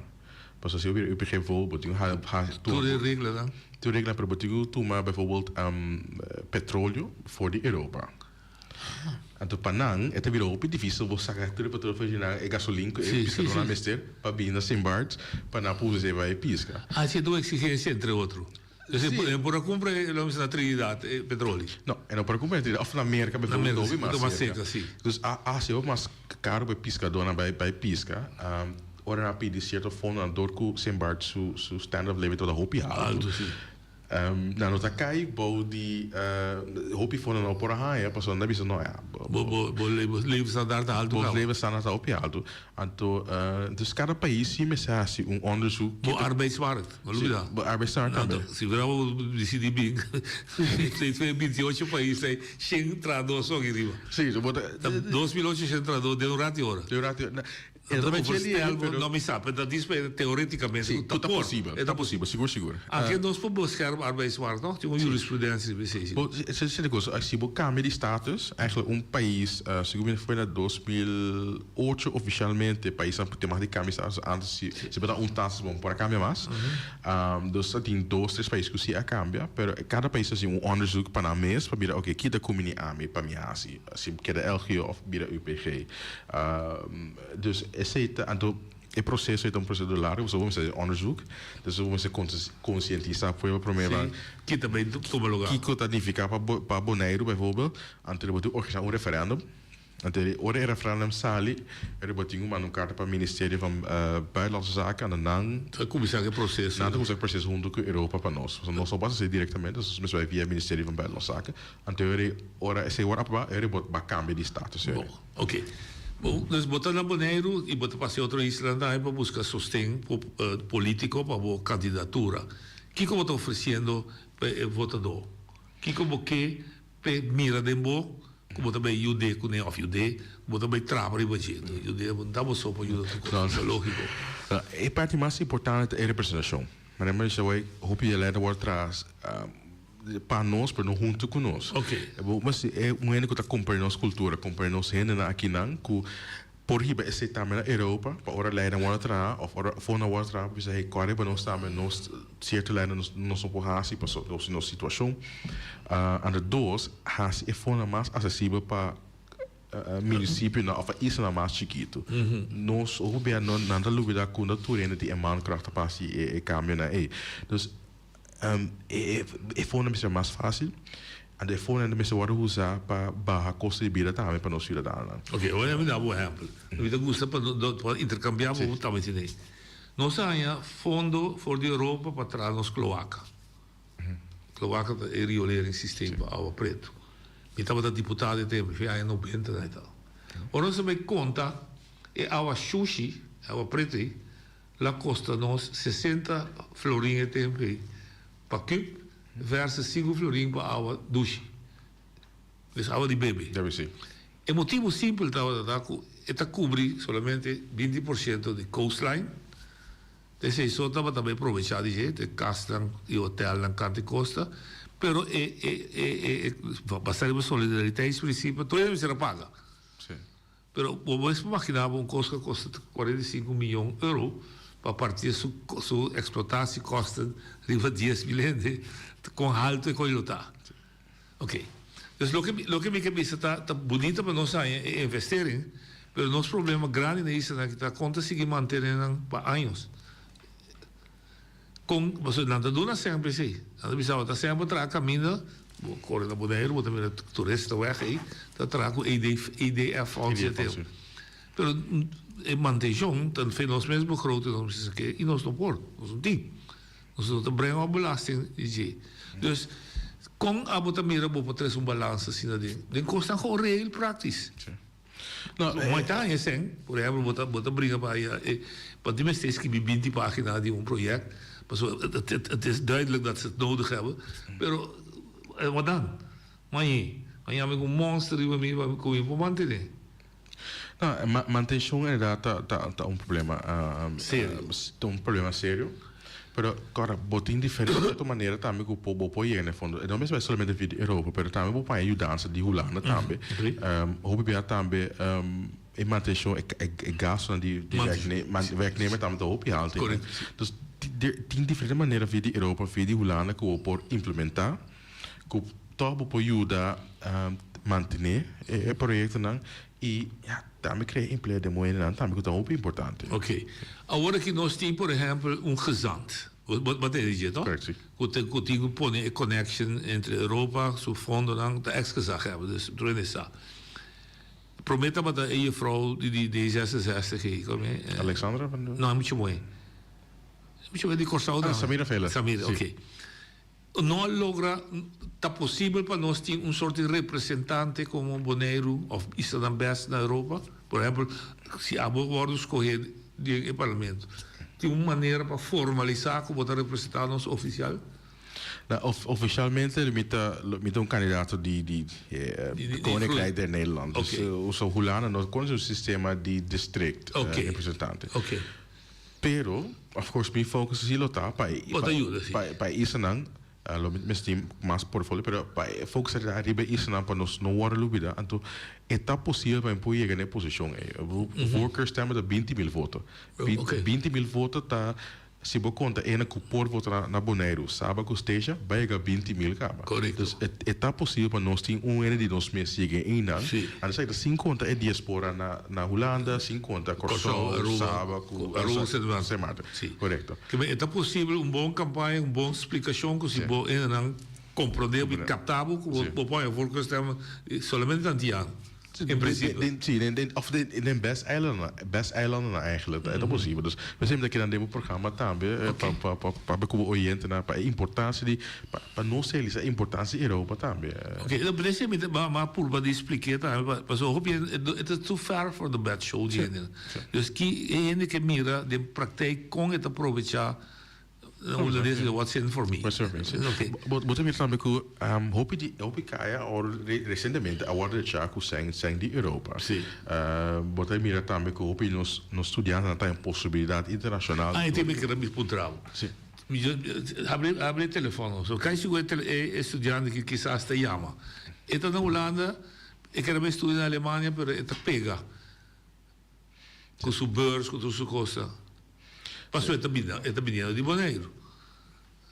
[SPEAKER 18] Pasobra si bo bira UPG bijvoorbeeld bo tin ku hasi
[SPEAKER 17] Tur e reglanan.
[SPEAKER 18] Tur e reglanan, pero bo tin ku tuma bijvoorbeeld petroleo for di Europa. Anto pa nan e ta bira hopi dificil bo saca tur e petroleo for di nan, e gasolin cu e piscadornan mester pa bini na Sint Barts pa nan por usa esey pa e pisca.
[SPEAKER 17] Haci e exigencia entre otro. Dus e por a cumpra e lo mester na Trinidad e petroleo.
[SPEAKER 18] No, e no por a cumpra na Trinidad of na Merca bijvoorbeeld hopi mas
[SPEAKER 17] cerca.
[SPEAKER 18] Dus a haci hopi mas caro pa e piscadornan bay pisca. Ora nan a pidi cierto fondonan door cu Sint Barts su standard of living tabata hopi alto. Nan no ta kai bou di hopi fondo no por a haña pasobra nan ta bisa no ya
[SPEAKER 17] bo bo levensstandaard ta haltu
[SPEAKER 18] bo levensstandaard ta hopi haltu anto dus kada pais si mester hasi un onderzoek
[SPEAKER 17] bo arbeidsmarkt no lubida
[SPEAKER 18] bo arbeidsmarkt tambe
[SPEAKER 17] si bo disidi bin e 28 pais ei shen trahador so aki riba
[SPEAKER 18] si bo ta
[SPEAKER 17] 2800 trahador den un rati ora
[SPEAKER 18] den un rati ora
[SPEAKER 17] E ta overstel bo, no mi sa, pero dat is teoreticamente
[SPEAKER 18] Si, ku ta posibel, ta posibel, sigur sigur.
[SPEAKER 17] Anke nos por bescherm arbeidsmarkt nog, tin un jurisprudentie riba esei.
[SPEAKER 18] Bo, esei ta kos, si bo kambia di status, eigenlijk un pais, segun mi foi na 2008 ofishalmente paisnan por tin mag di kambia status, antes si si bo ta un status bo no por a kambia mas. Dus ta tin dos, tres pais ku si a kambia, pero kada pais ta hasi un onderzoek pa nan mes pa mira oke kita kumini ami pa mi hasi, si keda LGO of bira UPG. Dus esei ta, anto e proseso ei ta un proseso largu, pasobra bo mester hasi onderzoek, dus bo mester konsientisá pueblo promé pa
[SPEAKER 17] Ki ta bay tuma lugá.
[SPEAKER 18] Kiko ta nifiká pa pa Boneiru bijvoorbeeld, anto bo tin organisá un referèndum, anto ora e referèndum sali ora bo tin ku manda un karta pa Ministerio van Buitenlandse Zaken, anto nan
[SPEAKER 17] Ta kuminsá ku e proseso.
[SPEAKER 18] Nan ta kuminsá ku e proseso huntu ku Europa pa nos, pasobra nos no por hasi esei direktamente, nos mester bai via Ministerio van Buitenlandse Zaken, anto ora esei wòrdu aprobá ora bo a kambia di status.
[SPEAKER 17] Bon. Ok. Bo, dus bo ta na Boneiru i bo ta pasa e otro islanan tambe pa buska sosten politico pa bo kandidatura. Kiko bo ta ofresiendo pa e votadó? Kiko bo ke p'e mira den bo ku bo ta bai yud'é kuné òf yud'é ku bo ta bai traba riba dje? Yud'é bo no ta bo so pa yuda tur kos, ta lógiko.
[SPEAKER 18] E parti mas importante ta e representashon. Manera mi a bisa awor, hopi di e lei ta wòrdu tras. Pa nos, pero no huntu ku nos. Bo mester e un hende ku ta komprende nos kultura, komprende nos hendenan akinan ku por hiba esei tambe na Europa pa ora leinan wòrdu traha òf ora fondonan wòrdu traha por bisa hey kòrda riba nos tambe nos sierto leinan nos nos no por hasi pasobra nos nos situashon. Anto dos, hasi e fondonan mas asesibel pa munisipionan òf pa islanan mas chikitu. Nos hopi bia no nan ta lubida ku no tur hende tin e mankracht pa hasi e kambionan ei. Dus E fondo mester mas fácil, anto e fondonan ta mester wòrdu usá pa baha kosto di bida tambe pa nos siudadanonan.
[SPEAKER 17] Oke, awor mi da bo un ehèmpel. Mi ta gusta pa pa interkambiá bo tambe tene. Nos a haña fondo for di Europa pa traha nos kloaka. Kloaka ta e rioleringssysteem pa awa pretu. Mi tabata diputado e tempu, fin aña nobenta i tal. Ora nos a bai konta e awa shushi, awa pretu ei, La kosta nos 60 florin e tempu ei pa kub versus sinku florin pa awa dushi, dus awa di bebe.
[SPEAKER 18] Debe si.
[SPEAKER 17] E motibu simpel tabata ta ku e ta kubri solamente 20% di coastline, esei so tabata bai probechá di dje, e kasnan i hotelnan kant di kosta, pero e e e e basá riba solidariteitsprincipe tur hende mester a paga.
[SPEAKER 18] Si.
[SPEAKER 17] Pero bo mes por magina bo un kos ku a kosta 45 miyon euro pa parti su su eksplotatie kosten riba 10.000 hende, kon haltu e kos lo ta. Ok. Dus loke mi loke mi ke bisa ta ta bunita pa nos haña e investering, pero nos problema grandi na islanan aki ta kon ta sigui mantene nan pa años. Kon, pasobra nan ta duna sèmpel esei. Nan ta bisa bo ta sèmpel traha kaminda, bo kore na Boneiru bo ta mira toeristenweg ei, ta traha ku EDF fonds i eteo. Pero e mantenshon ta fe nos mes begroting nos mester sa ke i nos no por, nos no tin. Nos no ta brenga op belasting di dje. Dus kon abo ta mira bo por trese un balansa asina den den kosnan gewoon reëel praktisch?
[SPEAKER 18] No,
[SPEAKER 17] eh, Mooi ta haña sèn. Por ehèmpel, bo ta bo ta bringa pa haña e pa tin mester skibi binti página di un project. Pasobra het het het is duidelijk dat ze het nodig hebben. Pero wat dan? Mañe, maña mi ku un monster riba mi pa ku mi por mantené.
[SPEAKER 18] No, ma mantenshon inderdaad ta ta ta un problema
[SPEAKER 17] Serio.
[SPEAKER 18] Ta un problema serio. Pero kòrda, bo tin diferente otro manera tambe ku bo por yega na e fondo. E no mester bai solamente via di Europa, pero tambe bo por haña yudansa di Hulanda tambe. Hopi bia tambe e mantenshon, e gastunan di werknemer tambe ta hopi haltu. Dus tin diferente manera via di Europa, via di Hulanda ku bo por implementá, ku tòg bo por yuda mantené e proyektonan i ya tambe krea empleo den bo hendenan tambe ku ta hopi importante.
[SPEAKER 17] Ok. Awor aki nos tin por ehempel un gezant. Bo bo ta dje to?
[SPEAKER 18] Correct, si.
[SPEAKER 17] Ku ta ku tin ku pone e connection entre Europa su fondonan ta ex gezaghebber dus tur hende sa. Prome tabata e juffrouw di di D66 ei come
[SPEAKER 18] Alexandra van
[SPEAKER 17] No e mucha moe. E mucha moe di Corsou
[SPEAKER 18] Ah, Samira Vela.
[SPEAKER 17] Samira,
[SPEAKER 18] Si.
[SPEAKER 17] ok. No a logra, ta posibel pa nos tin un sort di representante komo Boneiru òf islanan bes na Europa? Por ehèmpel, si abo wòrdu skohé den e parlamento, tin un manera pa formalisá ku bo ta representá nos ofisial?
[SPEAKER 18] Na, ofisialmente mi ta mi ta un kandidato di di Koninkrijk der Nederlanden. Dus usa Hulanda no konosé un sistema di district representante. Pero, of course, mi focus si lo ta pa e
[SPEAKER 17] Bo ta yuda, si.
[SPEAKER 18] pa e islanan, lo mi mester tin mas portfolio, pero pa e focus ta riba e islanan pa nos no wòrdu lubida. Anto e ta posibel pa mi por yega na e posishon ei. Voorkeurstemmen ta 20.000 voto. 20.000 voto ta Si bo konta ena ku por vota na Boneiru, Saba ku Statia, bai yega 20.000 kaba.
[SPEAKER 17] Korekto.
[SPEAKER 18] Dus e ta posibel pa nos tin un hende di nos mes yega einan.
[SPEAKER 17] Si.
[SPEAKER 18] Anto esaki ta sin konta e diaspora na na Hulanda, sin konta
[SPEAKER 17] Kòrsou,
[SPEAKER 18] Kòrsou,
[SPEAKER 17] Aruba,
[SPEAKER 18] Saba ku
[SPEAKER 17] Aruba ku Sint Maarten.
[SPEAKER 18] Sint Maarten.
[SPEAKER 17] Si.
[SPEAKER 18] Korekto.
[SPEAKER 17] Ke men e ta posibel un bon kampaña, un bon splikashon ku si bo hendenan komprondé bo i kapta bo ku bo bo por haña voorkeurstem solamente Antiano. En principio.
[SPEAKER 18] Den, sí, den, den, of den, den best eilandennan, best eilandennan eigenlijk, ta posibel. Dus we zijn dat den bo programa tambe, pa, pa, pa, pa ku bo oyentenan, pa e importancia di, pa, pa nos realisa e importancia di Europa tambe.
[SPEAKER 17] Oké, no, pero ese mi ta, m'a, m'a purba di spliké tambe, pa, pasobra hopi hende, e ta too far for the bed show di hende. Dus ki e hende ke mira den praktijk kon e ta probecha Holandés di what's in for me.
[SPEAKER 18] What's in for me, sí.
[SPEAKER 17] Oké.
[SPEAKER 18] Bo, bo ta mira tambe ku hopi di, hopi kaya awor resientemente a wòrdu rechá ku sèn, sèn di Europa.
[SPEAKER 17] Sí.
[SPEAKER 18] Bo ta mira tambe ku hopi nos, nos studiantenan ta den posibilidat internashonal.
[SPEAKER 17] Ah, e tin mi kere mi puntra bo.
[SPEAKER 18] Sí.
[SPEAKER 17] Mi yo, habri, habri e telefòn. So, kai sigur e tele, e studiante ki kisas ta yama. E ta na Hulanda, e kere bai studia na Alemania, pero e ta pega. Ku su beurs, ku tur su kosa. Pasobra e ta bini, e ta biniendo di Boneiru.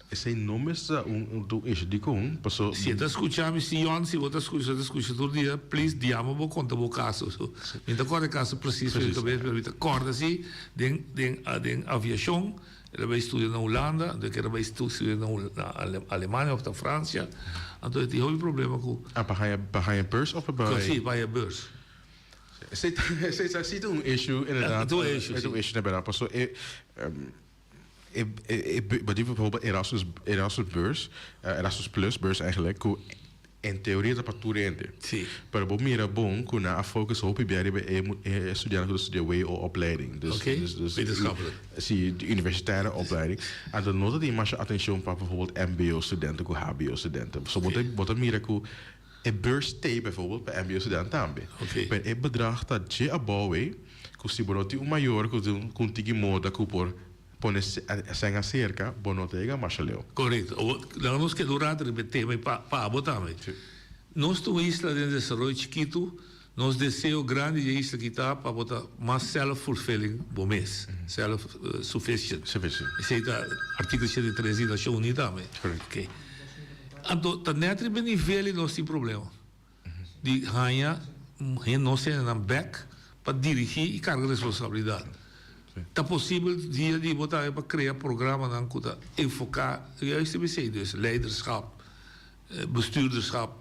[SPEAKER 18] Esei no mester ta un un issue. Dikon? Paso.
[SPEAKER 17] Si e ta skucha mi, si Yon, si bo ta skucha, ta skucha tur dia, please diama bo konta bo kaso. So, mi ta kòrda e kaso presis for mi kabes, pero mi ta kòrda si den den den aviashon, el a bai studia na Hulanda, anto e kere bai studia na na Alemania òf ta Fransia, anto e tin hopi problema ku.
[SPEAKER 18] Ah, pa haña pa haña beurs òf pa bai?
[SPEAKER 17] Si, pa haña beurs.
[SPEAKER 18] Esei ta si ta un issue inderdaad.
[SPEAKER 17] Ta un issue,
[SPEAKER 18] si. Ta un issue na berdad paso e e e bo di bijvoorbeeld Erasmus Erasmus beurs Erasmus plus beurs eigenlijk ku en teoria ta pa tur hende.
[SPEAKER 17] Si.
[SPEAKER 18] Pero bo mira bon ku nan a focus hopi bia riba e e studiantenan ku ta studia WO opleiding. Dus
[SPEAKER 17] Oké,
[SPEAKER 18] dus dus
[SPEAKER 17] wetenschappelijk.
[SPEAKER 18] Si, di universitaire opleiding. Anto no ta tin masha atencion pa bijvoorbeeld mbo studenten ku hbo studenten. So bo ta bo ta mira ku E beurs t'ei bijvoorbeeld pa mbo student tambe. Pero e bedrag ta dje abou ei ku si bo no tin un mayor ku tin ku un tiki moda ku por pone sèn aserka bo no ta yega masha leu.
[SPEAKER 17] Korekto. Laga nos keda un rato riba e tema ei pa pa abo tambe. Nos ta un isla den desaroyo chikitu, nos deseo grandi di e isla aki ta pa bo ta mas self fulfilling bo mes, self sufficient. Esei ta artíkulo 83 di Nashon Uní tambe. Oké. Anto ta net riba e nivel ei nos tin problema di haña nos hendenan bek pa dirigí i karga responsabilidat. Ta posibel dia di bo tambe pa krea programanan ku ta enfoká juist riba esei, dus leiderschap, bestuurderschap.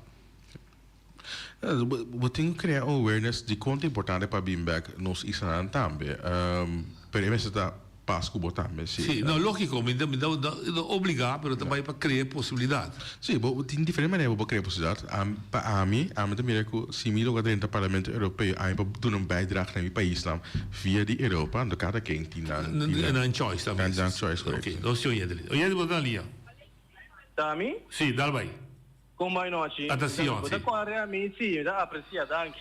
[SPEAKER 18] Bo tin ku krea un awareness di kon ta importante pa bin bek nos islanan tambe. Pero e mester ta pas ku bo tambe, si.
[SPEAKER 17] Si, no, lógiko, mi ta mi ta no obligá, pero ta bai pa krea posibilidat.
[SPEAKER 18] Si, bo tin diferente manera bo por krea posibilidat. Pa ami, ami ta mira ku si mi logra drenta Parlamento Europeo, ami por duna un bijdrage na mi paisnan via di Europa, anto kada ken tin nan
[SPEAKER 17] Nan choice tambe.
[SPEAKER 18] Nan choice, korekto.
[SPEAKER 17] Oké, nos tin oyente. Oyente bo ta na liña?
[SPEAKER 19] Ta ami?
[SPEAKER 17] Si, dal bai.
[SPEAKER 19] Kon bai nochi?
[SPEAKER 17] A ta Sion,
[SPEAKER 19] Bo ta
[SPEAKER 17] si.
[SPEAKER 19] kòrda ami? Si, mi ta apresia, danki.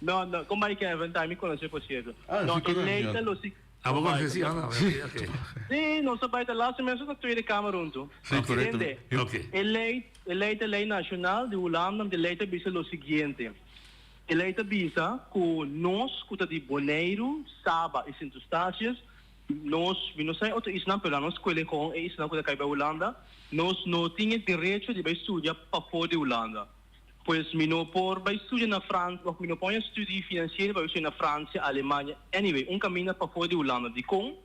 [SPEAKER 19] No, no, kon bai Kevin? Ta mi konosé por sierto.
[SPEAKER 18] Ah,
[SPEAKER 19] No,
[SPEAKER 18] si
[SPEAKER 19] e
[SPEAKER 18] konosé
[SPEAKER 19] lei
[SPEAKER 18] Sion.
[SPEAKER 19] ta lo si.
[SPEAKER 17] Ah, bo
[SPEAKER 19] Kon bai?
[SPEAKER 17] konosé Sion? Ah, oké, oké.
[SPEAKER 19] Si, nos a bai ta laatste mes nos ta Tweede Kamer huntu.
[SPEAKER 18] Si, korekto.
[SPEAKER 19] Tende,
[SPEAKER 17] Oké.
[SPEAKER 19] e lei, e lei ta lei nashonal di Hulanda, e lei ta bisa lo siguiente. E lei ta bisa ku nos ku ta di Boneiru, Saba i Sint Eustatius, Nos, mi no sa e otro islanan, pero nos skuele kon e islanan ku ta kai bai Hulanda, nos no tin e derecho di bai studia pafó di Hulanda. Pues mi no por bai studia na Frans òf mi no por haña studi finansiero pa bai studia na Fransia, Alemania, anyway, un kaminda pafó di Hulanda. Dikon?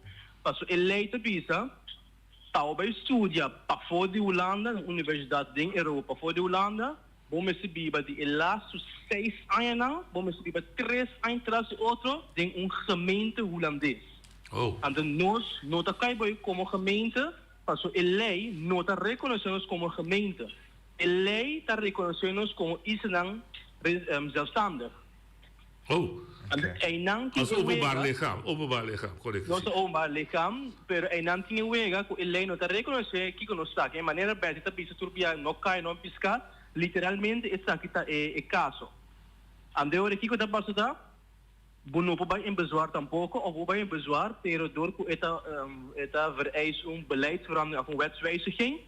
[SPEAKER 19] Pasobra e lei ta bisa pa bo bai studia pafó di Hulanda, na un universidat den Europa pafó di Hulanda, Bo mester biba di e lastu seis añanan, bo mester biba tres aña tras di otro den un gemeente Hulandes. Anto nos no ta kai bo komo gemeente. Paso e lei no ta rekonosé nos komo gemeente. E lei ta rekonosé nos komo islanan zelfstandig.
[SPEAKER 17] Oh.
[SPEAKER 19] Einan tin
[SPEAKER 17] Als
[SPEAKER 19] e
[SPEAKER 17] openbaar
[SPEAKER 19] wega.
[SPEAKER 17] lichaam, openbaar lichaam, correcto.
[SPEAKER 19] Nos ta openbaar lichaam, pero einan tin e wega ku e lei no ta rekonosé kiko nos ta. E manera Bertie ta bisa tur bia no kai no piská, literalmente esaki ta e e kaso. Ande ora kiko ta pasa ta, bo no por bai in bezwaar tampoko of bo bai in bezwaar, pero dor ku e ta e ta vereis un beleidsverandering of un wetswijziging,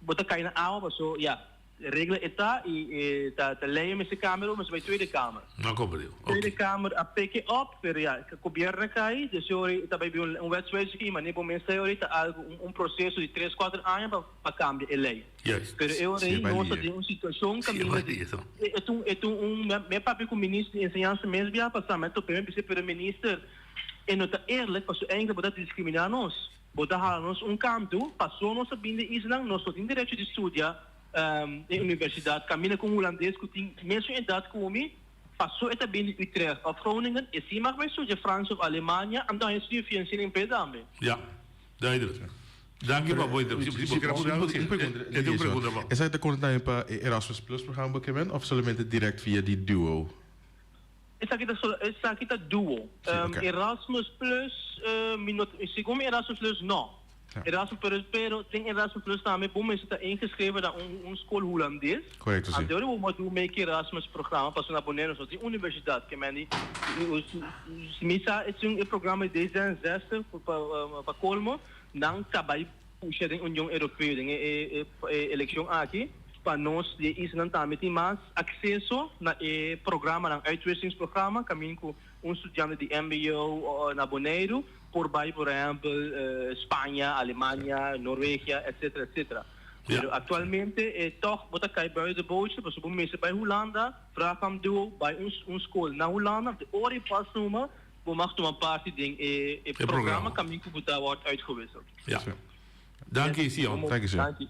[SPEAKER 19] bo ta kai na awa paso ya. Regla e ta y e ta ta ley mester cambia lo mester bay Tweede Kamer.
[SPEAKER 17] No comprendo.
[SPEAKER 19] Tweede Kamer a pick it up pero ya gobierno a cay dus e ora ta bay bin un wetswijziging maar ni bo mester ora ta algo un un proceso di tres cuater aña pa pa cambia e ley.
[SPEAKER 17] Juist.
[SPEAKER 19] Pero e ora ey nos ta den un situacion caminda di e ta un e ta un mi a papia cu minister di enseñansa mes bia pasa mi a tope mi a bisa pero minister e no ta eerlijk pasobra eigenlijk bo ta discrimina nos. Bo ta hala nos un kantu, paso nos a bin di islan, nos no tin derecho di studia den universidat. Kaminda ku un hulandes ku tin mesun edat ku mi, paso e ta bin di Utrecht òf Groningen, e si mag bai studia Frans òf Alemania, anto a studia via enseña p'e tambe.
[SPEAKER 17] Ja, duidelijk. Danki pa bo interpretatie. Bo kier a
[SPEAKER 18] Un pregunta.
[SPEAKER 17] E tin un pregunta pa.
[SPEAKER 18] Esaki ta konta tambe pa e Erasmus Plus programa bo ke men òf solamente direct via di Duo?
[SPEAKER 19] Esaki ta solo esaki ta duo. Erasmus plus mi no segun mi Erasmus plus no. Erasmus pero pero den Erasmus plus tambe bo mester ta ingeschreven na un un skol hulandes.
[SPEAKER 18] Correcto si.
[SPEAKER 19] Anto bo por do make Erasmus programa pasobra na Bonaire nos no tin universidad ke men di si mi sa esun e programa di D66 pa pa colmo nan ta bay pusha den Union Europeo den e e eleccion aki pa nos di e islanan tambe tin mas acceso na e programanan, uitwisselingsprogramma, camin cu un studiante di mbo na Boneiru por bay por ehempel Spaña, Alemania, Norwegia, etcetera, etcetera. Pero actualmente e toch bo ta cay buiten de bootje pasobra bo mester bay Hulanda, vraag am duo, bay un un school na Hulanda, de ora e pas numa bo mag tuma parti den e e programa camin cu bo ta wordt uitgewisseld.
[SPEAKER 17] Ja. Danki, Sion.
[SPEAKER 18] Danki, Sion.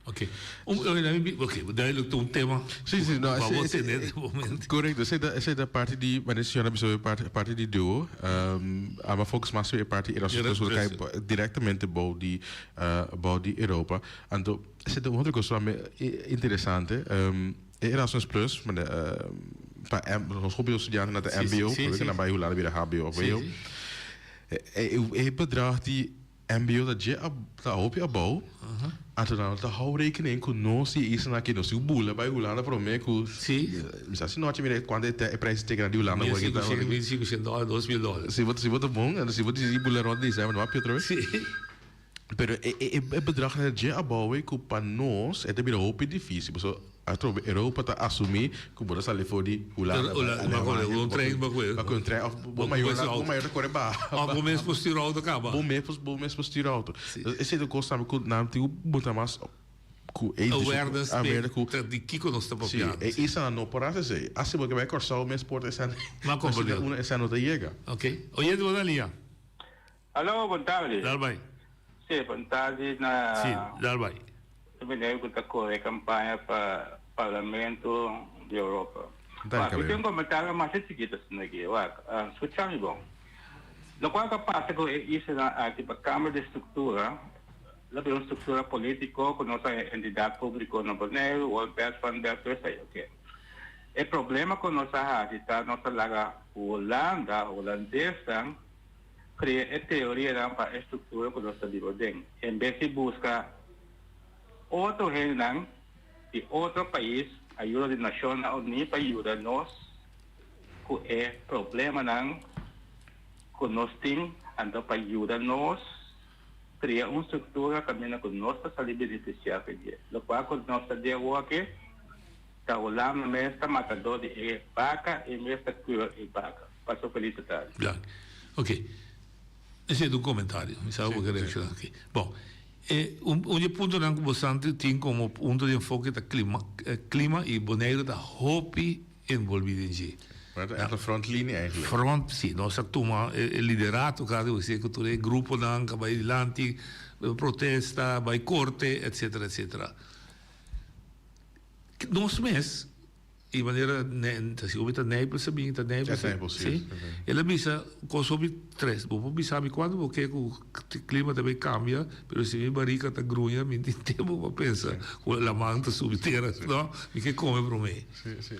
[SPEAKER 17] Oké. Oké, duidelijk un tema.
[SPEAKER 18] Sí, sí, no,
[SPEAKER 17] Waar we zitten op dit moment.
[SPEAKER 18] Correcto, esei ta, esei ta parti di, maar Sion a bisa parti, parti di duo. Um, maar volgens mij is parti Erasmus Plus,
[SPEAKER 17] Erasmus
[SPEAKER 18] kai directamente bou di, uh, bou di Europa. Anto, esei ta un otro cosa tambe interesante. Um, Erasmus Plus, maar de, uh, pa M, nos hopi studianten na de MBO,
[SPEAKER 17] Sí, sí,
[SPEAKER 18] na
[SPEAKER 17] sí.
[SPEAKER 18] bai Hulanda bira HBO of
[SPEAKER 17] Sí,
[SPEAKER 18] WO.
[SPEAKER 17] sí.
[SPEAKER 18] E, e, e bedrag di MBO ta dje ta hopi abou, anto nan ta hou rekening ku nos di isla aki nos tin bula bai Hulanda prome ku mi sa si nochi mira kuantu e prijs teken na di Hulanda
[SPEAKER 17] Mil sinku mil sinku shen dòler, dos mil dòler.
[SPEAKER 18] Si bo si bo ta bon, anto si bo disidi bula rònt december no a pia otra bes. Pero e e e bedrag ta dje abou ei ku pa nos e ta bira hopi difisil pasobra Atrobe Europa ta asumí ku bo ta sali for di Hulanda bai Alemania.
[SPEAKER 17] Bo trein bo kue.
[SPEAKER 18] Bo kue un trein of bo mayor bo mayor ta kore baha.
[SPEAKER 17] Of bo mes por stuur auto kaba.
[SPEAKER 18] Bo mes bo mes por stuur auto. Esei ta kos tambe ku nan tin ku bunta mas ku e
[SPEAKER 17] Awareness
[SPEAKER 18] awareness ku
[SPEAKER 17] di kiko nos ta papiando.
[SPEAKER 18] Si e islanan no por hasi esei. Asi bo ke bai Kòrsou mes por ta esei esei no ta yega.
[SPEAKER 17] Oke. Oyente bo ta lia.
[SPEAKER 20] Alo, bon tardi.
[SPEAKER 17] Dal bai.
[SPEAKER 20] Sí, bon tardi na.
[SPEAKER 17] Sí, dal bai.
[SPEAKER 20] E meneer ku ta kore kampaña pa Parlamento di Europa.
[SPEAKER 18] Dank
[SPEAKER 20] Wak, mi tin un komentario masha chikito asina aki. Wak, skucha mi bon. Lokual ta pasa ku e islanan aki pa kambio di struktura, lo bira un struktura politiko ku nos a entidat públiko na Boneiru, World Best Fund Best, tur esei, oke. E problema ku nos a hasi ta nos a laga Hulanda, hulandesnan, Krea e teorianan pa e struktura ku nos ta biba den, en bes di buska otro hendenan di otro pais ayuda di Nashonnan Uní pa yuda nos ku e problemanan ku nos tin, anto pa yuda nos krea un struktura kaminda ku nos ta sali benefisiá ku dje. Lokual ku nos ta di awoki ta Hulanda mes ta matadó di e baka i mes ta kura e baka. Paso feliz tardi.
[SPEAKER 17] Ja. Ok. Esei ta un comentario. Mi sabi bo ke reacciona aki. Bon, e un un di e puntonan ku bosante tin komo punto di enfoke ta klima, klima i Boneiru ta hopi envolvi den dje.
[SPEAKER 18] Bo ta echt de frontlinie eigenlijk.
[SPEAKER 17] Front, si. Nos a tuma e e liderato kaba di bo ku tur e gruponan ka bai dilanti, protesta, bai korte, etcetera, etcetera. Nos mes. I manera ta si obi ta Nijpels a bin, ta Nijpels.
[SPEAKER 18] Ja, Nijpels,
[SPEAKER 17] si. El a bisa kos hopi tres. Bo por bisa mi kuantu bo ke ku klima ta bay kambia, pero si mi barika ta gruña mi tin tempu pa pensa ku laman ta subi tera, no? Mi ke kome prome.
[SPEAKER 18] Si, si.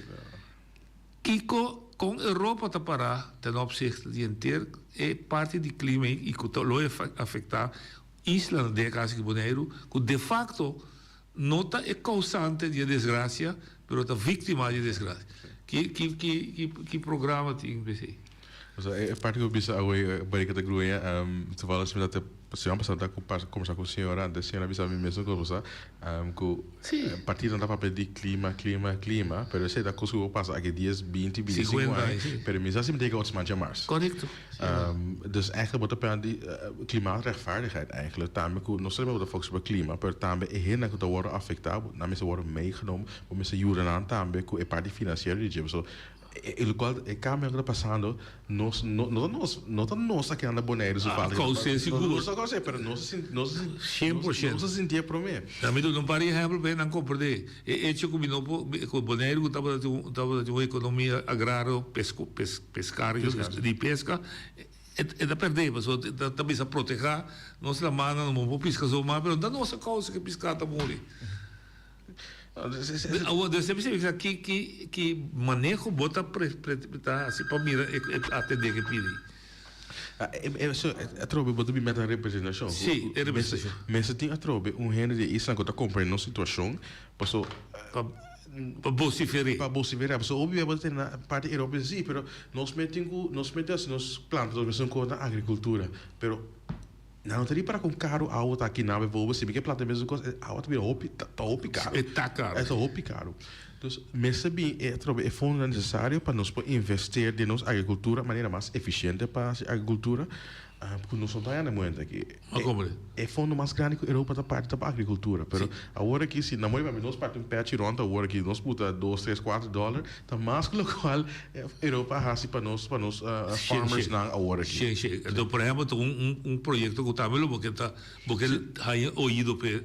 [SPEAKER 17] Kiko, kon Europa ta para ten opzichte di henter e parti di klima i ku ta lo afektá islanan, den e kaso aki Boneiru, ku de fakto No ta e causante di e desgracia, pero ta victima di e desgracia. Ki, ki, ki, ki, ki programa tin p'esei?
[SPEAKER 18] Osea, e parti ku bisa awe barika ta gruña, toevallig mi ta siman pasá ta kombersá ku un señora, anto e señora a bisa mi mesun kos pasá, ku partidonan ta papia di klima, klima, klima, pero esei ta kos ku por pasa aki dies, binti, bintisinko aña, pero mi sa si mi ta yega otro siman djamars.
[SPEAKER 17] Korekto.
[SPEAKER 18] Dus eigenlijk bo ta pena di klimaatrechtvaardigheid eigenlijk tambe ku no solamente bo ta focus riba klima pero tambe e hendenan ku ta wòrdu afektá nan mester wòrdu meegenomen bo mester yuda nan tambe ku e parti finansiero di dje pasobra e lokual e kambionan ku ta pasando nos no no ta nos no ta nos aki nan na Boneiru su falta
[SPEAKER 17] Kous'é sigur.
[SPEAKER 18] Nos ta kous'é pero nos ta sinti nos ta sinti
[SPEAKER 17] Sien por shento.
[SPEAKER 18] nos ta sintié promé.
[SPEAKER 17] Na mi duna un par di ehèmpel pa nan komprendé. E echo ku mi no por ku Boneiru ku tabata tin un tabata tin un ekonomia agrario pesko pes peskario di peska e e ta pèrdè pasobra ta ta bisa protehá nos lamannan no por piska so mas pero no ta nos a kousa ku e piská ta muri. Awor debe ser bisa ki ki ki maneho bo ta pre pre ta hasi pa mira e e atendé ku e pidi.
[SPEAKER 18] Atrobe bo ta bin meta representashon.
[SPEAKER 17] Sí, e representashon.
[SPEAKER 18] Mester tin atrobe un hende di e isla ku ta komprende nos situashon, paso.
[SPEAKER 17] Pa bosifer'é.
[SPEAKER 18] Pa bosifer'é. Paso hopi bia bo ta tene na parti Europa sí, pero nos mes tin ku, nos mes tin hasi nos planta nos mes un kos na agrikultura, pero nan no ta ripara kon karu awa ta aki nan bijvoorbeeld si mi ke planta e mesun kos awa ta bira hopi ta hopi karu.
[SPEAKER 17] E ta karu.
[SPEAKER 18] E ta hopi karu. Dus mester bin e atrobe e fondonan nesesario pa nos por investeer den nos agrikultura manera mas efisiente pa hasi agrikultura ku nos no ta haña na e momento aki. E fondo mas grandi ku Europa ta parti ta pa agrikultura pero awor aki si na moe pa mi nos parti un pechi rond awor aki nos buta dos tres kuater dòler ta mas ku lokual Europa a hasi pa nos pa nos farmersnan awor aki.
[SPEAKER 17] Shen shen. Enton por ehempel ta un un proyekto ku tambe lo bo ke ta Bo ke haña oido p'e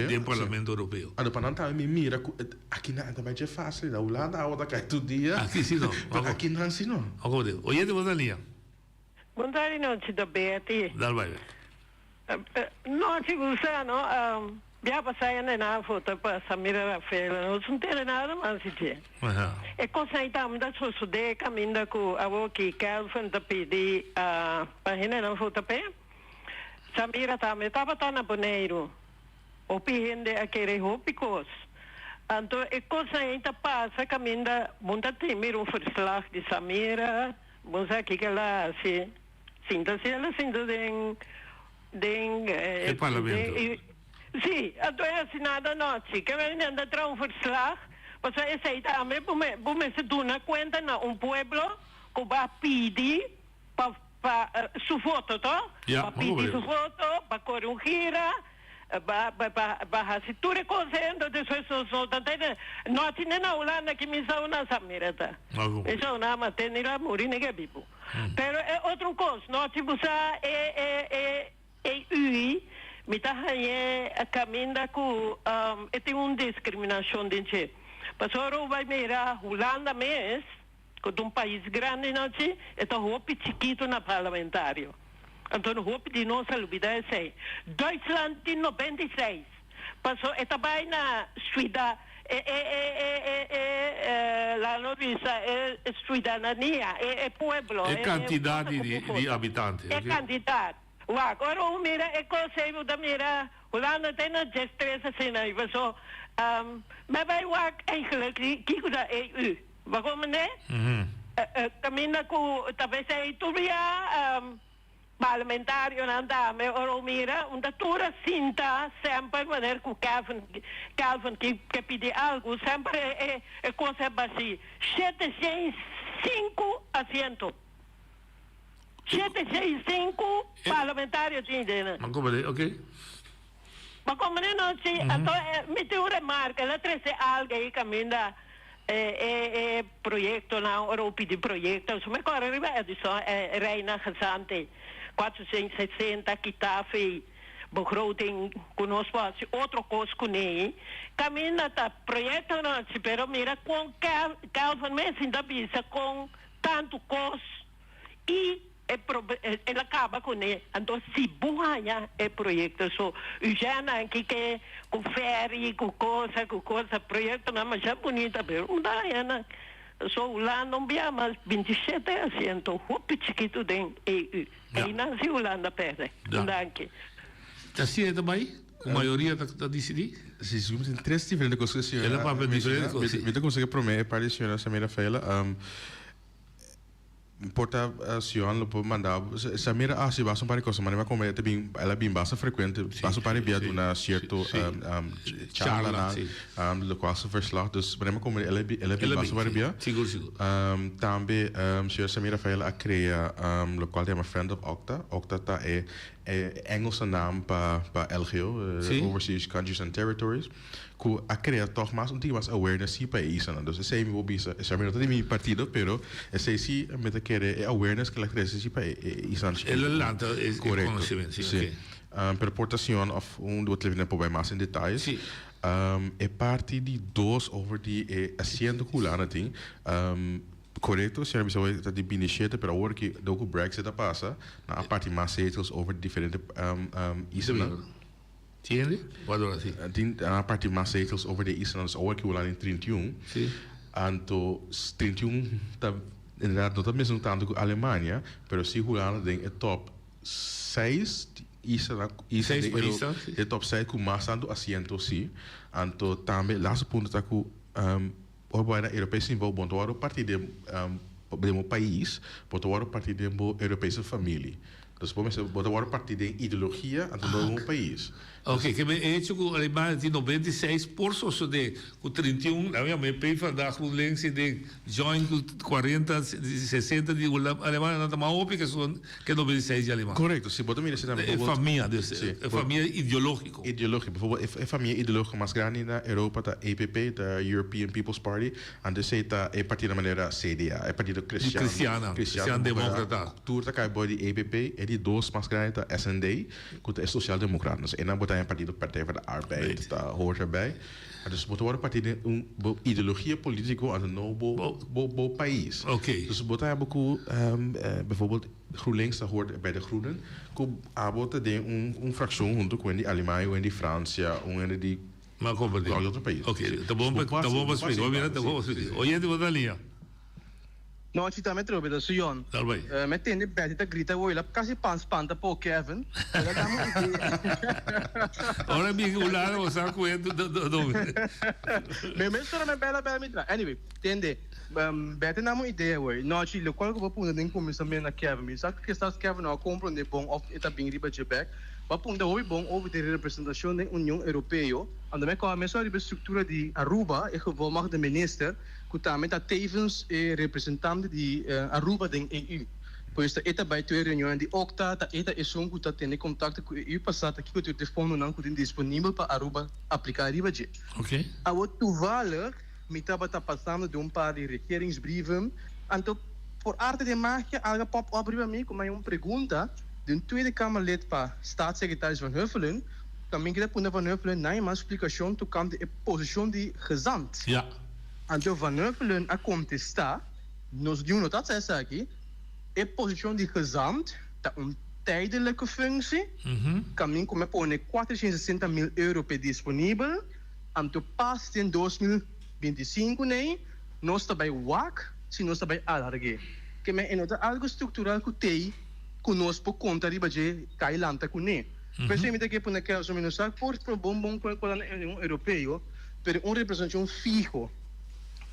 [SPEAKER 17] den Parlamento Europeo.
[SPEAKER 18] Anto pa nan tambe mi mira ku aki nan ta bai dje fásil. Na Hulanda awa ta kai tur dia.
[SPEAKER 17] Aki si no.
[SPEAKER 18] Pero aki nan si no.
[SPEAKER 17] Oko bo Oyente bo ta lia.
[SPEAKER 1] Bon tardi nochi ta Betty.
[SPEAKER 17] Dal bai Betty.
[SPEAKER 1] Nochi gusta no bia pasa yanda na vota pa Samira Rafaela nos no tene nada mas di dje. E cosnan ei tambe ta sosode caminda cu awoki Kelvin ta pidi pa hendenan vota p'e. Samira tambe tabata na Boneiru. Hopi hende a kere hopi kos. Anto e kosnan ei ta pasa kaminda bo ta tin mira un verslag di Samira, bo sa kiko el a hasi. Sinta si el a sinta den den
[SPEAKER 17] E parlamento.
[SPEAKER 1] Si, anto e hasi nada nochi. Ke men nan ta traha un verslag, pasobra esei tambe bo bo mester duna kuenta na un pueblo ku bo a pidi pa pa su voto to?
[SPEAKER 17] Ja,
[SPEAKER 1] Pa pidi su voto, pa kore un gira, pa pa pa hasi tur e kos ei, anto despues nos no ta tene, no a tene na Hulanda ki mi sa una sa mira ta. Mi sa una ama tene la muri ni ke bibu. Pero e otro kos, no si bo sa e e e e ui mi ta hañ'é kaminda ku e tin un diskriminashon den dje. Pasobra ora bo bai mira Hulanda mes, Ku ta un pais grandi nochi, e ta hopi chikitu na parlamentario. Anto no hopi di nos a lubida esei. Duitsland tin 96. Paso e ta bai na suida e e e e e e laga nos bisa e suidanania, e e pueblo,
[SPEAKER 17] E kantidat di di habitante,
[SPEAKER 1] E kantidat. Wak, ora bo mira e kos ei bo ta mira Hulanda te na 13 asina ei paso mi a bai wak eigenlijk kiko ta EU. Bo comprende? Caminda cu ta pesey tur bia parlamentarionan tambe ora bo mira un ta tur a sinta semper wanneer cu Calvin Calvin ke pidi algo semper e cos e bashi 705 asiento 705 parlamentario tin dena.
[SPEAKER 17] Bo comprende? Ok.
[SPEAKER 1] Bo comprende no? Si, anto mi tin un remarca, el a trece algo ahi caminda E e proyectonan ora bo pidi proyecto su me corre riba Edison e Reina Gezante 460 kita fei. begroting ku nos por hasi otro kos kuné. Kaminda ta proyektonan si pero mira kon Kelvin mes ta bisa kon tantu kos i e el a kaba kuné. Anto si bo haña e proyekto so Eugène aki ke ku ferry ku kosa ku kosa proyektonan masha bunita pero no ta haña nan. So Hulanda un bia mas 27 asiento hopi chikitu den EU. Einan si Hulanda perde. Un danki.
[SPEAKER 17] Ta asina ta bai? Ku mayoria ta ta disidí?
[SPEAKER 18] Si, si, mi tin tres diferente kos ku señora
[SPEAKER 17] El a papia diferente kos, si.
[SPEAKER 18] Mi ta kuminsá ku e promé e parti di señora Samira Fela. Por ta Sion lo por manda bo. Samira a hasi basta un par di kos, manera mi a komprende e ta bin, el a bin basta frekuente, basta un par di bia duna sierto charlanan, lokual su verslag. Dus manera mi a komprende el a bin, el a bin basta un par di bia.
[SPEAKER 17] Sigur, sigur.
[SPEAKER 18] Tambe señora Samira Fela a krea lokual ta yama Friend of Octa. Octa ta e Engelse naam pa pa LGO, Overseas Countries and Territories, ku a krea tòg mas un tiki mas awareness si pa e islanan. Dus esei mi por bisa, esei mi no ta di mi partido, pero esei si mi ta kere e awareness ku el a trese si pa e islanan chikitu.
[SPEAKER 17] El a lanta e konosementu, si,
[SPEAKER 18] Si. Pero por ta Sion òf un di bo televidente por bai mas en detaye. E parti di dos over di e asiento ku Hulanda tin, Korekto, señor bisa hoy ta di 27, pero awor ki dor ku Brexit a pasa, nan a parti mas zetels over diferente islanan.
[SPEAKER 17] Tiende? Wador asi?
[SPEAKER 18] Tin, nan a parti mas zetels over di e islanan, dus awor ki Hulanda tin 31,
[SPEAKER 17] Si.
[SPEAKER 18] anto 31 ta inderdaad no ta mesun tantu ku Alemania, pero si Hulanda den e top seis islanan, isla
[SPEAKER 17] Seis
[SPEAKER 18] den
[SPEAKER 17] paisnan, si.
[SPEAKER 18] e top seis ku mas tantu asiento si. Anto tambe laatste punto ta ku Ora bo bai na Europese nivel bo no ta wòrdu parti den den bo pais, bo ta wòrdu parti den bo Europese famili. Dus bo mester bo ta wòrdu parti den ideologia anto no den bo pais.
[SPEAKER 17] Oke, ke men hecho ku Alemania tin 96 por sosode ku 31, nan yama e PvdA GroenLinks i den join ku 40, 60 di Alemania nan ta mas hopi ke esun ke 96 di Alemania.
[SPEAKER 18] Korekto, si bo ta mira esei tambe
[SPEAKER 17] E famia, dus e famia ideológiko.
[SPEAKER 18] Ideológiko, bijvoorbeeld e famia ideológiko mas grandi na Europa ta EPP, ta European People's Party, anto esei ta e partido manera CDA, e partido kristian,
[SPEAKER 17] Kristiana, kristian demókrata.
[SPEAKER 18] Tur ta kai bou di EPP, e di dos mas grandi ta SND, ku ta e sosialdemokraten. Dus einan bo ta den partido Partij van de Arbeid, ta hoort erbij. Dus bo ta wòrdu parti den un bo ideologia polítiko anto no bo bo bo pais. Dus bo ta haba ku bijvoorbeeld GroenLinks ta hoort bij de Groenen ku abo ta den un un frakshon hunto ku hende di Alemania, un hende di Fransia, un hende di
[SPEAKER 17] Ma komprendé.
[SPEAKER 18] kualke otro pais.
[SPEAKER 17] Oké, ta bon pa ta bon pa splika. Bo mira ta bon pa splika. Oyente bo ta liña.
[SPEAKER 19] Nochi ta me trobe ta suyon.
[SPEAKER 17] Dal bai.
[SPEAKER 19] Me tende Betty ta grita woy la casi pan spanta po Kevin. El a dame un idea.
[SPEAKER 17] Ora mi Hulanda bo sa cu e do
[SPEAKER 19] Me me sora me bela bela mi tra. Anyway, tende Betty dame un idea woy. Nochi locual cu bo punta den cuminsament na Kevin. Mi sa kisas Kevin no a comprende bon of e ta bin riba dje bek. Bo a punta hopi bon over di representacion den Union Europeo. Anto me caba mesora riba e structura di Aruba, e gevolmachtigde minister. ku tambe ta tevens e representante di Aruba den EU. Pues ta e ta bai tur e reunionnan di OCTA, ta e ta esun ku ta tene kontakto ku EU pa sa ta kiko tur e fondonan ku tin disponibel pa Aruba apliká riba dje. Awor toevallig mi tabata pasando den un par di regeringsbrieven, anto por arte de magia algo a pop up riba mi ku mi a un pregunta di un Tweede Kamerlid pa Staatssecretaris Van Huffelen, tambe kita punta Van Huffelen na e mas splikashon tokante e posishon di gezant. Anto Van Huffelen a kontestá, Nos diu no ta haci esaki. E posicion di gezant ta un tijdelijke functie, camin cu me pone 460 mil euro p'e disponibel, anto pas den 2025 nei nos ta bay wak si nos ta bay alarg'é. Ke men e no ta algo structural cu t'ey cu nos por conta riba dje cay lanta cuné. P'esey mi ta ke pone Kelso mi no sa por bon bon cu e Union Europeo, Pero un representacion fiho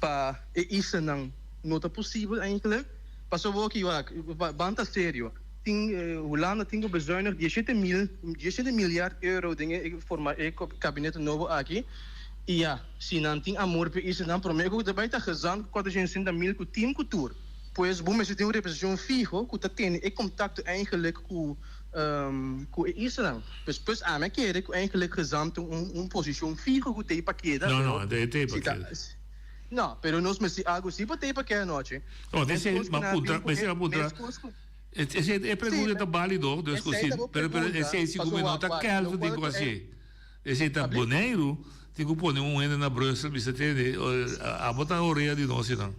[SPEAKER 19] pa e islanan no ta posibel eigenlijk. Pasobra bo aki wak, ban ta serio, tin Hulanda tin ku bezuinig dieshete mil, dieshete milyard euro den e forma e kabinet nobo aki. I ya, si nan tin amor pa e islanan, prome ku ta bai ta gezant ku kuatrocientos sesenta mil ku tin ku tur. Pues bo mester tin un representacion fiho ku ta tene e kontakto eigenlijk ku. Ku e islanan. Pues pues ami a kere ku eigenlijk gezant un un posishon fiho ku t'ei pa keda.
[SPEAKER 17] No, no, t'ei t'ei pa keda.
[SPEAKER 19] No, pero nos mester algu si pa t'ei pa keda nochi.
[SPEAKER 17] No, t'esei m'a puntra, m'esei m'a puntra. Esei e pregunta ta bálido, dus ku si, pero pero esei si ku mi no ta Kelvin tin ku hasié. Esei ta Boneiru tin ku pone un hende na Brussel bisa tende abo ta orea di nos esnan.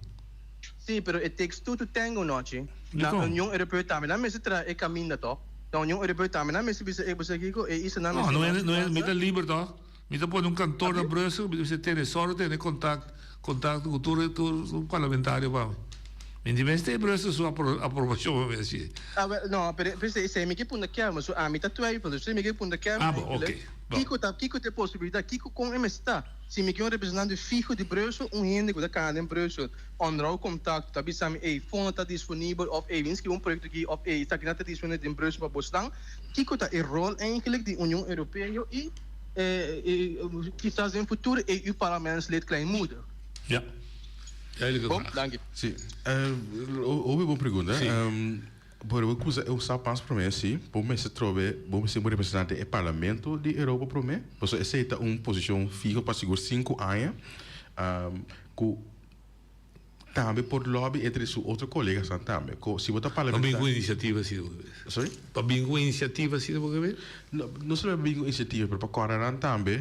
[SPEAKER 19] Sí, pero it takes two to tango nochi. Na
[SPEAKER 17] Dikon?
[SPEAKER 19] Union Europeo tambe nan mester traha e kaminda tòg. Na Union Europeo tambe nan mester bisa e boso kiko e islanan
[SPEAKER 17] No,
[SPEAKER 19] mester
[SPEAKER 17] no
[SPEAKER 19] mas
[SPEAKER 17] hende, no hende, mi
[SPEAKER 19] finansa.
[SPEAKER 17] ta liber tòg. Mi ta pone un kantor na Brussel, mi ta bisa tene sòru tene kontakt, kontakto ku tur tur parlamentario pa mi. Mi di mester e Brussel su aprobashon pa mi hasi.
[SPEAKER 19] Ah, wel, no, pero pero esei mi ke punta Kelvin, so ami ta twijfel, dus mi ke punta Kelvin
[SPEAKER 17] Ah, bo,
[SPEAKER 19] eigenlijk,
[SPEAKER 17] oké, bo.
[SPEAKER 19] kiko ta, kiko ta e posibilidat, kiko kon e mester ta? Si mi ke un representante fiho di Brussel, un hende ku ta kana den Brussel, onderhou kontakto, ta bisa mi, ey, fondo ta disponibel, òf ey, mi skibi un proyekto aki, òf ey, esaki nan ta disponibel den Brussel pa bosnan. Kiko ta e ròl eigenlijk di Union Europeo i kisas den futuro EU parlementslid Kleinmoedig?
[SPEAKER 17] Ja. Duidelijke
[SPEAKER 19] Bon,
[SPEAKER 17] vraag.
[SPEAKER 19] danki.
[SPEAKER 18] Sí. Hopi bon pregunta.
[SPEAKER 17] Sí.
[SPEAKER 18] Por bo kusa e usa pas promé sí, bo mester trobe, bo mester un representante e Parlamento di Europa promé. Pasobra esei ta un posishon fiho pa sigur sinku aña, ku tambe por lobby entre su otro kolegasnan tambe. Ku si bo ta
[SPEAKER 17] Pa bin
[SPEAKER 18] parlamentario.
[SPEAKER 17] ku inisiativa asina bo ke ber?
[SPEAKER 18] Sorry?
[SPEAKER 17] Pa bin ku inisiativa asina bo ke ber?
[SPEAKER 18] No, no solamente pa bin ku inisiativa, pero pa kòrda nan tambe,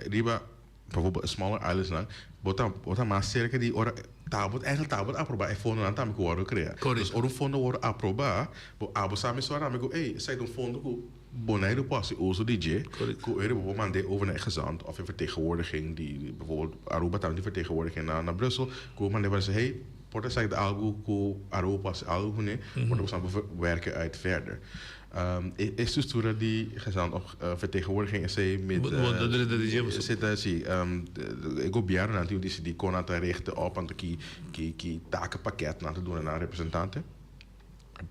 [SPEAKER 18] riba. Bijvoorbeeld smaller islands nan, bo ta bo ta mas cerca di ora ta bo eigenlijk ta bo ta aproba e fondonan tambe cu wordo crea. Dus ora un fondo wordo aproba, bo abo sa mesora tambe cu ey esaki ta un fondo cu Boneiru por haci uso di dje, cu ora bo por mand'e over na e gezant of e vertegenwoordiging di bijvoorbeeld Aruba tambe tin vertegenwoordiging na na Brussel, cu bo mand'e pa bisa hey por ta esaki ta algo cu Aruba por haci algo cune, por ta bo sa werken uit verder. E structura di gezant of vertegenwoordiging esey met esey ta si e gobiernonan tin ku disidi kon nan ta richten op anto ki ki ki takenpakket nan ta duna nan representante.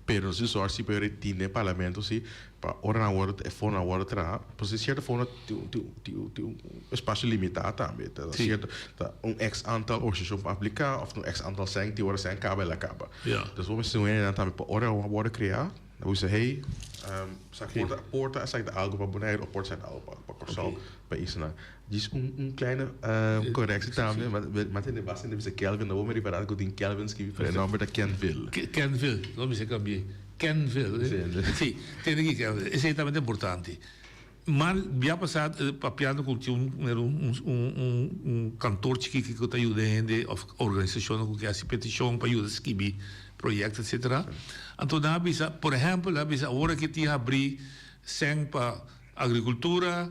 [SPEAKER 18] Pero nos tin zorg si pa e tin den parlamento si pa ora nan wòrdu e fondonan wòrdu traha pasobra sierto fondo tin tin tin un espacio limita tambe ta sierto ta un x aantal organisashon pa aplika of un x aantal sèn tin ora sèn kaba el a kaba. Dus bo mester un hendenan tambe pa ora wòrdu krea. Dan bo bisa, hey, sa por ta, por ta esaki ta algo pa Boneiru of por ta esaki ta algo pa, pa Kòrsou, pa islanan. Djis un, un kleine koreksie tambe, ma, ma tende basta hende bisa Kelvin, awor mi ripará ku tin Kelvin skibi, pero e nòmber ta Kenville.
[SPEAKER 17] Kenville, no mi bisa kambi'é. Kenville, si, tende ki Kenville, esei tambe ta importante. Mal bia pasá papiando ku tin un un un un kantor chikiki ku ta yuda hende òf organisashonnan ku ke hasi petishon pa yuda skibi proyekto etsetera. Anto nan a bisa, por ehèmpel nan a bisa awor aki tin habrí sèn pa agrikultura,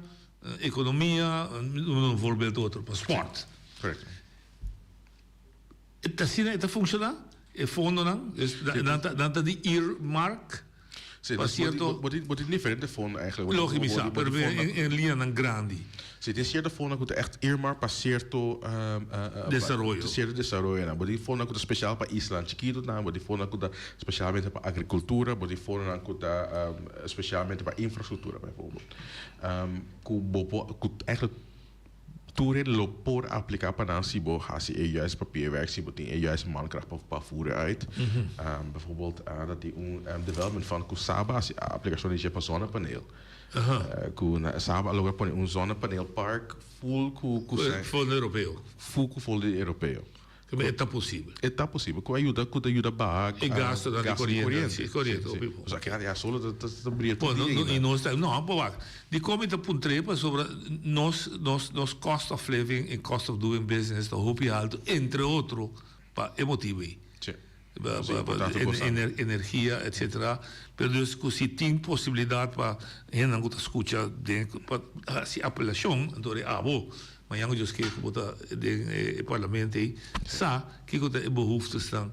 [SPEAKER 17] ekonomia, un voorbeeld otro, pa spòrt. E ta asina e ta funciona? E fondonan? Dus nan ta nan ta di earmark
[SPEAKER 18] Sí,
[SPEAKER 17] pa
[SPEAKER 18] dus bo tin
[SPEAKER 17] cierto.
[SPEAKER 18] bo tin bo tin diferente fondo eigenlijk. Bo
[SPEAKER 17] Logisch
[SPEAKER 18] tin
[SPEAKER 17] mi
[SPEAKER 18] bo
[SPEAKER 17] sa,
[SPEAKER 18] bo
[SPEAKER 17] pero
[SPEAKER 18] tin fondo
[SPEAKER 17] en en liñanan grandi.
[SPEAKER 18] Sí, tin cierto fondo ku ta echt earmark pa cierto
[SPEAKER 17] Desaroyo.
[SPEAKER 18] cierto desaroyonan. Bo tin fondonan ku ta special pa islanan chikitonan, bo tin fondonan ku ta specialmente pa agricultura, bo tin fondonan ku ta specialmente pa infrastructura bijvoorbeeld. Ku bo por ku eigenlijk Tur hende lo por apliká pa nan si bo hasi e juiste papierwerk, si bo tin e juiste mankracht pa pa voer uit. Bijvoorbeeld dat tin un development fund ku Saba hasi aplikashon di dje pa zonnepaneel. Ku na Saba a logra pone un zonnepaneelpark full ku ku
[SPEAKER 17] Fondo europeo.
[SPEAKER 18] Full ku fondo europeo.
[SPEAKER 17] E ta posibel.
[SPEAKER 18] E ta posibel. Ku ayuda, ku ta yuda baha
[SPEAKER 17] E gastonan di
[SPEAKER 18] gasto di
[SPEAKER 17] koriente.
[SPEAKER 18] koriente.
[SPEAKER 17] Si, koriente,
[SPEAKER 18] Si,
[SPEAKER 17] hopi
[SPEAKER 18] si.
[SPEAKER 17] bon.
[SPEAKER 18] Osea, keda ya solo ta, ta, ta bria tur
[SPEAKER 17] Bon,
[SPEAKER 18] dia
[SPEAKER 17] no, no,
[SPEAKER 18] ainda.
[SPEAKER 17] i nos ta, no, bo wak, dikon mi ta puntr'é? Pasobra nos, nos, nos cost of living en cost of doing business ta hopi haltu, entre otro, pa e motibu ei.
[SPEAKER 18] Si.
[SPEAKER 17] Pa,
[SPEAKER 18] Si,
[SPEAKER 17] pa, pa
[SPEAKER 18] importante cosa.
[SPEAKER 17] energia, etcetera. Pero dus ku si tin posibilidat pa hendenan ku ta skucha den, pa hasi apelashon, anto e abo. Mañan ku Dios ke ku bo ta den e parlamento ei, sa kiko ta e behoeftesnan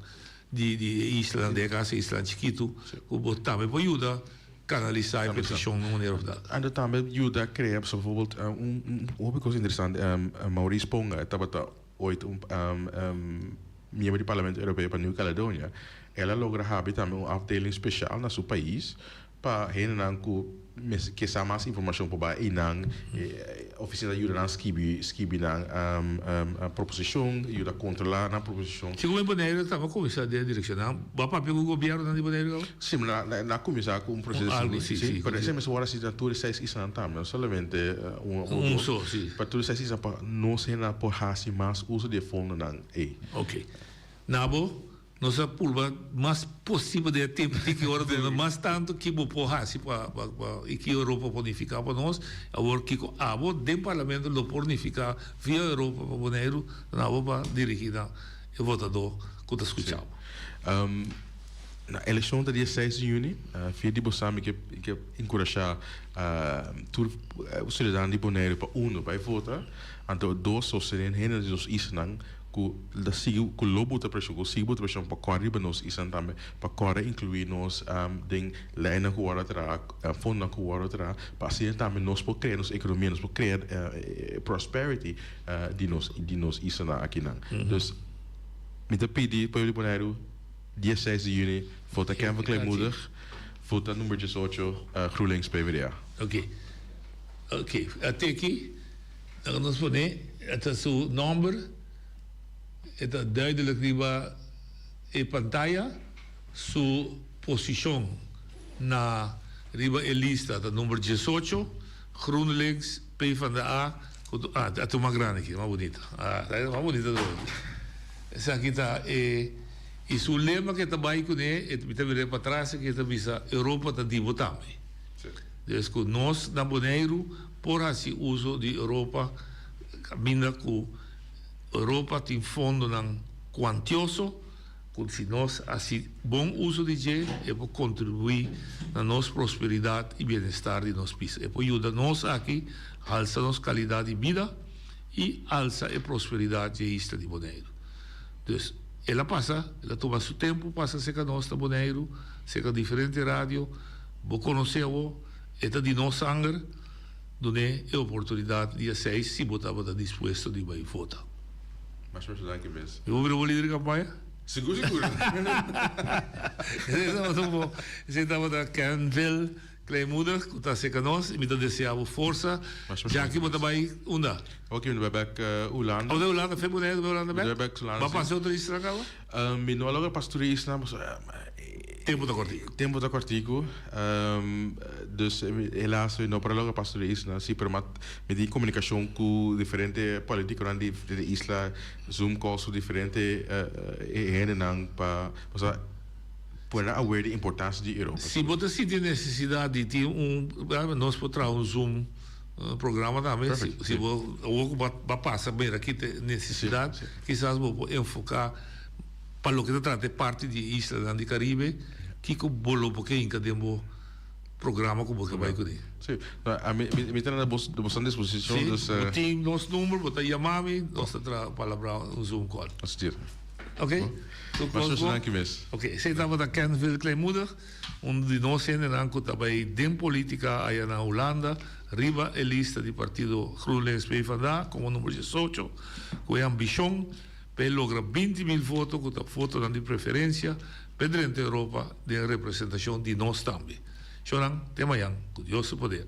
[SPEAKER 17] di di e islanan, den e kaso e islanan chikitu, ku bo tambe por yuda kanalisá e petishon na un manera òf dat.
[SPEAKER 18] Anto tambe yuda krea, pasobra bijvoorbeeld un un hopi kos interesante, Maurice Ponga e tabata ooit un miembro di Parlamento Europeo pa Nieuw Caledonia, el a logra habi tambe un afdeling speshal na su pais Pa hendenan ku mester ke sa mas informashon por bai einan e ofisina ta yuda nan skibi skibi nan proposishon, yuda kontrolá nan proposishon.
[SPEAKER 17] Segun e Boneiru taba kuminsá den e direkshon nan bo a papia ku gobièrnunan di Boneiru kaba?
[SPEAKER 18] Si, na na kuminsá ku un proseso
[SPEAKER 17] Algu si, si.
[SPEAKER 18] Pero esei mester wòrdu hasi na tur e seis islanan tambe, no solamente un o
[SPEAKER 17] Un
[SPEAKER 18] dos.
[SPEAKER 17] so, si.
[SPEAKER 18] Pa tur e seis isla pa nos hendenan por hasi mas uso di e fondonan ei.
[SPEAKER 17] Oke. Na bo. Nos a purba mas posibel den e tempu tin ki ora duna mas tantu ki bo por hasi pa pa pa i ki Europa por nifiká pa nos. Awor kiko abo den parlamento lo por nifiká via Europa pa Boneiru ta na abo pa dirigí na e votadó ku ta skuchá bo.
[SPEAKER 18] Na elekshon ta dia seis di yüni. Via di bosa mi ke ke enkurashá tur siudadano di Boneiru pa uno bai vota anto dos sostené hende di nos islanan. Ku ta sigui ku lo buta preshon, ku sigui buta preshon pa kòrda riba nos isnan tambe, pa kòrda inkluí nos den leinan ku wòrdu a traha, fondonan ku wòrdu a traha, pa asina tambe nos por krea nos ekonomia, nos por krea prosperity di nos di nos islanan akinan. Dus mi ta pidi pueblo di Boneiru dia seis di yüni vota Kevin Kleinmoedig, vota number diesocho GroenLinks PvdA.
[SPEAKER 17] Oke, oke, ateki. Laga nos pone e ta su nomber, e ta duidelijk riba e pantaya, su posicion na riba e lista ta number diesocho, GroenLinks, PvdA, cu tu, ah, ta mas grandi aki, mas bunita, ah, ta mas bunita todavia. Esaki ta e, y su lema cu e ta bay cune, e mi ta mira patras aki, e ta bisa Europa ta di bo tambe. Dus cu nos na Boneiru por haci uso di Europa caminda cu Europa tin fondonan cuantioso cu si nos haci bon uso di dje e por contribui na nos prosperidad y bienestar di nos pis. E por yuda nos aki halsa nos calidad di bida y alsa e prosperidad dje isla di Boneiru. Dus el a pasa, el a tuma su tempo pasa cerca nos na Boneiru, cerca diferente radio, bo conoce awo. E ta di nos sanger, dun'é e oportunidat dia seis si bo tabata dispuesto di bai vota.
[SPEAKER 18] Masha masha danki mes.
[SPEAKER 17] Mi por bira bo lider di kampaña?
[SPEAKER 18] Sigur sigur.
[SPEAKER 17] Esei tabata un bo, esei tabata Kenville Kleinmoedig ku ta aserka nos i mi ta desea bo forsa.
[SPEAKER 18] Masha masha
[SPEAKER 17] Djaki
[SPEAKER 18] danki
[SPEAKER 17] bo ta
[SPEAKER 18] mes.
[SPEAKER 17] bai unda?
[SPEAKER 18] Oke mi ta bai bek Hulanda.
[SPEAKER 17] Abo ta Hulanda, fe Bonaire ta bai Hulanda
[SPEAKER 18] Mi ta
[SPEAKER 17] bek?
[SPEAKER 18] bai bek Hulanda
[SPEAKER 17] Bo a
[SPEAKER 18] si.
[SPEAKER 17] pasa otro isla kaba?
[SPEAKER 18] Mi no a logra pasa tur e isla pasobra
[SPEAKER 17] Tempu ta kòrtiku.
[SPEAKER 18] Tempu ta kòrtiku. Dus helaas mi no por a logra pasa tur e isla si, pero mi tin komunikashon ku diferente politikonan di e isla, zoom calls ku diferente hendenan pa pasobra pone nan aware di importansia di Europa.
[SPEAKER 17] Si bo ta sinti nesesidat di tin un, nos por traha un zoom programa tambe. Si bo awor ku bo a pasa mira ki ta e nesesidat, kisas bo por enfoká. Pa loke ta trata e parti di e islanan di Caribe, kiko bo lo por ke hinka den bo programa ku bo ke bai kuné?
[SPEAKER 18] Sí, ami mi ta na bo boso disposishon,
[SPEAKER 17] Sí,
[SPEAKER 18] dus.
[SPEAKER 17] bo tin nos number, bo ta yama mi, nos ta traha palabrá un Zoom call.
[SPEAKER 18] Así ta.
[SPEAKER 17] Ok? Tur
[SPEAKER 18] Mas
[SPEAKER 17] kos
[SPEAKER 18] nos
[SPEAKER 17] bon?
[SPEAKER 18] danki mes.
[SPEAKER 17] Ok, esei tabata Kenville Kleinmoedig, un di nos hendenan ku ta bai den politica aya na Hulanda, riba e lista di partido GroenLinks PvdA komo number diesocho, ku e ambishon P'e logra 20.000 voto ku ta votonan di preferensia p'e drenta Europa den representashon di nos tambe. Shornan, te mayan, ku Dios su poder.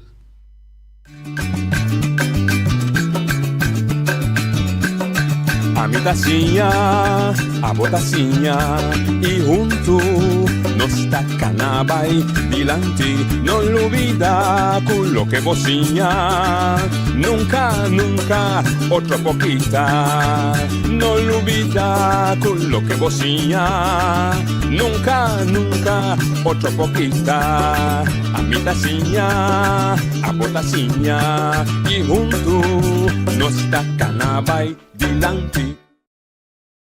[SPEAKER 13] Ami ta siña, abo ta siña y huntu nos ta cana bay dilanti. No lubida cu loke bo siña nunca, nunca otro por kita. No lubida cu loke bo siña nunca, nunca otro por kita. Ami ta siña, abo ta siña y huntu nos ta cana bay dilanti.